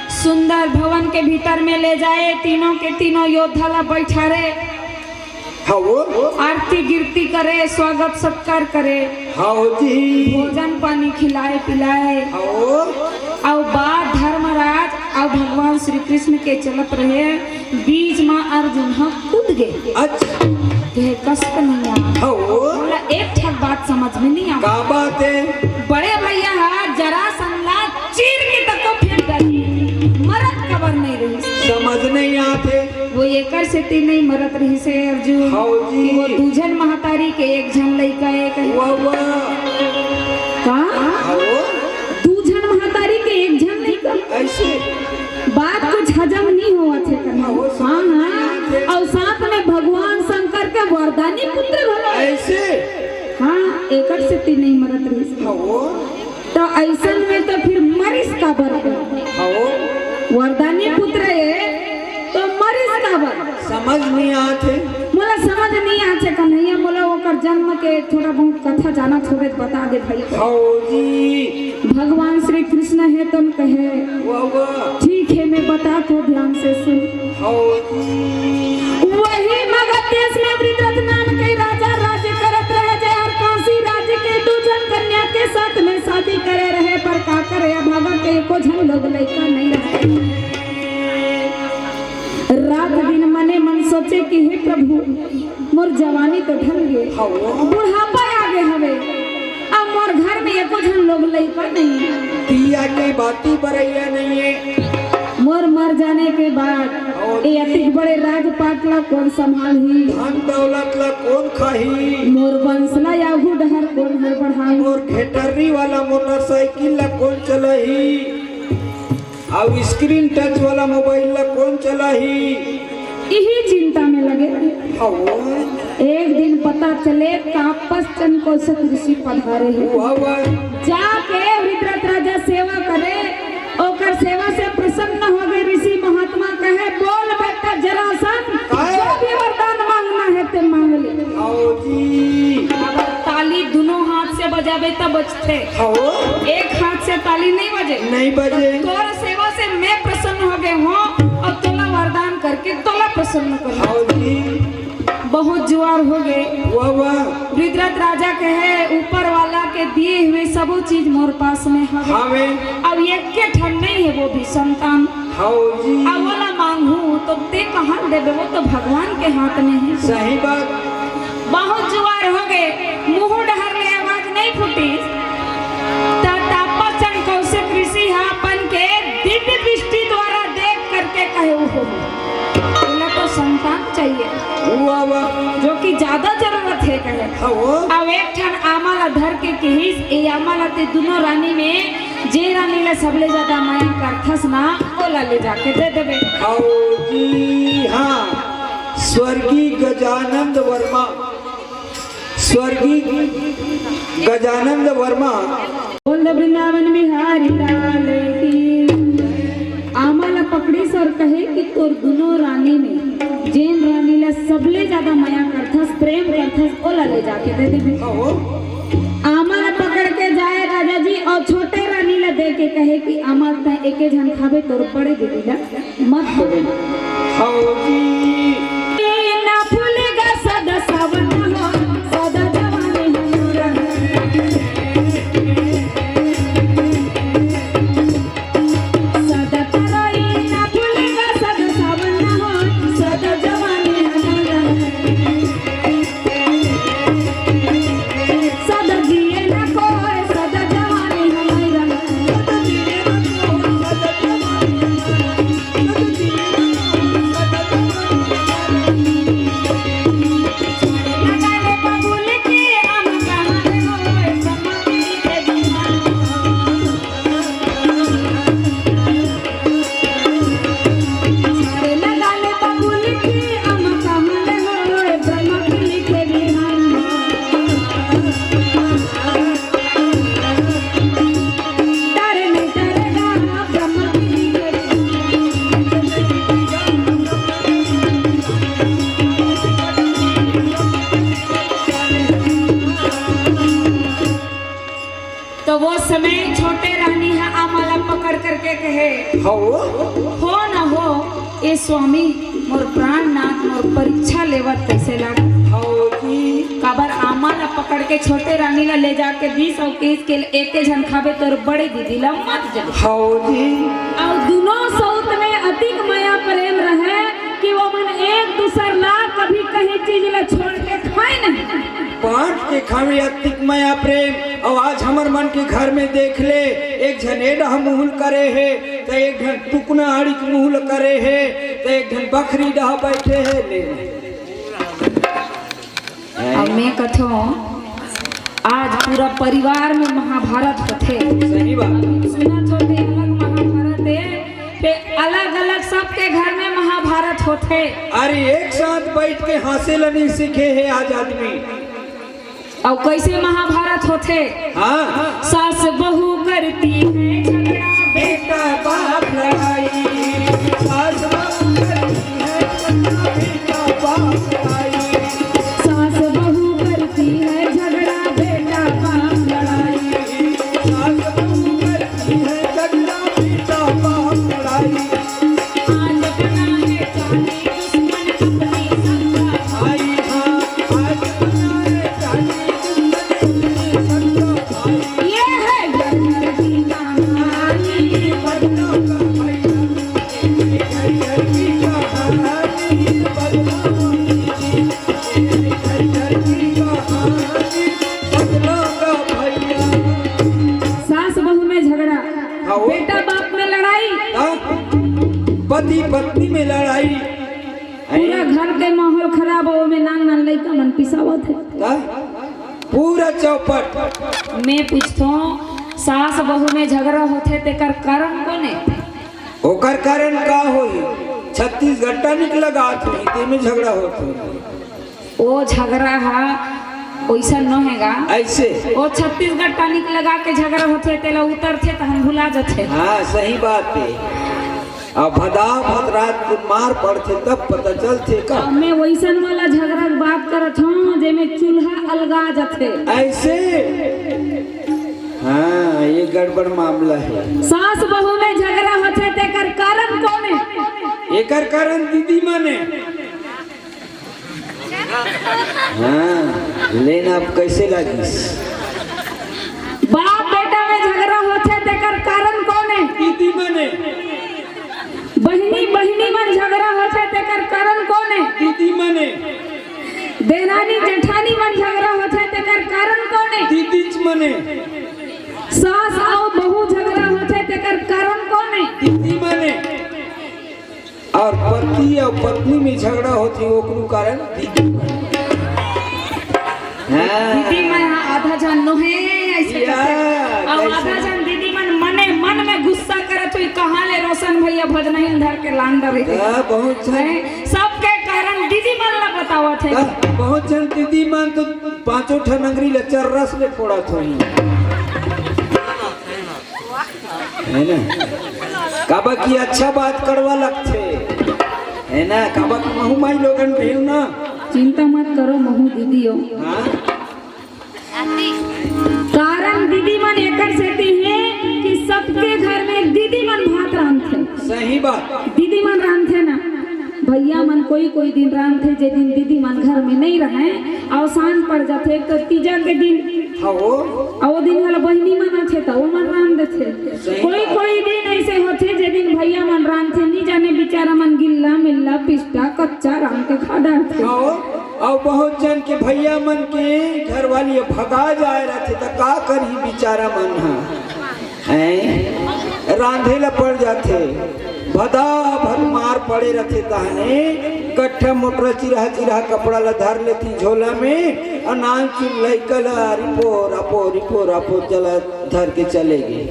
सुंदर भवन के भीतर में ले जाए, तीनों के तीनों योद्धा ला बैठारे। हाँ वो। आरती गिरती करे, स्वागत सत्कार करे। हाँ जी। भोजन पानी खिलाए पिलाए। हाँ वो। अउ बात धर्मराज अउ भगवान श्री कृष्ण के चलत रहे, बीच म अर्जुन ह कूद गे। अच्छा। कहे, "कष्ट नहीं आ।" हाँ वो। बोला, एक ठक बात समझ में नहीं आ। का बात है? बड़े भैया ह जरासंध ला चीर के तको फेंक डारी, मरत काबर नहीं रहिस। समझ नहीं आते। वो एकर सेती नहीं मरत रहिसे अर्जुन, हाँ जी। कि वो दू झन महतारी के एक झन लइका ए कहे। वाह, वाह। का? हाँ, वो। दू झन महतारी के एक झन लइका। अइसे। बात कुछ हजम नहीं होवत हे कन्हैया। हाँ, वो समझ हाँ, नहीं आते। अउ साथ में भगवान शंकर के वरदानी पुत्र घलो। अइसे। हाँ, एकर सेती नहीं मरत रहिस। हाँ, वो। त अइसन में त फिर मरिस काबर? हाँ, वो। वरदान समझ नहीं आत हे। मोला समझ नहीं आत हे कन्हैया, मोला ओकर जन्म के थोड़ा बहुत कथा जानत होबे त बता दे भाई। हव जी। भगवान श्री कृष्ण हे तन कहे। वाह, वाह। ठीक हे, मैं बतात हों, ध्यान से सुन। हव जी। वही मगध देश में वृत्रथ नाम के राजा राज्य करत रहे, जे हर काशी राज्य के दू झन कन्या के साथ में शादी करे रहे, पर का करे, अभागा के एको झन लोग लइका नहीं रहे। रात दिन मने मन सोचे कि हे प्रभु, मोर जवानी तो ढल गे, हव। बुढ़ापा आ गे हवे, अब मोर घर में एको झन लोग लइका नहीं हे। तिया के बाती बरइया नहीं हे। मोर मर जाने के बाद हव। ए अतिक बड़े राजपाट ला कोन संभालही? धन दौलत ला कोन खाही? मोर वंश ला आगू डहर कोन हर बढ़ाही? मोर घेटर्री वाला मोटरसाइकिल ला कोन चलाही? अउ screen touch वाला mobile ला कोन चलाही? इही चिंता में लगे रहे। हव। एक दिन पता चले तापस चंद कौशिक ऋषि पधारे हे। वाह, वाह। जाके वृत्रथ राजा सेवा करे, ओकर सेवा से प्रसन्न हो गए ऋषि महात्मा, कहे, "बोल बेटा जरासंध, काय? जो भी वरदान मांगना हे ते मांग ले।" हव जी। अब ताली दुनों हाथ से बजाबे तब बजथे। हव। एक हाथ से ताली नहीं बजे। नहीं बजे। तोर सेवा से मैं प्रसन्न हो गए हों, अब तोला वरदान करके तोला प्रसन्न करूं। हव जी। बहुत जुआर हो गए। वाह, वाह। वृत्रथ राजा कहे, ऊपर वाला के दिए हुए सबो चीज मोर पास में हवे। हवे। अब एके ठन नहीं हे, वो भी संतान। हव जी। अब ओला मांगहूं तो ते कहां ले देबे, वो तो भगवान के हाथ में हे। सही बात। बहुत जुआर हो गए, मुंह डहर ले आवाज नहीं फूटिस। त तापस चंद कौशिक ऋषि ह अपन के दिव्य दृष्टि द्वारा देख करके कहे, "ओहो, एला तो संतान चाहिए।" वाह, वाह। जो कि ज्यादा जरूरत हे कहे। हव। अब एक ठन आमा ला धर के कहिस, "ए आमा ला ते दुनों रानी में जे रानी ला सबले ज्यादा मया करथस ना, ओला ले जाके दे देबे।" हव जी, हां। स्वर्गीय गजानंद वर्मा, स्वर्गीय गजानंद वर्मा। बोल दे वृंदावन बिहारी लाल की। आमा ला पकड़िस अउ कहे कि तोर दुनों रानी में जेन रानी ला सबले ज्यादा मया करथस, प्रेम करथस, ओला ले जाके दे देबे। हव। आमा ला पकड़ के जाए राजा जी अउ छोटे रानी ला दे के कहे कि आमा ला तैं एके झन खाबे, तोर बड़े दीदी ला मत देबे। हव जी। ना फूलेगा सदा सावन हो, सदा जवानी हमारा। सदा तराई ना फूलेगा, सदा सावन ना हो, सदा जवानी हमारा। सदा जिए ना कोई, सदा जवानी हमारा। तो वो समय छोटे रानी ह आमा ला पकड़ करके कहे, हव। हो न हो, ए स्वामी, मोर प्राणनाथ मोर परीक्षा लेवत तइसे लागत। हव जी। काबर आमा ला पकड़ के छोटे रानी ला ले जाके दिस अउ कहिस के एके झन खाबे, तोर बड़े दीदी ला मत दे। हव जी। अउ दुनों सौत में अतिक मया प्रेम रहे कि वो मन एक दूसर ला कभी कहीं चीज ला छोड़ के खाए नहीं। बांट के खावे अतिक मया प्रेम। अउ आज हमर मन के घर में देख ले, एक झन ए डहा मुंह ल करे हे, त एक झन टुकना आड़ी के मुंह ल करे हे, त एक झन बखरी डहा बैठे हे। ले। अब मैं कथों, आज पूरा परिवार में महाभारत होथे। सही बात। सुनत होथे अलग महाभारत हे, फिर अलग-अलग सबके घर में महाभारत होथे। अरे, एक साथ बैठ के हंसे ल नहीं सीखे हे आज आदमी। अउ कइसे महाभारत होथे? हाँ। सास बहू करती है झगड़ा, बेटा बाप लड़ाई। सास बहू करती है झगड़ा, बेटा सास बहू में झगड़ा, हाँ, वो बेटा बाप में लड़ाई। हाँ, पति पत्नी में लड़ाई। पूरा घर के माहौल खराब हो, में नान नान लइका मन पिसावत हे। हाँ, पूरा चौपट। मैं पूछथों, सास बहू में झगड़ा होथे, तेकर कारण कोन हे? ओकर कारण का होही? छत्तीसगढ़ टनिक लगात होही, तेमे झगड़ा होत होही। ओ झगड़ा हा ओइसन नो हे गा। अइसे? ओ छत्तीसगढ़ टनिक लगा के झगड़ा होथे, तेला उतरथे तहन भुला जथे। हाँ, सही बात हे। अब भदा भद रात के मार पड़थे तब पता चलथे का। अब मैं ओइसन वाला झगड़ा के बात करत हूँ, जेमे चूल्हा अलगा जथे। अइसे? हाँ, ये गड़बड़ मामला हे। सास बहू में झगड़ा होथे, तेकर कारण कोन हे? एकर कारण दीदी मन हे। हाँ, लेन अब कइसे लागिस? बाप बेटा में झगड़ा होथे, तेकर कारण कोन हे? दीदी मन हे। बहिनी बहिनी मन झगड़ा होथे, तेकर कारण कोन हे? दीदी मन हे। देरानी जेठानी मन झगड़ा होथे, तेकर कारण कोन हे? दीदीच मन हे। सास अउ बहू झगड़ा होथे, तेकर कारण कोन हे? दीदी मन हे। अउ पति अउ पत्नी में झगड़ा होथे, ओकरो कारण दीदी मन हे। हाँ। दीदी मन ह आधा झन नोहे, अइसे या, कथे। अउ कइसे? आधा झन दीदी मन मने मन में गुस्सा करत होही, कहाँ ले रोशन भैया भजनहिन धर के लान डरे हे। हाँ, बहुत झन। हैं? सबके कारण दीदी मन ला बतावत हे। हाँ, बहुत झन दीदी मन तो पाँचों ठन अंगरी ला चर्रस ले फोड़त होही। हे ना? काबर कि अच्छा बात कड़वा लगथे। हे ना? काबर कि महू माई लोगन भेव ना। चिंता मत करो महू दीदी हो। हाँ? कारण दीदी मन एकर सेती हे कि सबके घर में दीदी मन भात रांधथे। सही बात। दीदी मन रांधथे ना, भैया मन कोई कोई दिन रांधथे, जे दिन दीदी मन घर में नइ रहय, अउ सांझ पड़ जाथे, एक तो तीजा के दिन, हाँ वो। अउ वो दिन वाला बहिनी मन आथे, त वो मन रांध देथे। सही कोई बात। कोई दिन अइसे होथे, जे दिन भैया मन रांधथे, नी जाने बिचारा मन गिल्ला मिल्ला पिस्टा कच्चा रांध के खा डारथे। हाँ वो। अउ बहुत झन के भैया मन के घरवाली भगा जाय रथे, त का करही बिचारा मन ह? हैं? रांधे ल पड़ जाथे। भदा भद मार पड़े रथे, तहने गट्ठा मोटरा चिरहा चिरहा कपड़ा ल धर लेथी झोला में, अउ नान चुन लइका ल रिपो रापो, रिपो रापो चला धर के चले गे।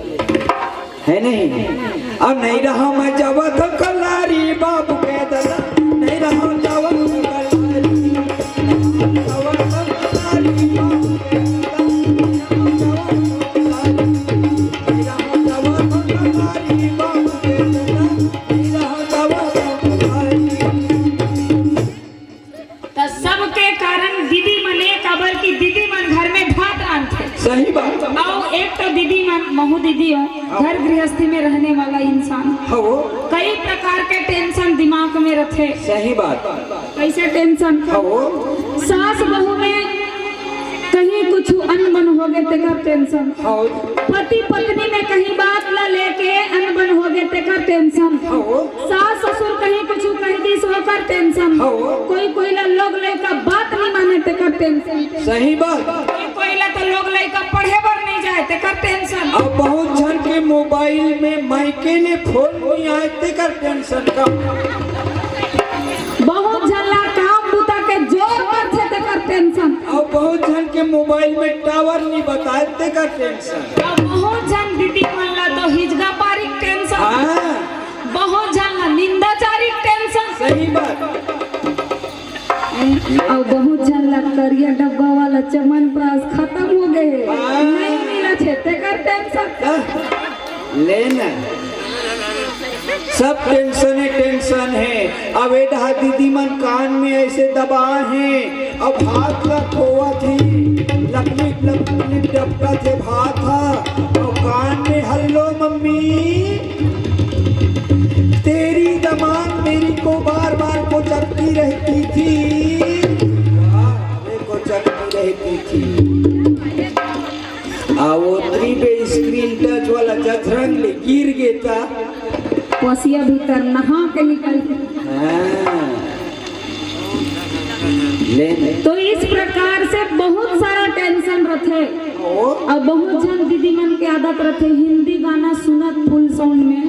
हे नहीं? अउ नहीं रहा मैं जावत कलारी बाबू के दला, नहीं रहा जावत कलारी, जावत कलारी बाबू के दला, नहीं रहा जावत कलारी, नहीं रहा जावत कलारी बाबू के दला, नहीं रहा जावत कलारी। त सबके कारण दीदी मन ए, काबर कि दीदी मन घर में भात रांधथे। सही बात। अउ एक तो दीदी मन, महू दीदी हो, हाँ। घर गृहस्थी में रहने वाला इंसान। हाँ वो। कई प्रकार के टेंशन दिमाग में रथे। सही बात। कइसे टेंशन? हाँ वो। सास बहू में कहीं कुछु अनबन होगे तेकर टेंशन। हाँ वो। पति पत्नी में कहीं बात ला लेके अनबन होगे तेकर टेंशन। हाँ वो। सास ससुर कहीं कुछु कहि दिस ओकर टेंशन। हाँ वो। कोई कोई ला लोग लइका बात नइ माने तेकर टेंशन। सही बात। कोई कोई ला तो लोग लइका पढ़े बर नइ जाय तेकर टेंशन। अउ बहुत झन के मोबाइल में मायके ले फोन नइ आय तेकर टेंशन का। बहुत झन ला काम बुता के जोर परथे तेकर टेंशन। अउ बहुत झन के मोबाइल में टावर नइ बताय तेकर टेंशन। अउ बहुत झन दीदी मन ला तो हिजगा पारी टेंशन। हाँ। बहुत झन ला निंदाचारी टेंशन। सही बात। अउ बहुत झन ला करिया डब्बा वाला चमनप्रास खतम होगे हे। हाँ। नइ मिलत हे तेकर टेंशन। का? ले ना। सब टेंशन हे, टेंशन हे। अब ए डहा दीदी मन कान में अइसे दबाय हे, अब भात ला खोवत ही, लपलिप लपलिप डबकत हे भात हा, अउ कान में, "हल्लो मम्मी, तेरी दामाद मेरी को बार बार कोचकती रहती थी।" हाँ, वे कोचकती रहती थी। आ ओतरी पे स्क्रीन टच वाला जथरंग ले गिर गे ता। पसिया भीतर नहा के निकल। हाँ। ले ले। तो इस प्रकार अउ बहुत झन दीदी मन के आदत रथे हिंदी गाना सुनत full sound में,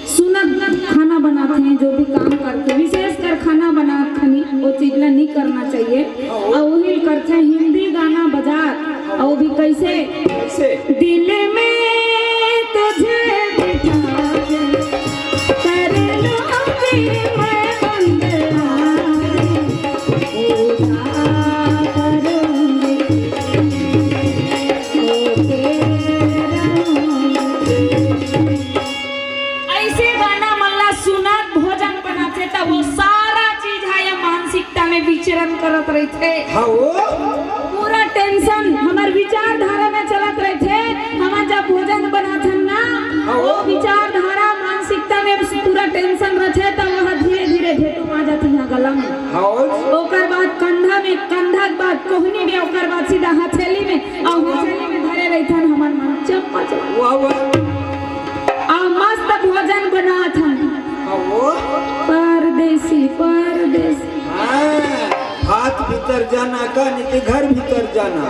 सुनत खाना बनाथे, जो भी काम करथे, विशेषकर खाना बनात खनी वो चीज ला नहीं करना चाहिए। अउ उही करथे हिंदी गाना बजात, अउ भी कैसे? कैसे? दिल में तुझे बिठा के कर लूंगी मैं बंद आंखें, पूजा करूंगी तो तेरा। ऐसे गाना मन ला सुनत भोजन बनाथे, त वो सारा चीज हा ये मानसिकता में विचरण करत रहिथे। हाँ, वो पूरा tension हमर विचारधारा में चलत रहिथे। हमन जब भोजन बनाथन ना, हाँ, वो वो विचारधारा मानसिकता में पूरा tension रहिथे, त वह धीरे धीरे भेटू आ जाथे यहाँ गला में। हाँ, वो ओकर बाद कंधा में, कंधा के बाद कोहनी में, ओकर बाद सीधा हथेली में, अउ हथेली में धरे रहिथन हमन मन चम्मच। वाह, वाह। अउ मस्त भोजन बनाथन। हाँ, वो परदेसी, परदेसी। हाँ, भात भीतर जाना का, नहीं तो घर भीतर जाना।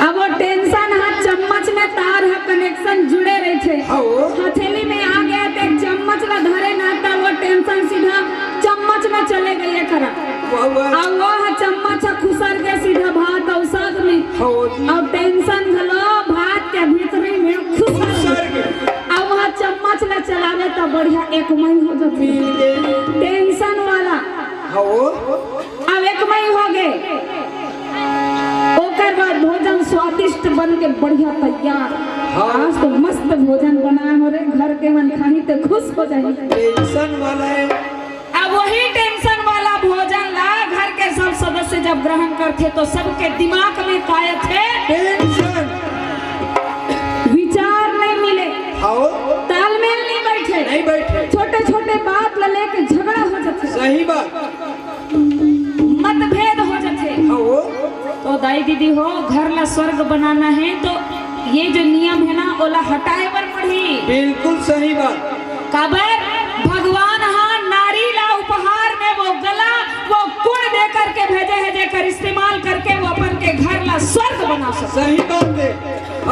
अब वो tension हा चम्मच में तार हा connection जुड़े रहिथे। हाँ, वो। हथेली में आ गया तो एक चम्मच ला धरे ना, त वो tension सीधा चम्मच में चले गए करा। वाह, वाह। अउ वो हा चम्मच हा खुसर के सीधा भात अउ साग में। हाँ, वो जी। अउ tension घलो भात के भीतरी में खुसर खुसर गए। अउ वो हा चम्मच ला चलावे त बढ़िया एकमई हो जाथे। मिल गए। Tension वाला। हाँ, वो। अब एकमई हो गए, ओकर बाद भोजन स्वादिष्ट बन के बढ़िया तैयार। हाँ। आज तो मस्त भोजन बनाए हो रे, घर के मन खाही तो खुश हो जाही। Tension वाला है। अब वही tension वाला भोजन ला घर के सब सदस्य जब ग्रहण करथे तो सबके दिमाग में काय थे? Tension। विचार नहीं मिले। हाँ। तालमेल नहीं बैठे। नहीं बैठे। छोटे छोटे बात ला लेके झगड़ा हो जाथे। सही बात। मतभेद हो जाथे। हाँ, वो। तो दाई दीदी हो, घर ला स्वर्ग बनाना है तो ये जो नियम है ना, ओला हटाए बर पड़ही। बिल्कुल सही बात। काबर भगवान हा नारी ला उपहार में वो गला, वो गुण दे करके भेजे है, जेकर इस्तेमाल करके वो अपन के घर ला स्वर्ग बना सके। सही बात है।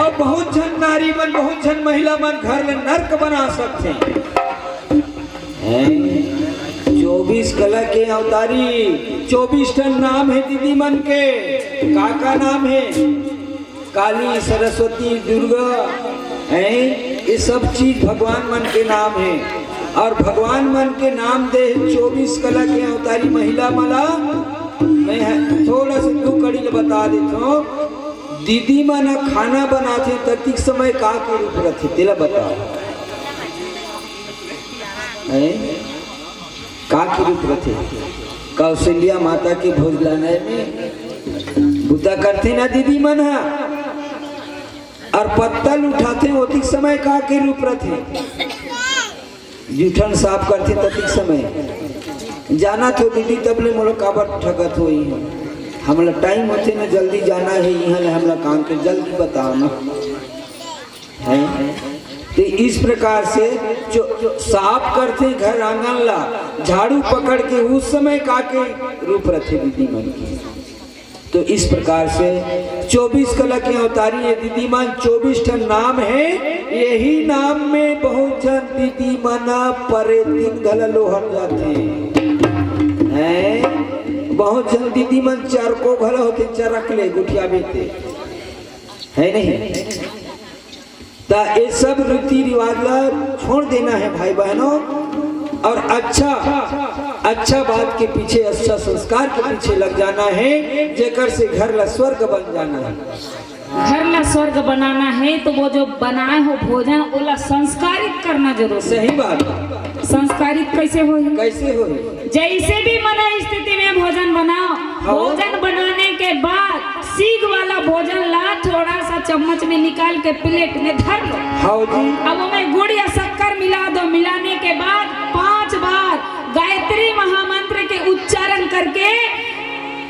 अब बहुत झन नारी मन, बहुत झन महिला मन घर ला नर्क बना सकथे। हैं? चौबीस कला के अवतारी, चौबीस ठन नाम है दीदी मन के। का का नाम है? काली, सरस्वती, दुर्गा, हैं? ये सब चीज भगवान मन के नाम है। अउ भगवान मन के नाम दे चौबीस कला के अवतारी महिला मन ला। मैं ह-, थोड़ा सा दू कड़ी ले बता देथों। दीदी मन ह खाना बनाथे, ततिक समय का के रूप रथे, तेला बताओ। हैं? का के रूप रथे? कौशल्या माता के भोजलाना में बुता करथे ना दीदी मन ह, अउ पत्तल उठाथे, ओतिक समय का के रूप रथे? जूठन साफ करथे ततिक समय। जाना तो दीदी, तब ले मोला काबर ठगत होई है। हमला time होथे ना, जल्दी जाना है, यहाँ ले हमला काम के जल्दी बताओ ना। हैं? तो इस प्रकार से जो, जो साफ करथे घर आंगन ला, झाड़ू पकड़ के, उस समय का के रूप रथे दीदी मन के। तो इस प्रकार से चौबीस कला के अवतारी ये दीदी मन, चौबीस ठन नाम है, यही नाम में बहुत झन दीदी मन परेतिन घला लोहर जाथे। हैं? बहुत झन दीदी मन चरको घला होथे, चरक ले गुठिया बेते। है नहीं? त ये सब रीति रिवाज ला छोड़ देना है भाई बहनों, अउ अच्छा, अच्छा बात के पीछे, अच्छा संस्कार के पीछे लग जाना है, जेकर से घर ला स्वर्ग बन जाना है। घर ला स्वर्ग बनाना है तो वो जो बनाए हो भोजन, ओला संस्कारित करना जरूरी है। सही बात। संस्कारित कैसे होही? कैसे होही? जैसे भी मन स्थिति में भोजन बनाओ, हाँ। भोजन बनाने के बाद सीग वाला भोजन ला थोड़ा सा चम्मच में निकाल के plate में धर लो। हाँ जी। अब ओमे गुड़ या शक्कर मिला दो। मिलाने के बाद पांच बार गायत्री महामंत्र के उच्चारण करके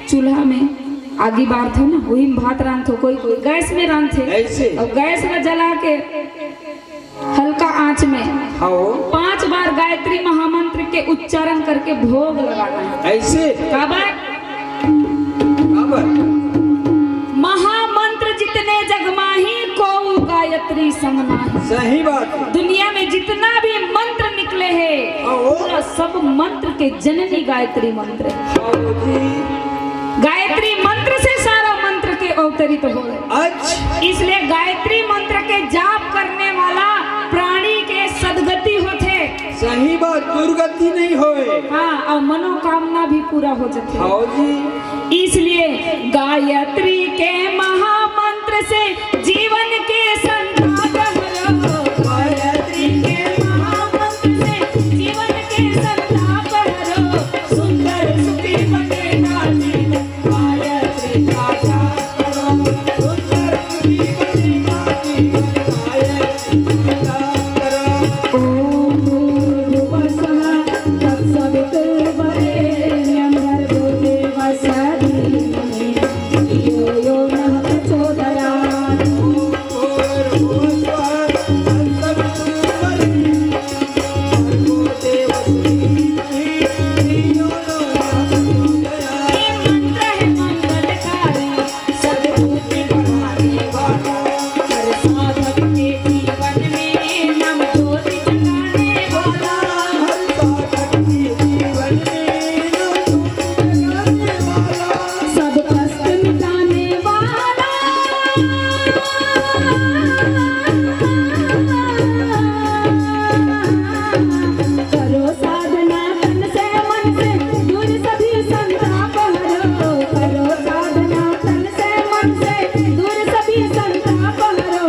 चूल्हा में आगी बारथे ना, वही में भात रांधथो, कोई कोई गैस में रांधथे। ऐसे? अउ गैस में जला के हल्का आंच में हाँ। पांच बार गायत्री महामंत्र के उच्चारण करके भोग लगाना है। ऐसे? काबर? काबर? सही बात। दुनिया में जितना भी मंत्र निकले हैं, हाँ, वो। पूरा सब मंत्र के जननी गायत्री मंत्र है। हाँ, वो जी। गायत्री मंत्र से सारा मंत्र के अवतरित हो। अच्छा। इसलिए गायत्री मंत्र के जाप करने वाला प्राणी के सदगति होथे। सही बात, दुर्गति नहीं होए। हाँ, और मनोकामना भी पूरा हो जाथे। हाँ जी। इसलिए गायत्री के महामंत्र से जीवन के संताप हरो। गायत्री के महामंत्र से जीवन के संताप हरो। सुंदर सुखी बने का जीवन। गायत्री का जाप करो। सुंदर सुखी बने का जीवन। गायत्री का जाप करो। ॐ भूर्भुवः स्वः तत्सवितुर्वरेण्यं भर्गो देवस्य धीमहि धियो यो नः प्रचोदयात्। ये मंत्र है मंगलकारी, सद्बुद्धि बढ़ाने वाला, हर साधक के जीवन में नव ज्योति जगाने वाला। हर साधक के जीवन में नव ज्योति जगाने वाला। सब कष्ट मिटाने वाला। करो साधना तन से मन से, दूर सभी संताप हरो। करो साधना तन से मन से, दूर सभी संताप हरो।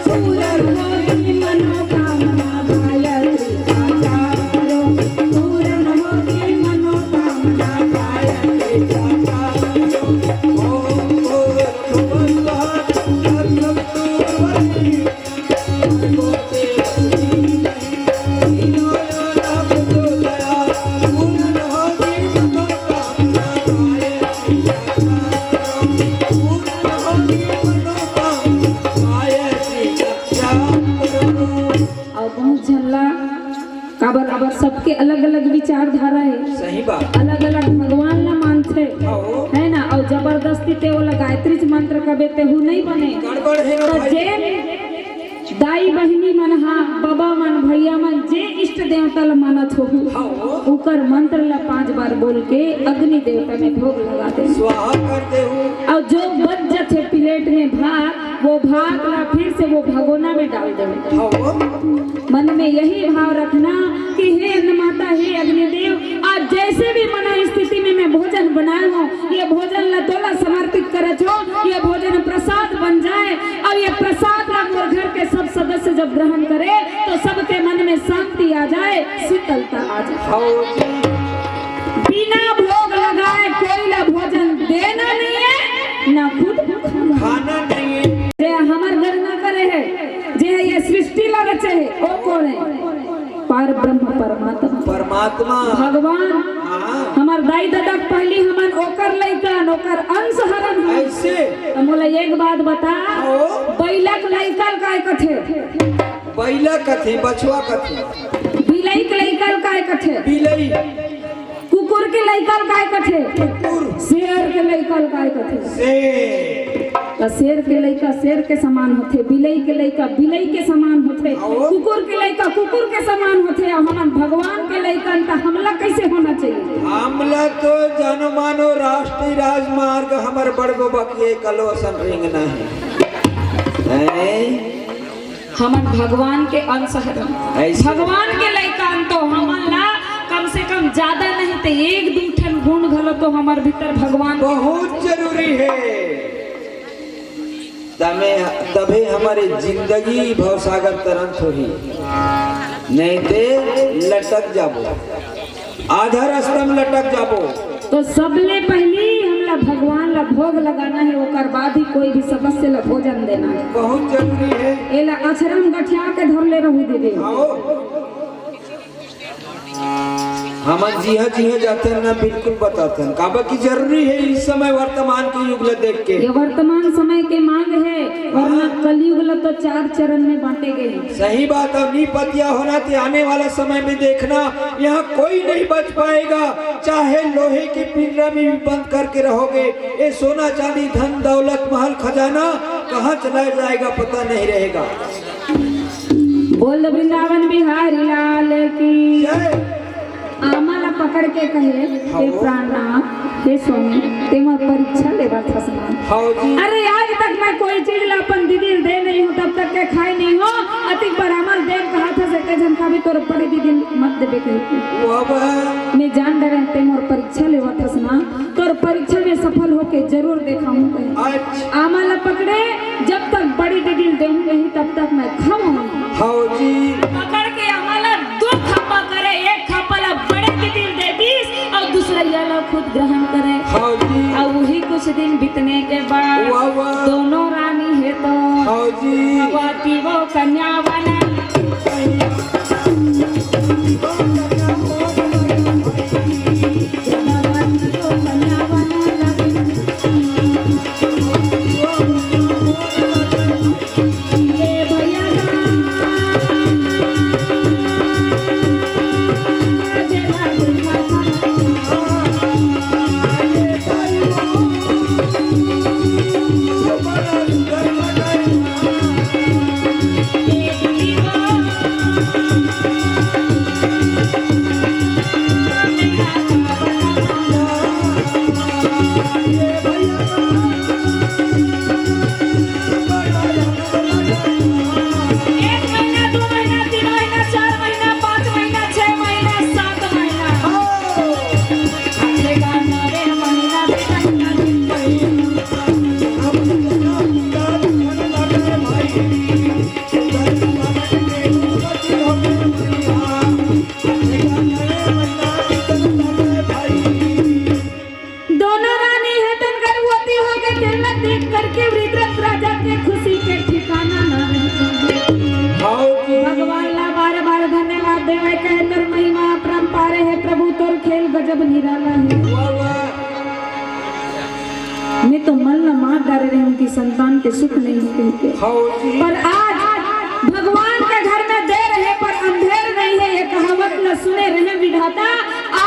पूर्ण होगी मनोकामना, गायत्री का जाप करो। पूर्ण होगी मनोकामना, गायत्री का जाप करो। ओम भूर्भुवः स्वः तत्सवितुर्वरेण्यं और बहुत झन ला, काबर, काबर सबके अलग-अलग विचारधारा है। सही बात। अलग-अलग भगवान ला मानथे, हाँ। है ना? और जबरदस्ती ते ओला गायत्री मंत्र कबे तेहू नहीं बने। गड़बड़ है ना तो भाई। जेन दाई बहिनी मन हा, बाबा मन, भैया मन, जे इष्ट देवता ल मानत होहू, हाँ। ओकर मंत्र ल पांच बार बोल के अग्नि देवता में भोग लगा दे। स्वाहा कर देहू। और जो बच जथे प्लेट में भात, वो भात ला फिर से वो भगोना में डाल दे। हाँ। मन में यही भाव रखना कि हे अन्न माता, हे अग्निदेव, आज जैसे भी मनस्थिति में मैं भोजन बनाए हूँ, ये भोजन ला तोला समर्पित करत हूँ, ये भोजन प्रसाद बन जाए। अब ये प्रसाद ला मोर घर के सब सदस्य जब ग्रहण करे, तो सबके मन में शांति आ जाए, शीतलता आ जाए। हाँ जी। बिना भोग लगाए कोई ला भोजन देना नहीं है, ना खुद खाना। खाना नहीं है। जे हमर गणना करे है, जे ये सृष्टि ला रचे है, वो कौन है? पार ब्रह्म परमात्मा। परमात्मा। भगवान। हाँ। हमर दाई ददा के पहली हमन ओकर लइकन, ओकर अंश हरन हन। ऐसे। त मोला एक बात बता, हाँ। बइला के लइका ल काय कथे? बइला कथे, बछवा कथे। बिलई के लइका ल काय कथे? बिलई। कुकुर के लइका ल काय कथे? कुकुर। शेर के लइका ल काय कथे? शेर। त शेर के लइका शेर के समान होथे, बिलई के लइका बिलई के समान होथे, और? कुकुर के लइका कुकुर के समान होथे, अउ हमन भगवान के लइकन त हमला कइसे होना चाहिए? हमला तो जानो मानो राष्ट्रीय राजमार्ग हमर बड़गो बकिए कलो असन रेंगना है। हैं? हमन भगवान के अंश हरन। ऐसे। भगवान के लइका हन तो हमन ला कम से कम ज्यादा नहीं ते एक दू ठन गुण घलो तो हमर भीतर भगवान के बहुत जरूरी है। तमे, तभे हमर जिंदगी भवसागर तरंत होही, नहीं ते लटक जाबो। आधा रास्ता में लटक जाबो। तो सबले पहली हमला भगवान ला भोग लगाना है, ओकर बाद ही कोई भी सदस्य ला भोजन देना है। बहुत जरूरी है। एला अक्षरा में गठिया के धर ले रहू दीदी। आओ। हमन जिहां जिहां जाथन ना, बिल्कुल बताथन, काबर कि जरूरी है इस समय वर्तमान के युग ला देख के। ये वर्तमान समय के मांग है, वरना कलयुग ला तो चार चरण में बांटे गए हैं। सही बात है, नी पतिया होना ते आने वाला समय में देखना, यहाँ कोई नहीं बच पाएगा, चाहे लोहे की पिंजरा में भी बंद करके रहोगे। ये सोना चांदी धन दौलत महल खजाना कहाँ चला जाएगा पता नहीं रहेगा। बोल वृंदावन बिहारी लाल की। जय। आमा ला पकड़ के कहे, "हे हाँ। प्राणनाथ, हे स्वामी, ते मोर परीक्षा लेवत हस ना।" हाँ जी। अरे, आज तक मैं कोई चीज ला अपन दीदी ल दे नहीं हूँ, तब तक के खाए नहीं हूँ। अतिक बार आमा ल दे कहत हस, एके झन का भी तोर बड़े दीदी ल मत देबे कहे के। वाह, वाह। मैं जान डरे ते मोर परीक्षा लेवत हस ना। तोर परीक्षा में सफल होके जरूर देखाहूं कहे। अच्छा। आमा ला पकड़े, "जब तक बड़ी दीदी ल देहूं कही, तब तक मैं खाऊं।" हाँ जी। पकड़ के आमा ला दो खप्पा करे, एक खप्पा ला बड़े दीदी ल दे दीस अउ दूसरइया ला खुद ग्रहण करे। हाँ जी। अउ वही कुछ दिन बीतने के बाद वाह, वाह। दोनों रानी हे तो हाँ जी। अउ आती वो कन्या बना। एक महीना, दो महीना, तीन महीना, चार महीना, पाँच महीना, छह महीना, सात महीना। दोनों रानी हे तन गर्भवती हो गए, तेला देख करके वृद्धरथ राजा के खुशी के ठिकाना ना रहे। हाँ जी। भगवान ला बार बार धन्यवाद देवे, कहे, "तोर महिमा अपरंपार हे प्रभु, तोर खेल गजब निराला हे।" वाह, वाह। मैं तो मन ला मार डारे रहे हूँ कि संतान के सुख नहीं है कह के। हाँ जी। पर आज भगवान के घर में देर है पर अंधेर नहीं है, ये कहावत ला सुने रहे विधाता,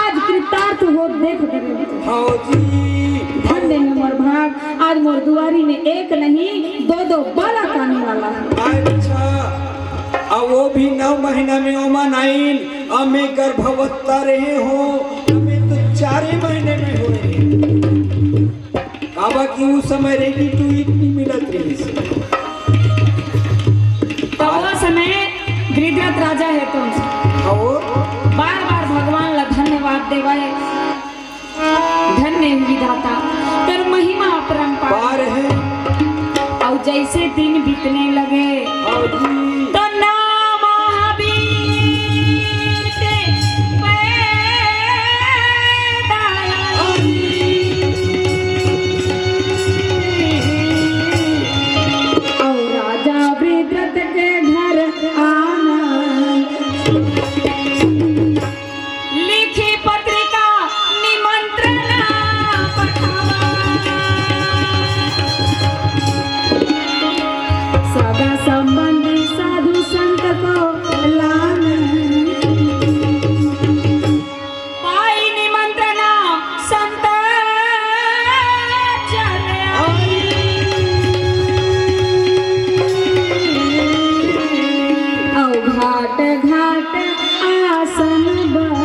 आज कृतार्थ हो देख डरे। हाँ जी। धन्य है मोर भाग, आज मोर दुआरी में एक नहीं, दो दो बालक आने वाला है। अच्छा, अब वो भी नौ महीना में ओमा नाइन, अब मैं गर्भवत्ता रहे हो, अब मैं तो चार ही महीने में हुए। काबर कि उस समय ready to eat नहीं मिलत रहिस। तो वो समय गृहरथ राजा हे तो हाँ वो। बार बार भगवान ला धन्यवाद देवाए। धन्य हे विधाता, तोर महिमा अपरंपार। पार है। अउ जैसे दिन बीतने लगे, हाँ जी। तो ना महावीर के पैदा। हाँ जी। अउ राजा वृद्धरथ के घर आना। लिखी पत्रिका निमंत्रण पठावा। सगा संबंधी साधु संत को लाना। पाई निमंत्रण संत चले आई। अउ घाट घाट आसन बन।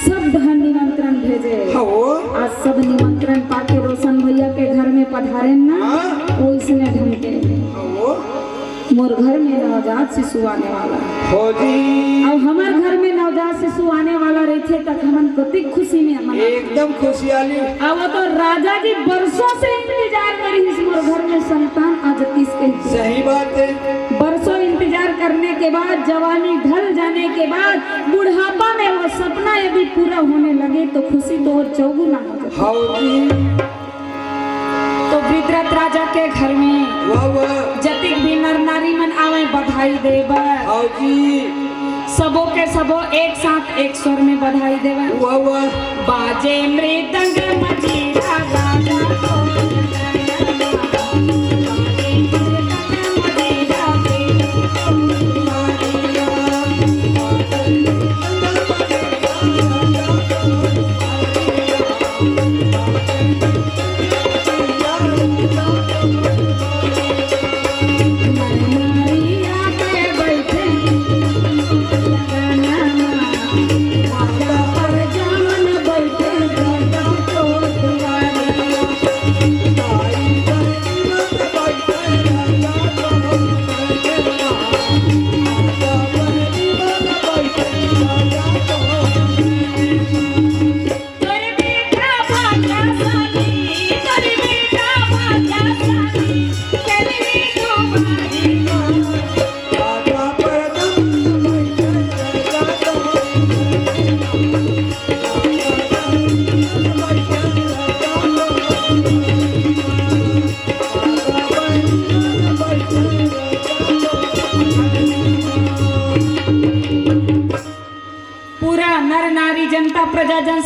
सब धन निमंत्रण भेजे। हाँ वो। आज सब निमंत्रण पाके रोशन भैया के घर में पधारेन ना, हाँ। वो इसने ढंग के। हाँ वो। मोर घर में नवजात शिशु आने वाला है। हो जी। अब हमर घर में नवजात शिशु आने वाला रहिथे, तक हमन कतिक खुशी में मना। एकदम खुशियाली। अब वो तो राजा जी बरसों से इंतजार करिस, मोर घर में संतान आ जतिस कहिके। सही बात है। बरसों इंतजार करने के बाद, जवानी ढल जाने के बाद, बुढ़ापा में वो सपना यदि पूरा होने लगे, तो खुशी तो और चौगुना हो जाती। हाँ जी। तो वृद्धरथ राजा के घर में वाह, वाह। जतिक भी नर नारी मन आवे बधाई देबर। हाँ जी। सबो के सबो एक साथ एक स्वर में बधाई देवे। वाह, वाह। बाजे मृदंग मजीरा राजा को।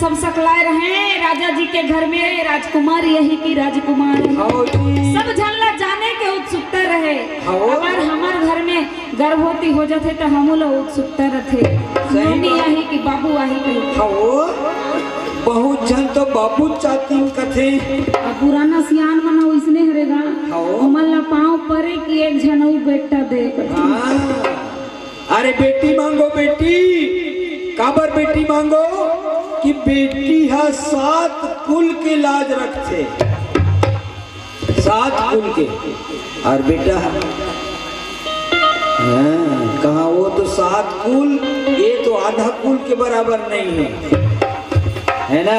सब सकलाए रहे राजा जी के घर में, राजकुमार यही की राजकुमार। हाँ जी। सब झन ला जाने के उत्सुकता रहे। हाँ। अगर हमार घर में गर्भवती हो जाथे त हमू ला उत्सुकता रथे। सही नोनी बात। आही कि बाबू आही कही। हाँ, बहुत झन तो बाबू चातिन कथे। अब पुराना सियान मन ओइसने हरे गा। हाँ। ओमन ला पाँव परे कि एक झन अउ बेटा दे कथे। हाँ। अरे बेटी मांगो बेटी, काबर बेटी मांगो कि बेटी हा सात कुल के लाज रखथे, सात कुल के। और बेटा, हाँ, कहा वो तो सात कुल, ये तो आधा कुल के बराबर नहीं है, है ना?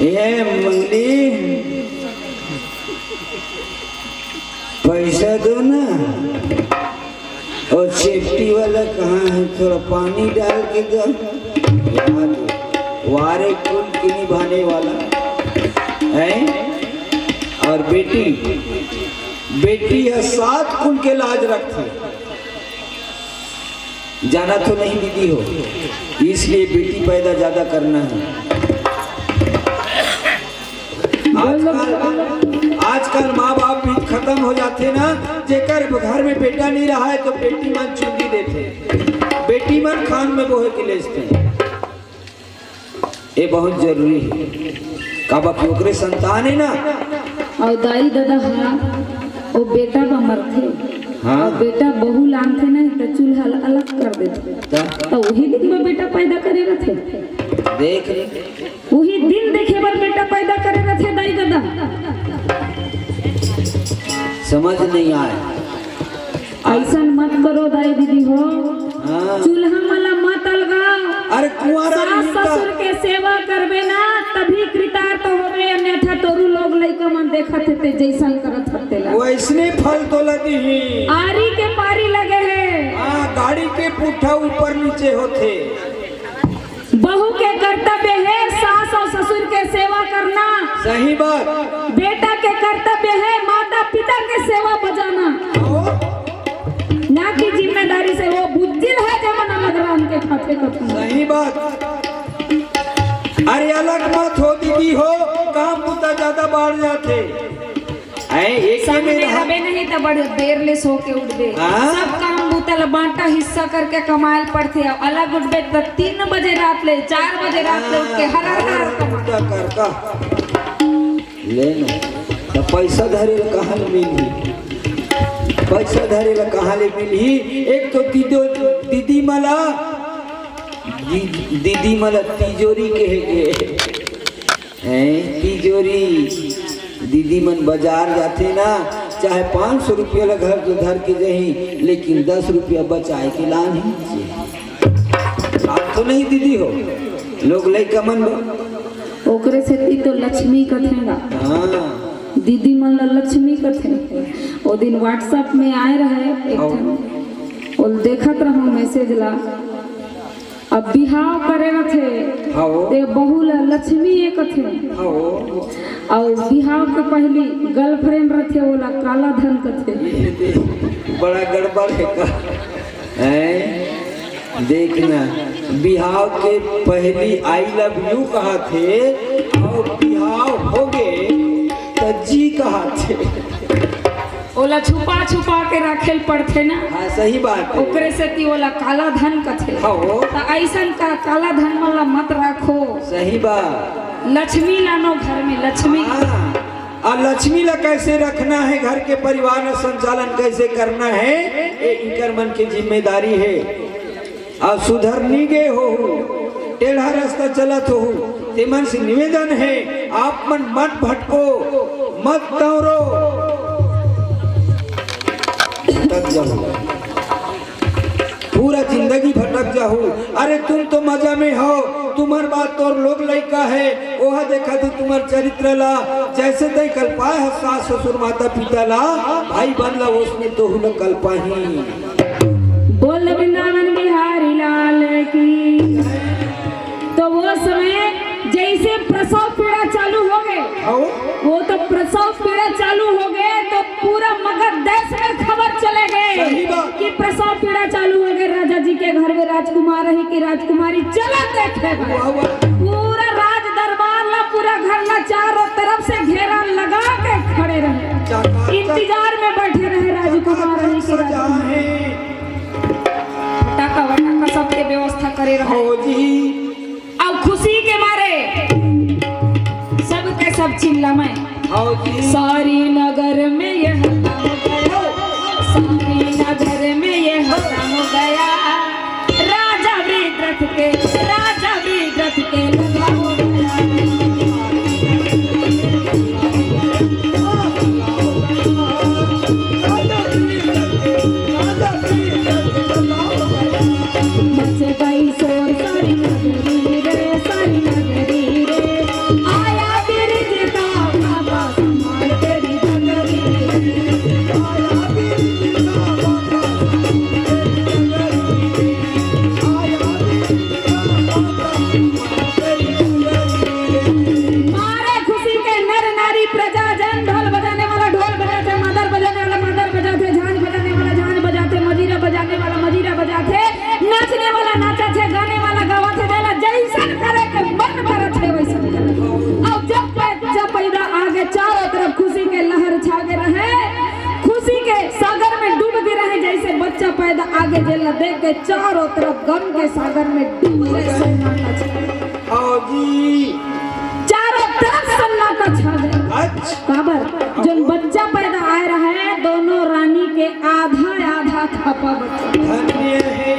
ये मंगली, पैसा दो ना। और सेफ्टी वाला कहाँ है? थोड़ा पानी डाल के दो। याद है। वारे कुल के निभाने वाला है। और बेटी, बेटी है सात कुल के लाज रखती। जाना तो नहीं दीदी हो, इसलिए बेटी पैदा ज्यादा करना है। आजकल, आजकल माँ बाप भी खत्म हो जाथे ना, जेकर घर में बेटा नहीं रहा है तो बेटी मन चुंदी देथे, बेटी मन खान में बोहे के लेजथे। ये बहुत जरूरी है, काबर कि ओकरे संतान है ना। और दाई ददा हा, वो बेटा बा मरथे, हाँ। और बेटा बहू लानथे ना, तो चूल्हा ल-, अलग कर देथे। त? तो वही दिन में बेटा पैदा करे रथे। देख ले। वही दिन देखे बर बेटा पैदा करे रथे दाई ददा। समझ नहीं आए। अइसन मत करो दाई दीदी हो। हाँ। चूल्हा मन ला मत अलगाओ। अरे कुंवारा सास रही त ससुर के सेवा करबे ना, तभी कृतार्थ होबे, अन्यथा तोरू लोग लइका मन देखत हे ते जइसन करत हते ला। वइसने फल तोला दिही। आरी के पारी लगे हे। हाँ, गाड़ी के पुट्ठा ऊपर नीचे होथे। बहू के कर्तव्य है सास और ससुर के सेवा करना। सही बात। बेटा के कर्तव्य है माता पिता के सेवा बजाना। और? ना कि जिम्मेदारी से वो बुज्जिल है जमाना मगरान के खाते कथन। सही बात। अरे अलग मत हो दीदी हो, काम बुता ज्यादा बाढ़ जाथे। हैं, एक समय में में रहा। रहबे नहीं त बड़ देर ले सो के उठबे। हाँ? सब काम बूता ल बांटा हिस्सा करके कमाए ल पड़थे। अब अलग उठबे त तीन बजे रात ले, चार बजे रात ले उठ के हर हर हर कमा। कर का। ले ना। त पैसा धरे ल कहाँ ले मिलही? पैसा धरे ल कहाँ ले मिलही? एक तो दीदो, दीदी मला, दी-, दीदी मला तिजोरी कहे के। हैं, तिजोरी। दीदी मन बाजार जाथे ना, चाहे पाँच सौ रुपया ला घर तो धर के जही, लेकिन दस रुपया बचाए के लानही। आप तो नहीं दीदी हो, लोग लइका मन बर। ओकरे सेती तो लक्ष्मी कथे ना। हाँ। दीदी मन ला लक्ष्मी कथे। ओ दिन WhatsApp में आए रहे एक हाँ। ठन, ओल देखत रहूं message ला। अब बिहाव करे रथे, हाँ। ते बहू ला लक्ष्मी ए कथे। हाँ। अउ बिहाव के पहली girlfriend रथे, ओला काला धन कथे। ये दे, बड़ा गड़बड़ है का? हैं? देखना, बिहाव के पहली I love you कहाथे, अउ बिहाव होगे त जी कहाथे। ओला छुपा छुपा के राखे ल पड़थे ना। हाँ, सही बात है। ओकरे सेती ओला काला धन कथे। हाँ। त अइसन का काला धन मन ला मत राखो। सही बात। लक्ष्मी लानो घर में, लक्ष्मी। हाँ। अउ लक्ष्मी ला कैसे रखना है, घर के परिवार ला संचालन कैसे करना है, ये इनकर मन के जिम्मेदारी है। अउ सुधर नी गे होहू, टेढ़ा रास्ता चलत होहू, ते मन से निवेदन है, आप मन मत भटको, मत दौड़ो, भटक जाहू, पूरा जिंदगी भटक जाहू। अरे तुम तो मजा में हो, तुम्हर बात तोर लोग लइका है, ओहा देखत हे तुम्हर चरित्र ला, जैसे तै कल्पाए ह सास ससुर माता पिता ला, भाई बन ला ओसने तोहू ला कल्पाही। बोल वृंदावन बिहारी लाल की। तो वो समय जैसे प्रसव पीड़ा चालू हो गए, हाँ। वो तो प्रसव पीड़ा चालू हो गए तो पूरा मगध देश में खबर चले गए सही बात। कि प्रसव पीड़ा चालू हो गए, राजा जी के घर में राजकुमार है कि राजकुमारी, चला देखे। वाह, वाह। पूरा तरफ से घेरा लगा के खड़े रहे, इंतजार में बैठे रहे राजकुमार रानी के। राजकुमार फटाका वटाका सबके व्यवस्था करे रहे। अब खुशी के मारे सबके सब चिल्ला मैं, सारी नगर में यह काम हो गया, सारी नगर में यह काम हो गया। राजा वृद्ध रथ के, राजा वृद्ध रथ के लगा हो गया। मच गई शोर सारी नगरी रे, सारी नगरी रे। आया गिरज का बाबा संभाल तेरी डगरी रे। आया गिरज का बाबा संभाल तेरी डगरी रे। आया गिरज का बाबा संभाल तेरी डगरी रे। मारे खुशी के नर नारी प्रजा जन, ढोल बजाने वाला ढोल बजाते, मादर बजाने वाला मादर बजाते, झांझ बजाने वाला झांझ बजाते, मजीरा बजाने वाला मजीरा बजाते, नाचने वाला नाचथे, गाने वाला गावथे, जेला जैसन करे के मन करत हे वैसन करे। अउ जब बच्चा पैदा आगे, चारों तरफ खुशी के लहर छा गे रहे। खुशी के सागर में डूब गे रहे, जैसे बच्चा पैदा आगे जेला देख के चारों तरफ गम के सागर में डूब गे। सन्नाटा छा गे। चारों तरफ सन्नाटा छा गे। अच्छा। काबर? जोन बच्चा पैदा आए रहे, दोनों रानी के आधा आधा खापा बचा। धन्य हे।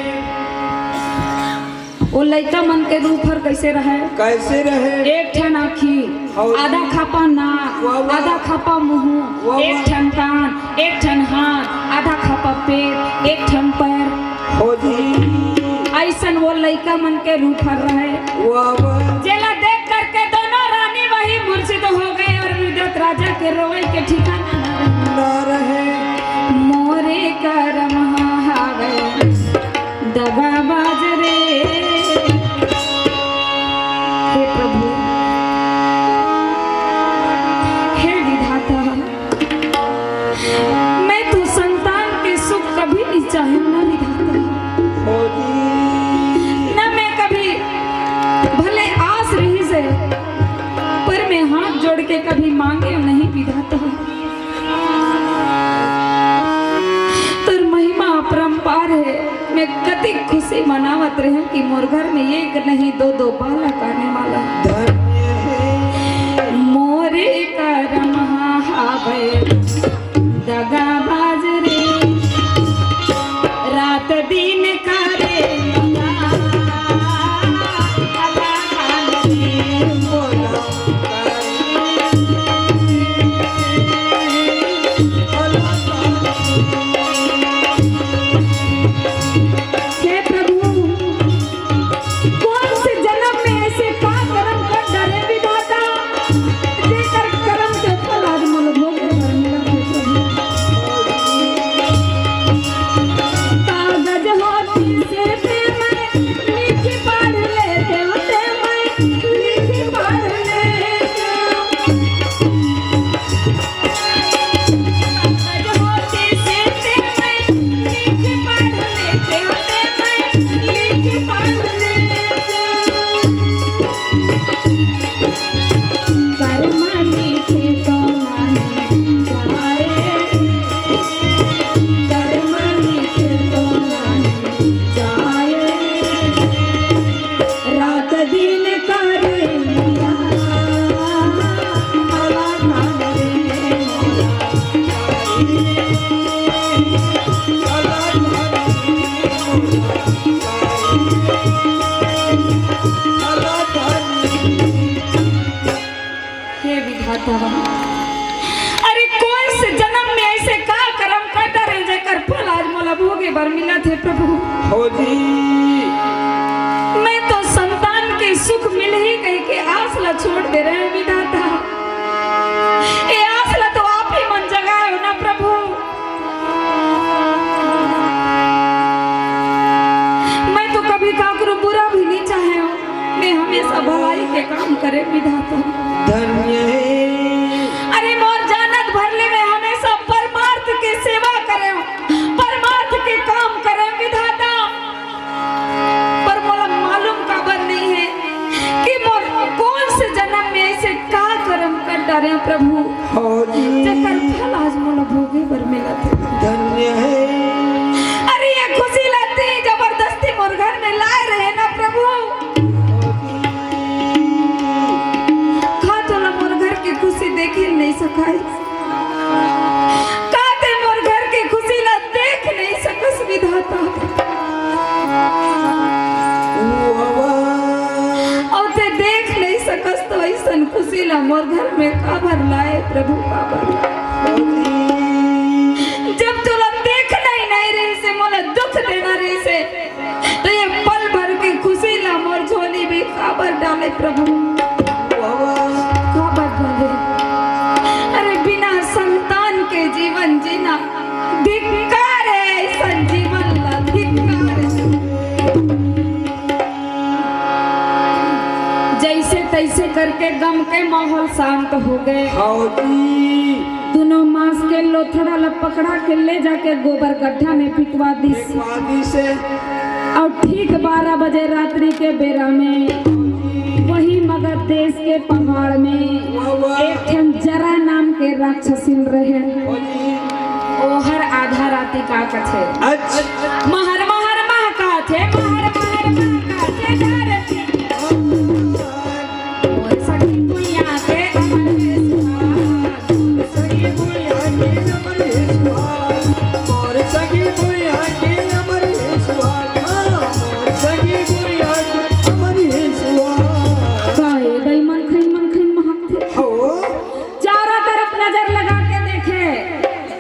वो लइका मन के रूप हर कैसे रहे? कैसे रहे? एक ठन आँखी, आधा खापा नाक, आधा खापा मुँह, एक ठन कान, एक ठन हाथ, आधा खापा पेट, एक ठन पैर। हो जी। ऐसन वो लइका मन के रूप हर रहे। वाह, वाह। जेला देख करके दोनों रानी वही मूर्छित हो गए और विदत राजा के रोवे के ठिकाना ना रहे। ना रहे। मोरे करम हावे दगाबाज रे। हे प्रभु, हे विधाता, मैं तो संतान के सुख कभी नहीं चाहे ना विधाता। ना मैं कभी, भले आस रही से, पर मैं हाथ जोड़ के कभी मांगे नहीं विधाता। तोर महिमा अपरंपार हे। मैं कतिक खुशी मनावत रहेंव कि मोर घर में एक नहीं दो दो बालक आने वाला। धन्य हे। मोरे करम हावे दगाबाज रे, रात दिन करे हे प्रभु, कोन से जनम में ऐसे का करम कर डारे विधाता, जेकर करम के फल आज मोला भोगे बर मिलत हे प्रभु। कागज होती से ते मैं लिख पढ़ लेते होते मैं लिख पढ़ लेते। रात दिन करे हे विधाता, अरे कोन से जनम में ऐसे का करम कर डारे जेकर फल आज मोला भोगे बर मिलत हे प्रभु। हो जी। मैं तो संतान के सुख मिलही कहिके आस ला छोड़ दे रहेंव विधाता। ए आस ला तो आप ही मन जगाए हो ना प्रभु। मैं तो कभी काकरो बुरा भी नहीं चाहेंव, मैं हमेशा भलाई के काम करे विधाता। धन्य हे। अरे मोर जानत भर ले मैं हमेशा परमार्थ के सेवा करेंव, परमार्थ के काम करेंव विधाता। पर मोला मालूम काबर नहीं हे कि मोर कोन से जनम में ऐसे का करम कर प्रभु, हो जी। जेकर फल आज मोला भोगे बर मिलत हे। धन्य हे। अरे, ये खुशी ला ते जबरदस्ती मोर घर में लाए रहे ना प्रभु। का तोला मोर घर के खुशी देखे नहीं सकाय? का ते मोर घर के खुशी ला देख नहीं सकस विधाता? अउ ते देख नहीं सकस तो अइसन खुशी ला मोर घर में काबर लाए प्रभु, काबर लाए? जब तोला देखना ही नहीं रहिसे, मोला दुख देना रहिसे, तो ये पल भर के खुशी ला मोर झोली में काबर डाले प्रभु, काबर डाले? अरे, बिना संतान के जीवन जीना धिक्कार हे, अइसन जीवन ला धिक्कार हे। जइसे तइसे करके गम के माहौल शांत हो गे। हव जी। दूनों मांस के लोथड़ा ला पकड़ा के ले जाके गोबर गड्ढा में फिंकवा दिस। फिंकवा दिस। अउ ठीक बारह बजे रात्रि के बेरा में वही मगध देश के पहाड़ में वाह, वाह। एक ठन जरा नाम के राक्षसिन रहे। हव जी। ओहर आधा राति का कथे? अच्छा। महर महर महकाथे, महर महर महकाथे धरती। मोर सखी भुइयां के अमर हे सुहाग। मोर सखी भुइयां के अमर हे सुहाग। मोर सखी भुइयां के अमर हे सुहाग। हाँ, मोर सखी भुइयां के अमर हे सुहाग। काहे दई मन खई मन खई महकथे? हो। चारों तरफ नजर लगा के देखे,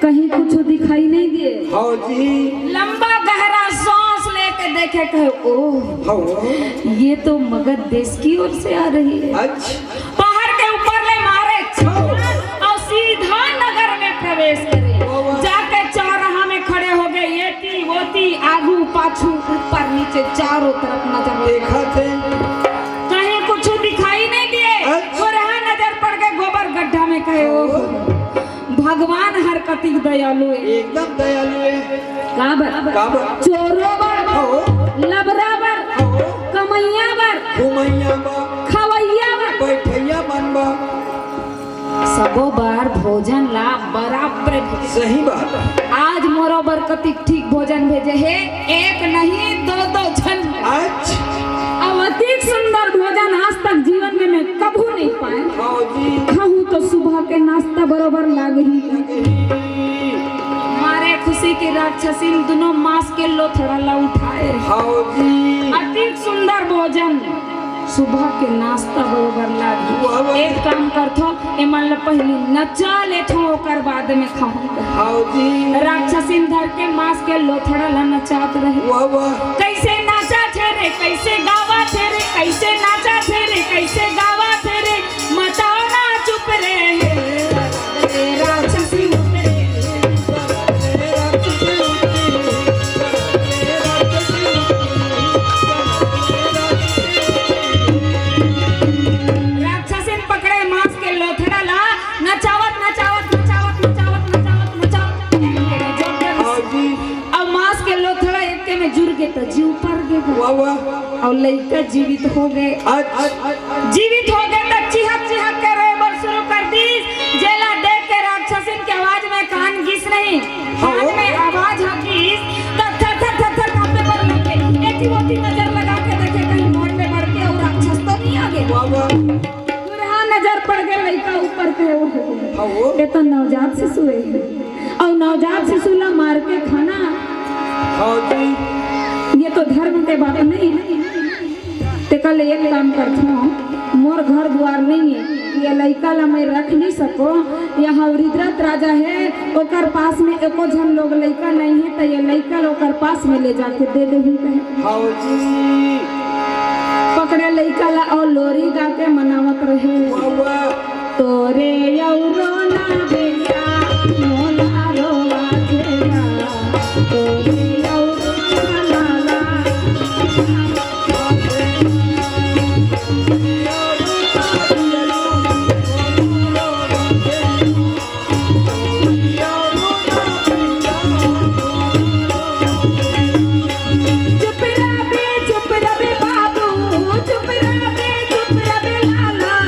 कहीं कुछ दिखाई नहीं दिए। हव जी। लंबा गहरा सांस लेके देखे, कहे, "ओह, हव। ये तो मगध देश की ओर से आ रही है।" अच्छा। पहाड़ के ऊपर ले मारे छलांग अउ सीधा नगर में प्रवेश करे। वाह, वाह। जाके चौराहा में खड़े हो गे, एती, ओती, आगू, पाछू, ऊपर, नीचे, चारों तरफ नजर लगा। देखत हे। कहीं कुछ दिखाई नहीं दिए। अच्छा। थोरहा नजर पड़ गे गोबर गड्ढा में, कहे, "ओह।" भगवान हर कतिक दयालु हे। एकदम दयालु हे। काबर? काबर? चोरो बर, हो। लबरा बर, हो। कमइया बर, घुमइया बर, खवइया बर, बइठइया मन बर। सबो बर भोजन ला बराबर भेजे। सही बात हे। आज मोरो बर कतिक ठीक भोजन भेजे हे, एक नहीं दो दो झन। अच्छा। अउ अतिक सुंदर भोजन आज तक जीवन में मैं कभू नहीं पाए। हव जी। खाहूं तो सुबह के नाश्ता बरोबर लागही। मारे खुशी के राक्षसिन दूनों मांस के लोथड़ा ला उठाए। हव जी। अतिक सुंदर भोजन, सुबह के नाश्ता बरोबर लागही। वाह, वाह। एक काम करथों, एमन ला पहिली नचा लेथों, ओकर बाद में खाहूं। हव जी। राक्षसिन धर के मांस के लोथड़ा ला नचात रहे। वाह, वाह। कइसे नाचथे रे, कइसे गावथे रे, कइसे नाचथे रे, कइसे गावथे रे, मचाओ ना चुप रे। राक्षसी उतरे। राक्षसिन पकड़े मांस के लोथड़ा ला, नचावत, नचावत, नचावत, नचावत, नचावत, नचावत। हाँ जी। अब मांस के लोथड़ा एके में जुर गे त जीव पर गे। वाह, वाह। अउ लइका जीवित हो गे। अच्छा। जीवित हो गे त चिहक चिहक के रोए बर शुरू कर दिस, जेला देख के राक्षसिन के आवाज में कान गिस नहीं। हाँ। कान में आवाज ह गिस, त थर थर थर थर कांपे बर लग गे। एती ओती नजर लगा के देखे, कहीं मोड़ में मर के अउ राक्षस तो नहीं आ गे। वाह, वाह। दुरहा नजर पड़ गे लइका ऊपर के, ओहो। हाँ, वो। ये तो नवजात शिशु हे। अउ नवजात शिशु ला मार के खाना, हाँ जी। ये तो धर्म के बात नहीं हे। तेकर ले एक काम करथों, मोर घर दुआर नहीं हे, ये लइका ला मैं रख नहीं सकों। यहाँ वृद्धरथ राजा हे, ओकर पास में एको झन लोग लइका नहीं हे, त ये लइका ला ओकर पास में ले जाके दे देहूं कहे। हाँ जी। पकड़े लइका ला अउ लोरी गा के मनावत रहे। वाह, वाह। तोरे अउ रोना बेटा, मोला रोवा देगा। तोरे अउ रोना लाला। चुप रह बे, चुप रह बे बाबू, चुप रह बे, चुप रह बे लाला।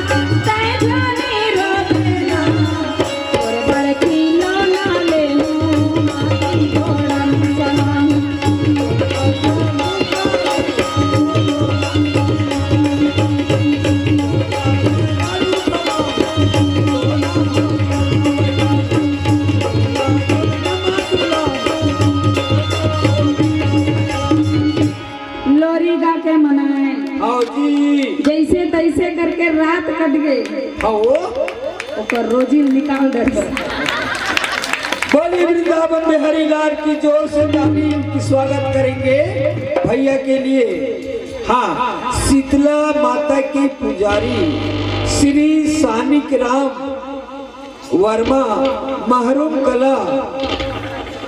कट गए। हाँ, वो ओकर रोजी निकाल दे। बोलिए वृंदावन बिहारी लाल की, जोर से ताली की स्वागत करेंगे भैया के लिए। हाँ, शीतला माता के पुजारी श्री सानिक राम वर्मा महरूम कला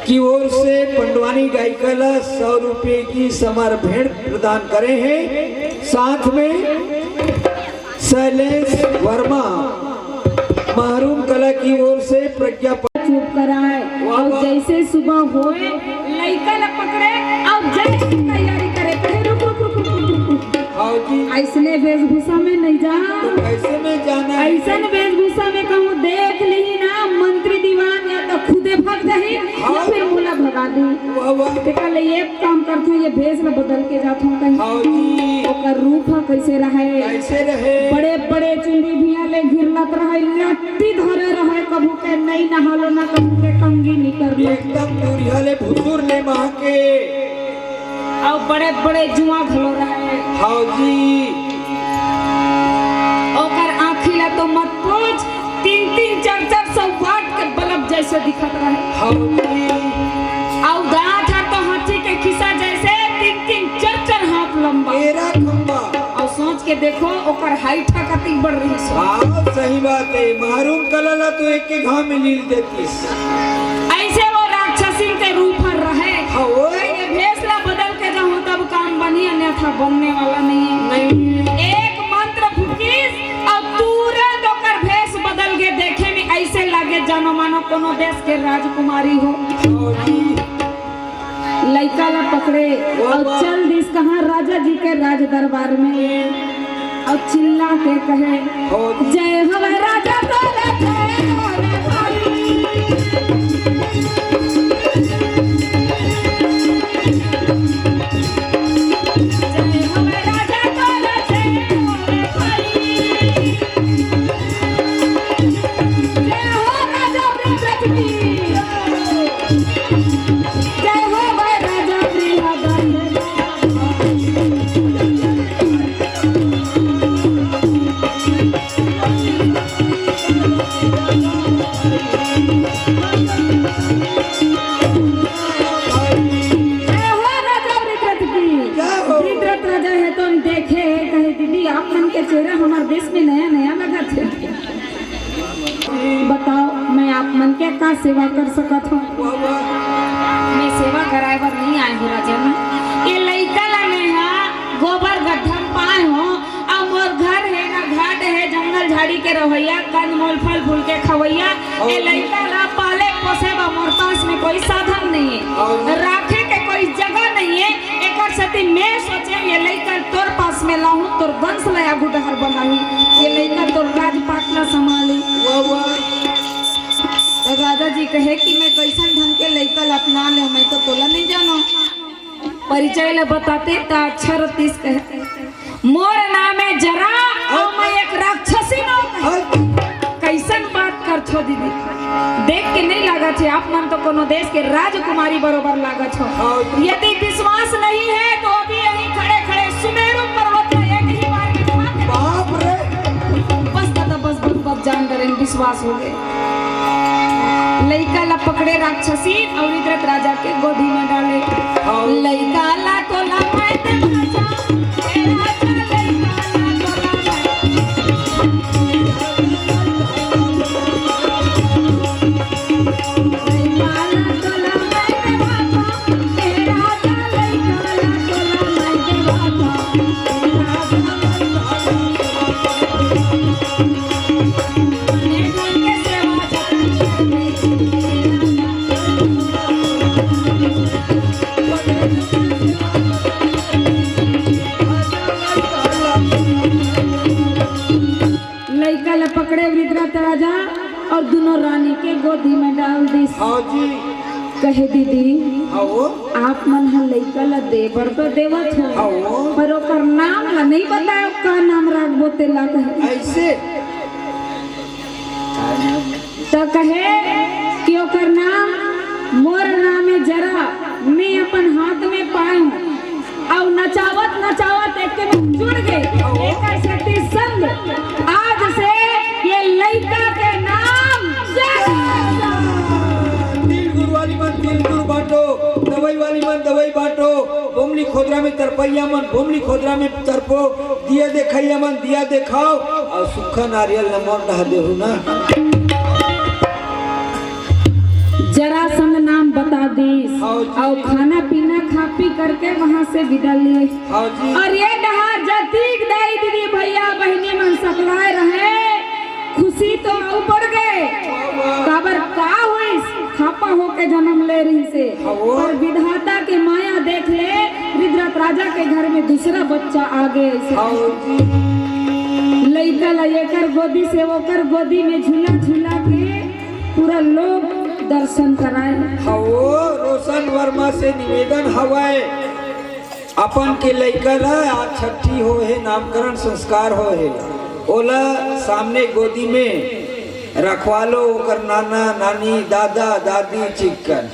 की ओर से पंडवानी गायिका ला सौ रुपए की समर भेंट प्रदान करे हैं। साथ में शैलेश वर्मा महरूम कला की ओर से प्रज्ञा पत्र। चुप कराए। वाह, और वाह। जैसे सुबह होए, लइका ला पकड़े और जय की तैयारी करे, कहे, "रुक, रुक, रुक।" हाँ जी। ऐसने वेशभूषा में नहीं जा। तो कैसे में जाना है? ऐसन वेशभूषा में कहूँ देख ली ना मंत्री दीवान, या तो खुदे भाग जाही, हाँ। या फिर मोला भगा दी। वाह, वाह। तेकर ले ये काम करथों, ये भेष ला बदल के जाथों कहीं। हाँ जी। ओकर रूप ह कैसे रहे? कैसे रहे? बड़े बड़े चुंदी भिया ले घिरलत रहे, लट्टी धरे रहे, कभू के नहीं नहालो ना कभू के कंघी निकरलो। एकदम दूरिहा ले भुसुर ले महके। अउ बड़े बड़े जुआ घलो रहे। हाँ जी। ओकर आँखी ला तो मत पूछ, तीन तीन चार चार सौ वाट के बल्ब जैसे दिखत रहे। हाँ जी। अउ दांत ह तो हाथी के खिसा जैसे, तीन तीन चार चार हाथ लंबा। मेरा खंबा। अउ सोच के देखो, ओकर हाइट ह कतिक बढ़ रहिस। हाँ, सही बात है। महरूम कला ला तो एक के घाव में लील देतिस। ऐसे वो राक्षसिन के रूप हर रहे। हाँ, वो। ये भेष ला बदल के जाहूँ तब काम बनी, अन्यथा बनने वाला नहीं है। नहीं। एक मंत्र फूकिस और तुरंत ओकर भेष बदल के देखे में ऐसे लागे जानो मानो कोनो देश के राजकुमारी हो। हाँ जी। लइका ला पकड़े वाह, और वाह। चल दिस कहाँ राजा जी के राज दरबार में और चिल्ला के कहे, हो। "जय हवे राजा तोरे, जय हवे भाई। जय हवे राजा तोरे, जय हवे भाई।" जय हो राजा ब्रजरथ की। जय हो भाई राजा ब्रजरथ। जय हो राजा ब्रजरथ की। जय हो। ब्रजरथ राजा हे तो देखे, कहे, "दीदी, आप मन के चेहरा हमार देश में नया नया लगत हे।" बताओ, मैं आप मन के का सेवा कर सकत हूँ? मैं सेवा कराए बर नहीं आए हूँ राजन। ये लइका ला मैं हा गोबर गड्ढा में पाए हूँ, अउ मोर घर है ना घाट है, जंगल झाड़ी के रहैया, कंदमूल फल फूल के खवैया। ये लइका ला पाले पोसे बर मोर पास में कोई साधन नहीं है, राखे के कोई जगह नहीं है। एकर सेती मैं सोचे ये लइका तोर पास में लाहूं, तोर वंश ला आगू डहर बढ़ाही, ये लइका तोर राजपाट ला संभाली। वाह, वाह। तो राजा जी कहे कि मैं कैसन ढंग के लइका ला अपना ले, मैं तो तोला नहीं जानो। परिचय ला बताते त अच्छा रतिस कहे। मोर नाम है जरा और मैं एक राक्षसी हूँ। हाँ। कैसन बात करथो दीदी, देख के नहीं लागत है आप मन तो कोनो देश के राजकुमारी बरोबर लागत हो। हाँ। यदि विश्वास नहीं है तो अभी यहीं खड़े खड़े सुमेरु पर्वत का एक ही बार में उठा के बाप रे। बस दादा, बस, बस, बस, जान डरे, विश्वास हो गए। लइका ला पकड़े राक्षसी और इंद्रत राजा के गोदी में डाले। हाँ। लइका ला तोला मैं दे राजा, ए राजा, लइका ला तोला मैं। लइका ला तोला मैं दे राजा, ए राजा, लइका ला तोला मैं दे राजा। लइका ला पकड़े वृद्धरथ राजा और दोनों रानी के गोदी में डाल दिस। हाँ जी। कहे, "दीदी, हाँ वो। आप मन ह लइका ला दे बर तो देवत हो, हाँ वो। पर ओकर नाम ला नहीं बताए, का नाम राखबो तेला?" कहे। ऐसे? त कहे कि ओकर नाम, "मोर नाम है जरा, मैं अपन हाथ में पाए हूँ।" अउ नचावत नचावत एके में जुड़ गे। एकर सेती संग आज से ये लइका के नाम जय। तिल गुर वाली मन तिल गुर बांटो, दवई वाली मन दवई बांटो, बोमली खोदरा में तरपइया मन बोमली खोदरा में तरपो, दिया देखइया मन दिया देखाव अउ सुक्खा नारियल नमक डहा देहू ना। जरासंध नाम बता दीस। हाँ जी। अउ खाना पीना खा पी करके वहां से विदा लिए। हाँ जी। अउ ये डहा जतीक दाई दीदी भइया बहिनी मन सकलाए रहे, खुशी तो अउ बढ़ गे। वाह, वाह। काबर का होइस, खापा होके जनम ले रहिसे। हाँ, वो। अउ विधाता के माया देख ले, रुद्रत राजा के घर में दूसरा बच्चा आ गे अइसे। हाँ जी। लइका ला एकर गोदी से ओकर गोदी में झूला झूला के पूरा लोग दर्शन कराए। हाँ, वो रोशन वर्मा से निवेदन हवय, अपन के लइका ला आज छठी हो हे, नामकरण संस्कार हो हे, ओला सामने गोदी में रखवा लो, ओकर नाना नानी, दादा दादी चिक्कन,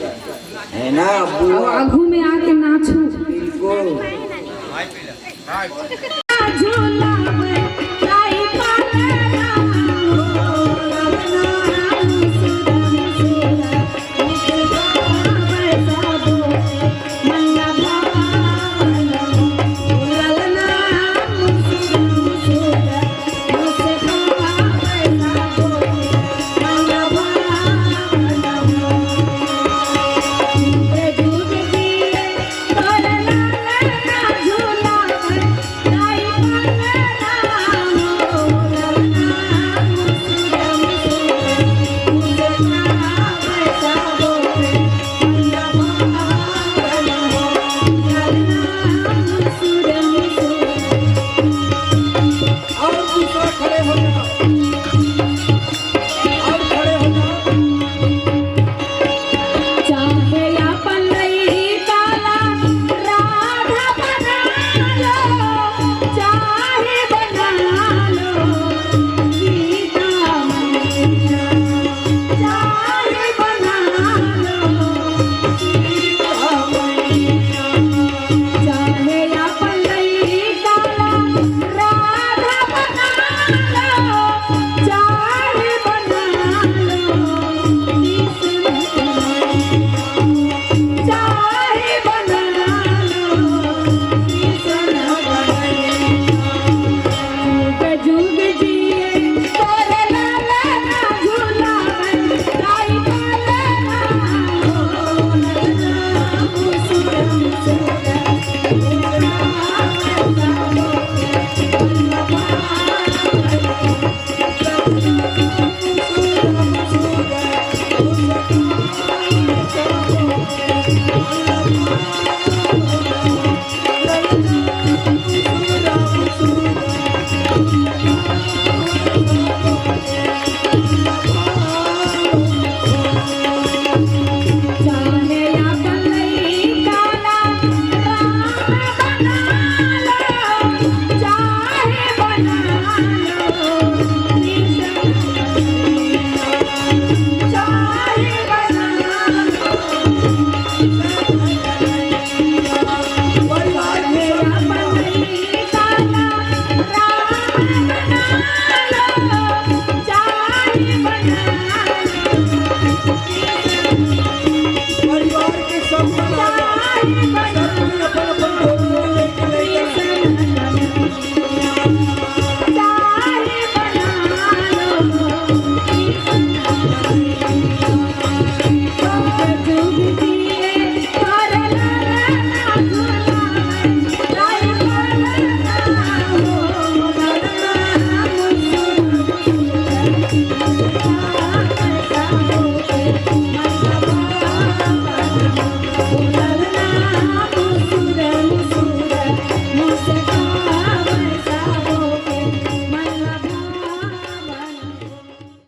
है ना, अउ बुआ। आगू में आके नाचू। बिल्कुल।